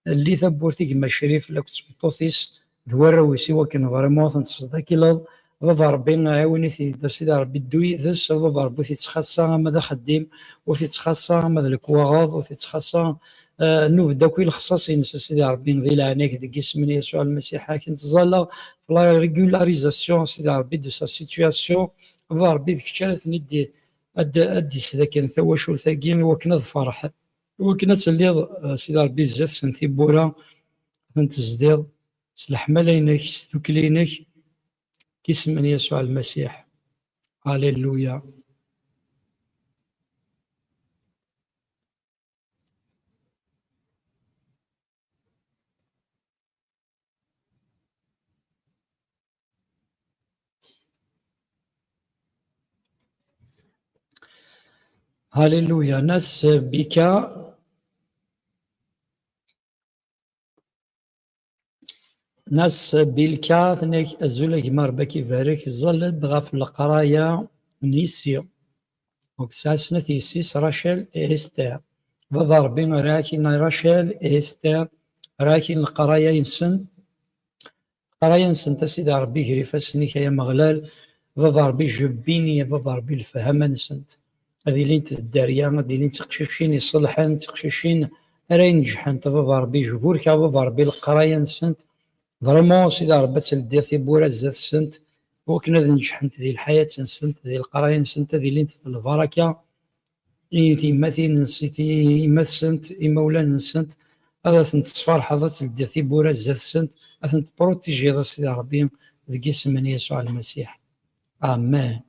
lli tawwurt i gma Crif, akked tmeṭṭut-is, d warraw-is, i wakken vraiment ad ten-tesdakileḍ. Baba Ṛebbi, ɛiwen-it-id, a Sidi Ṛebbi, ddu yid-s, a Baba Ṛebbi, ur t-ittxaṣṣa ama d axeddim, ur t-ittxaṣṣa ama d lekwaɣeḍ, ur t-ittxaṣṣa, eh, nubed akk i lexṣaṣ-ines, a Sidi Ṛebbi, di leɛnaya-k, deg isem n Yasuɛ Lmasiḥ, akken tẓalleɣ, la régularisation, a Sidi Ṛebbi, de sa situation, a Baba Ṛebbi, d kečč ara ten-id-, ad d-, ad d-isdaken tawacult-agi, i wakken ad ferḥen. Iwakken ad telliḍ, eh, Sidi Ṛebbi, zdat-sen tiwwura, ad ten-tezdiḍ s leḥmala-inek, s tdukli-inek, deg isem n Yasuɛ Lmasiḥ. Alléluia. Hallelujah. Nas Bika, Nas Bilka, tenna-k: "Azul a gma, Rebbi ad k-ibarek, ẓẓel-d ɣef leqraya n yessi." Ur tesɛa snat yessi-s, Rachel et Esther. Baba Rebbi ara ak-inna Rachel et Esther, ara ak-in leqraya-nsen. Leqraya-nsent, a Sidi Rebbi, ger ifassen-ik, ay Ameɣlal. Baba Rebbi, je bénis, a Baba Rebbi, lefhama-nsent. Ad ilint d dderya, ad ilint d tiqcicin iṣelḥen, d tiqcicin ara inejḥent, a Baba Rebbi, je burek, a Baba Rebbi, leqraya-nsent. Vraiment, a Sidi Rebbi, ad teldiḍ tiwwura zdat-sent, wakken ad neǧḥent di lḥayat-nsent, di leqraya-nsent, ad ilint d lbaraka i tyemmatin-nsent, i yemma-tsent, imawlan-nsent, ad tent-tesferḥeḍ, ad teldiḍ tiwwura zdat-sent, ad tent-tepruṭijiḍ, a Sidi Rebbi, deg yisem n Yasuɛ Lmasiḥ. Amen.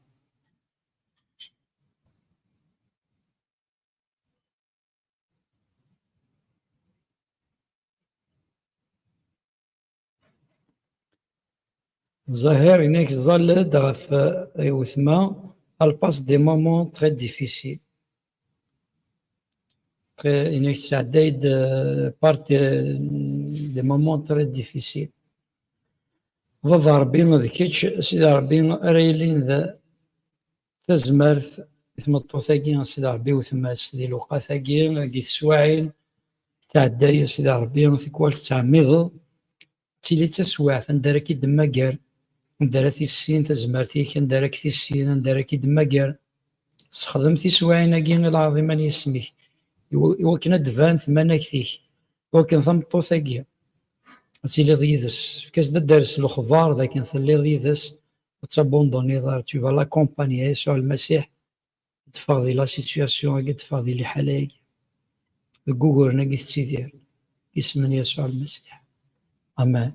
Zahir, yenna-k ẓẓal-d ɣef, eh, wetma, elle passe des moments très difficiles. Très, yenna-k tesɛedday-d, eh, part, eh, des moments très difficiles. Baba Rebbi d kečč, Sidi Rebbi, ara yilin d tazmert i tmeṭṭut-agi, Sidi Rebbi, wetma-s di lewqat-agi, deg teswiɛin, tɛedday, Sidi Rebbi, tikwal tettɛemmideḍ, tili d taswiɛt anda ara k-id-temmager, anda ara tissin tazmert-ik, anda ara k-tissin, anda ara k-id-temmager. Sexdem tiswiɛin-agi i lɛaḍima n yisem-ik, i wa-, i wakken ad d-tban tmanagt-ik, i wakken tameṭṭut-agi ad tiliḍ yid-s. Efk-as-d ad d-ters lexbar d akken telliḍ yid-s, ur tabanduniḍ ara. Tu vas l'accompagner, Yasuɛ Lmasiḥ, ad teffeɣ di la situation-agi, ad teffeɣ di liḥala-agi, deg wuguren-agi tettidir, deg yisem n Yasuɛ Lmasiḥ. Amen.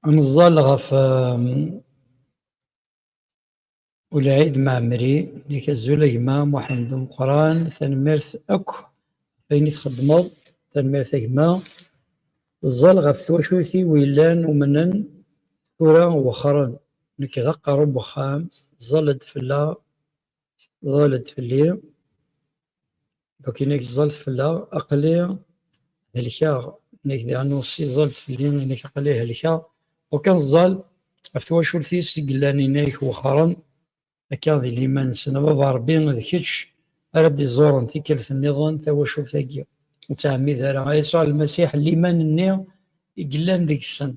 Ad neẓẓal ɣef, um, Ulɛid Mɛemmri, yenna-k azul a gma Muḥend Umeqqran, tanemmirt akk ɣef wayen i txeddmeḍ, tanemmirt a gma. Ẓẓal ɣef twacult-iw yellan umnen, tura wexxren. Nekk d aqerru n wexxam, ẓẓal-d fell-, ẓẓal-d fell-i. Donc, yenna-k ẓẓal-d fell-aɣ, aql-i helkeɣ. Yenna-k diɣen aussi ẓẓal-d fell-i, yenna-k aql-i helkeɣ. Donc, ad neẓẓal ɣef twacult-is i yellan, yenna-k wexxren akka di liman-nsen. A Baba Rebbi, d kečč ara d-iẓuren tikkelt nniḍen tawacult-agi. Ur ttɛemmid ara, a Yasuɛ Lmasiḥ, liman-nni i yellan deg-sen.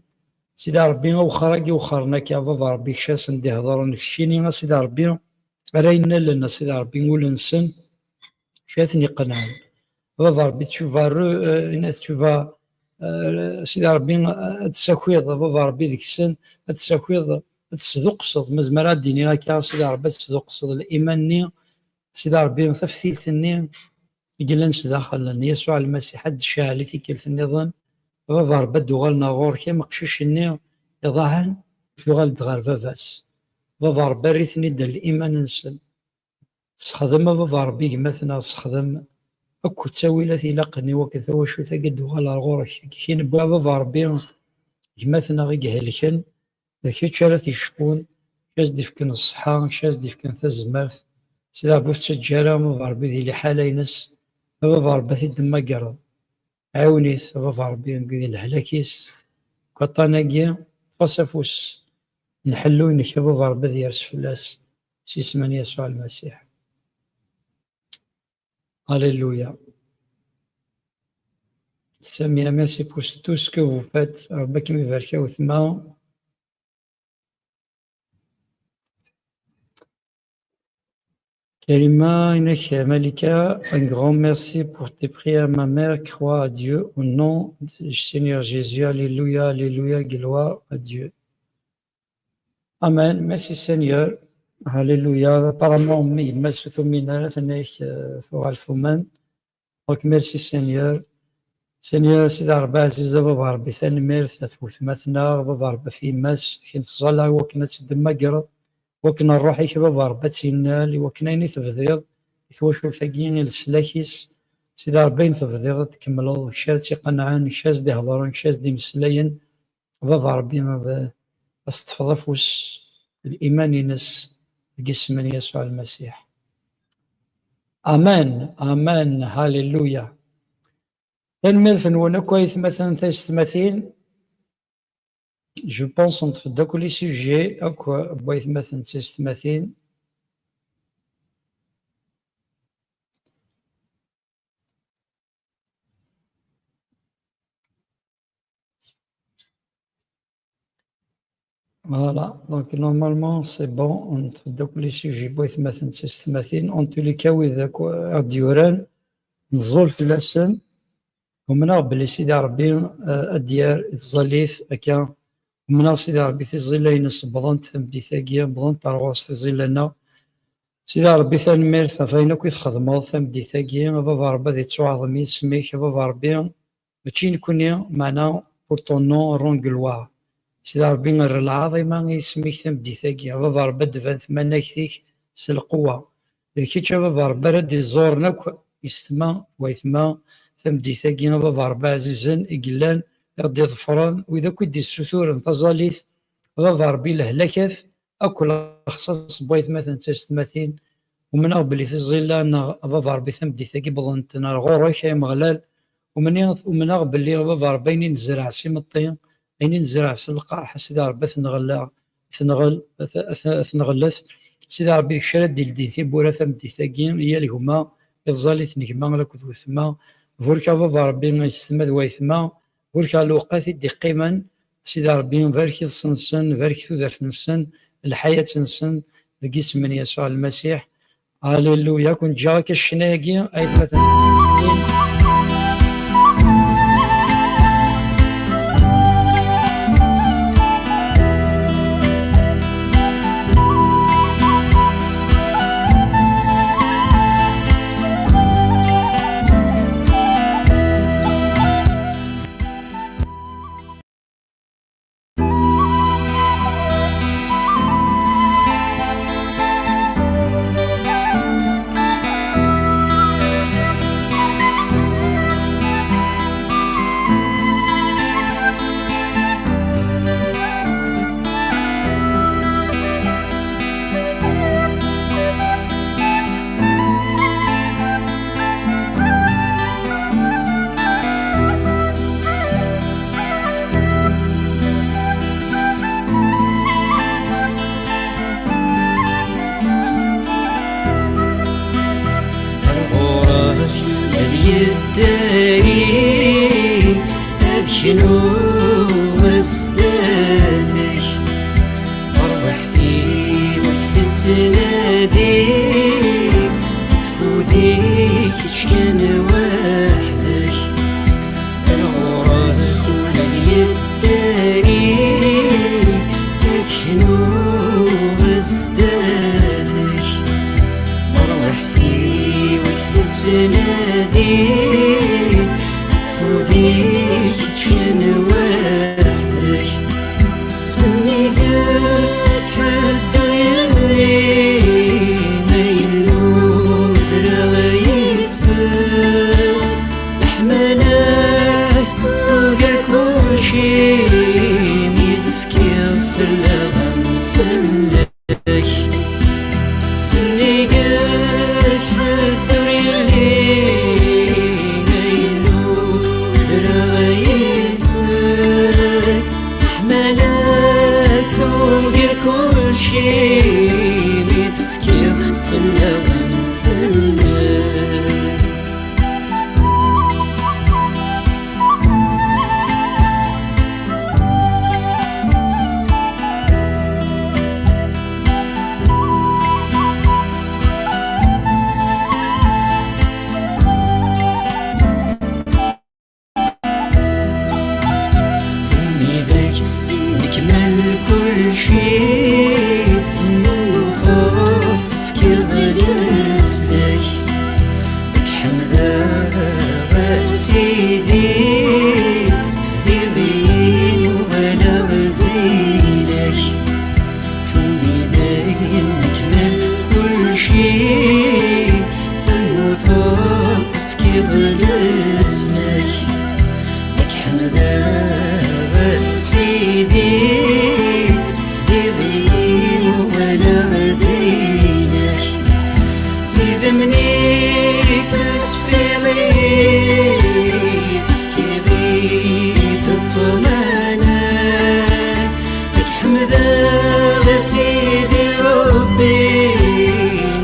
Sidi Rebbi, awexxer-agi wexxren akka, a Baba Rebbi, kečč ara sen-d-iheḍren, keččini, a Sidi Rebbi, ara yennalen, a Sidi Rebbi, ul-nsen, kečč ara ten-iqenɛen. A Baba Rebbi, tu vas re-, euh, tu vas, euh, a Sidi Rebbi, ad d-tessakiḍ, a Baba Rebbi, deg-sen, ad d-tessakiḍ, ad tesduqqseḍ, ma zemreɣ ad d-iniɣ akka, a Sidi Rebbi, ad tesduqqseḍ liman-nni, Sidi Rebbi, taftilt-nni i yellan sdaxel n Yasuɛ Lmasiḥ ad d-tecɛel i tikkelt nniḍen. Baba Rebbi, ad d-uɣalen ɣer ɣur-k am uqcic-nni iḍaɛen, yuɣal-d ɣer baba-s. Baba Rebbi, err-iten-id ar liman-nsen. Sexdem, a Baba Rebbi, gma-tneɣ, sexdem akk ttawilat ilaqen i wakken tawacult-agi ad d-tuɣal ɣer ɣur-k. Akken i nebɣa, a Baba Rebbi, gma-tneɣ i ihelken, d kečč ara t-icfun, kečč ara s-d-ifken ṣṣeḥḥa, kečč ara s-d-ifken tazmert. Sidi Rebbi, ur t-ttaǧǧa ara, a Baba Rebbi, di liḥala-ines, a Baba Rebbi, ad t-id-temmagreḍ. Ɛiwen-it, a Baba Rebbi, deg lehlak-is, deg waṭṭan-agi, ṭṭef-as afus n ḥellu-inek, a Baba Rebbi, ad yers fell-as, s yisem n Yasuɛ Lmasiḥ. Alléluia. Samia, merci pour tout ce que vous faites. Rebbi ad kem-ibarek a wetma. Karima, yenna-k Malika, un grand merci pour tes prières. Ma mère croit à Dieu au nom du Seigneur Jésus. Alléluia, alléluia, gloire à Dieu. Amen. Merci Seigneur. Alléluia. Apparemment, mi yemma-s ur tumin ara, tenna-yak, euh, tuɣal tumen. Donc, merci Seigneur. Seigneur, Sidi Ṛebbi ɛziz, a Baba Ṛebbi, tanemmirt ɣef wetma-tneɣ, a Baba Ṛebbi, ɣef yemma-s, akken teẓẓalay i wakken ad tt-id-temmagreḍ, i wakken ṛṛuḥ-ik, a Baba Ṛebbi, ad tt-innal, i wakken ayen i tebdiḍ i twacult-agi, i leslak-is, Sidi Ṛebbi, ayen tebdiḍ ad tkemmleḍ, kečč ara tt-iqenɛen, kečč ara s-d-ihedṛen, kečč ara s-d-imeslayen, a Baba Ṛebbi, ad, ad s-teṭṭfeḍ afus, liman-ines, deg isem n Yasuɛ Lmasiḥ. Amen, amen, halleluya. Tanemmirt-nwen akk, aytmaten, taysetmatin. Je pense neṭṭef-d akk les sujets akk n waytmaten d taysetmatin. Voilà, donc normalement c'est bon, neṭṭef-d akk les sujets n waytmaten d taysetmatin. En tous les cas, wid akk, euh, i ɣ-d-yuran, neẓẓul fell-asen. Umneɣ belli Sidi Ṛebbi, euh, ad d-yerr i tẓallit akka. Umneɣ Sidi Ṛebbi tiẓilla-ines wwḍent tameddit-agi, wwḍent ar ɣur-s tiẓilla-nneɣ. Sidi Ṛebbi, tanemmirt ɣef wayen akk i txedmeḍ tameddit-agi. A Baba Ṛebbi, ad yettwaɛḍem yisem-ik, a Baba Ṛebbi, mačči nekkni, meɛna pour ton nom rends gloire. Sidi Ṛebbi, err lɛaḍima i yisem-ik tameddit-agi. A Baba Ṛebbi, ad d-tban tmanegt-ik s lqewwa. D kečč, a Baba Ṛebbi, ara d-iẓuren akk yessetma d waytma tameddit-agi, a Baba Ṛebbi ɛzizen, i yellan, i ɣ-d-iḍefren, wid akk i d-issuturen taẓallit, a Baba Ṛebbi, lehlakat, akk lexṣaṣ n waytmaten d taysetmatin. Umneɣ belli tiẓilla-nneɣ, a Baba Ṛebbi, tameddit-agi wwḍent-n ar ɣur-k, ay Ameɣlal. Umni-, umneɣ belli, a Baba Ṛebbi, ayen i nezreɛ s imeṭṭi, ayen i nezreɛ s lqerḥ, a Sidi Ṛebbi, ad t-nɣelleɣ, ad t-nɣel-, ad t-, ad t-, ad t-nɣellet. Sidi Ṛebbi, d kečč ara d-ildin tiwwura tameddit-agi, i yal gma, i tẓallit n gma akked wetma. Burek a Baba Ṛebbi, i yessetma d waytma, burek ɣef lewqat i d-iqqimen, Sidi Ṛebbi, barek iḍes-nsen, barek tudert-nsen, lḥayat-nsen, deg isem n Yasuɛ Lmasiḥ. Alléluia. Ad ken-ǧǧeɣ akka ccna-agi, aytmaten. Ar ɣur-k ad yeddari, ad knuɣ sdat-k. Tarwiḥt-iw ad tettnadi, tfudi kečč kan weḥd-k. Ar ɣur-k ula d yeddari, ad knuɣ sdat-k. Tarwiḥt-iw ad tettnadi, tfudi kečč kan weḥd-k. Sennig-k ḥedd ur yelli, ma yella udreɣ yes-k. Leḥmala-k tugar kulci, mi d-tefkiḍ fell-aɣ amsellek. Sennig-k ḥedd ur yelli, ma yella udreɣ yes-k. Leḥmala-k tugar kulci, mi tefkiḍ fell-aɣ amsellek. Sidi, tdiḍ-iyi, uɣaleɣ d ayla-k. Kuni d ayen ikmal kulci, temmuteḍ, tefkiḍ lesma-k. Ad k-ḥemdeɣ, Sidi, tdiḍ-iyi, uɣaleɣ d ayla-k. Tidemnit tesfiḍ-iyi, tefkiḍ-iyi-d ṭṭmana. Ad k-ḥemdeɣ, a Sidi Ṛebbi,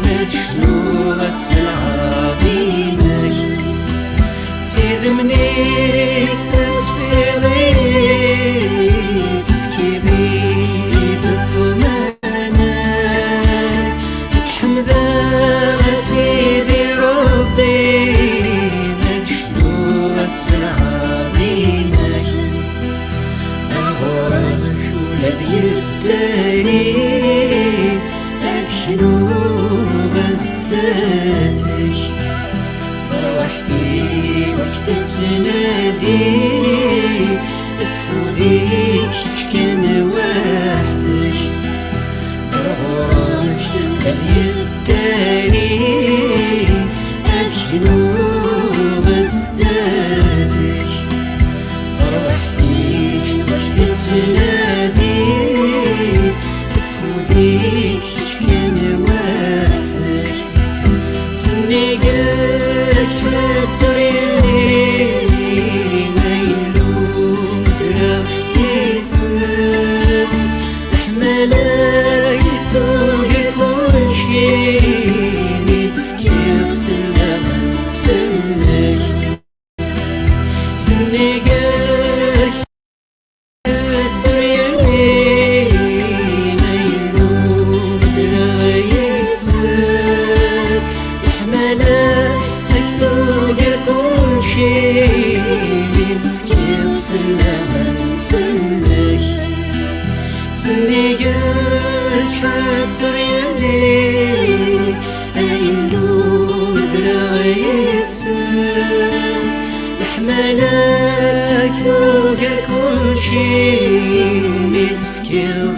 ma d-cnuɣ s lɛaḍima-k. Tidemnit tesfiḍ-iyi, tefkiḍ-iyi-d ṭṭmana. Ad k-ḥemdeɣ, a Sidi Ṛebbi, ma d-cnuɣ s lɛaḍima-k. Ar ɣur-k ula d yedder-iyi, ad knuɣ zdat-k. Tarwiḥt-iw ad k-tettnadi, tfud-ik kečč kan weḥd-k. Ar ɣur-k ad yedder-iyi, ad knuɣ zdat-k. Tarwiḥt-iw ad k-tettnadi, tfud-ik kečč kan weḥd-k. Sennig-k ḥedd ur yelli, ma yellu medreɣ yes-k. Leḥmala-k tugi kulci, mi tefkiḍ fell-aɣ ssem-ik. Sennig-k ḥedd ur yelli, ma yellu medreɣ yes-k. Leḥmala-k tugi kulci, mi tefkiḍ fell-aɣ ssem-ik. Sennig-k ḥedd ur yelli, a Illu medreɣ yes-k. Leḥmala-k tugar kulci, mi d-tefkiḍ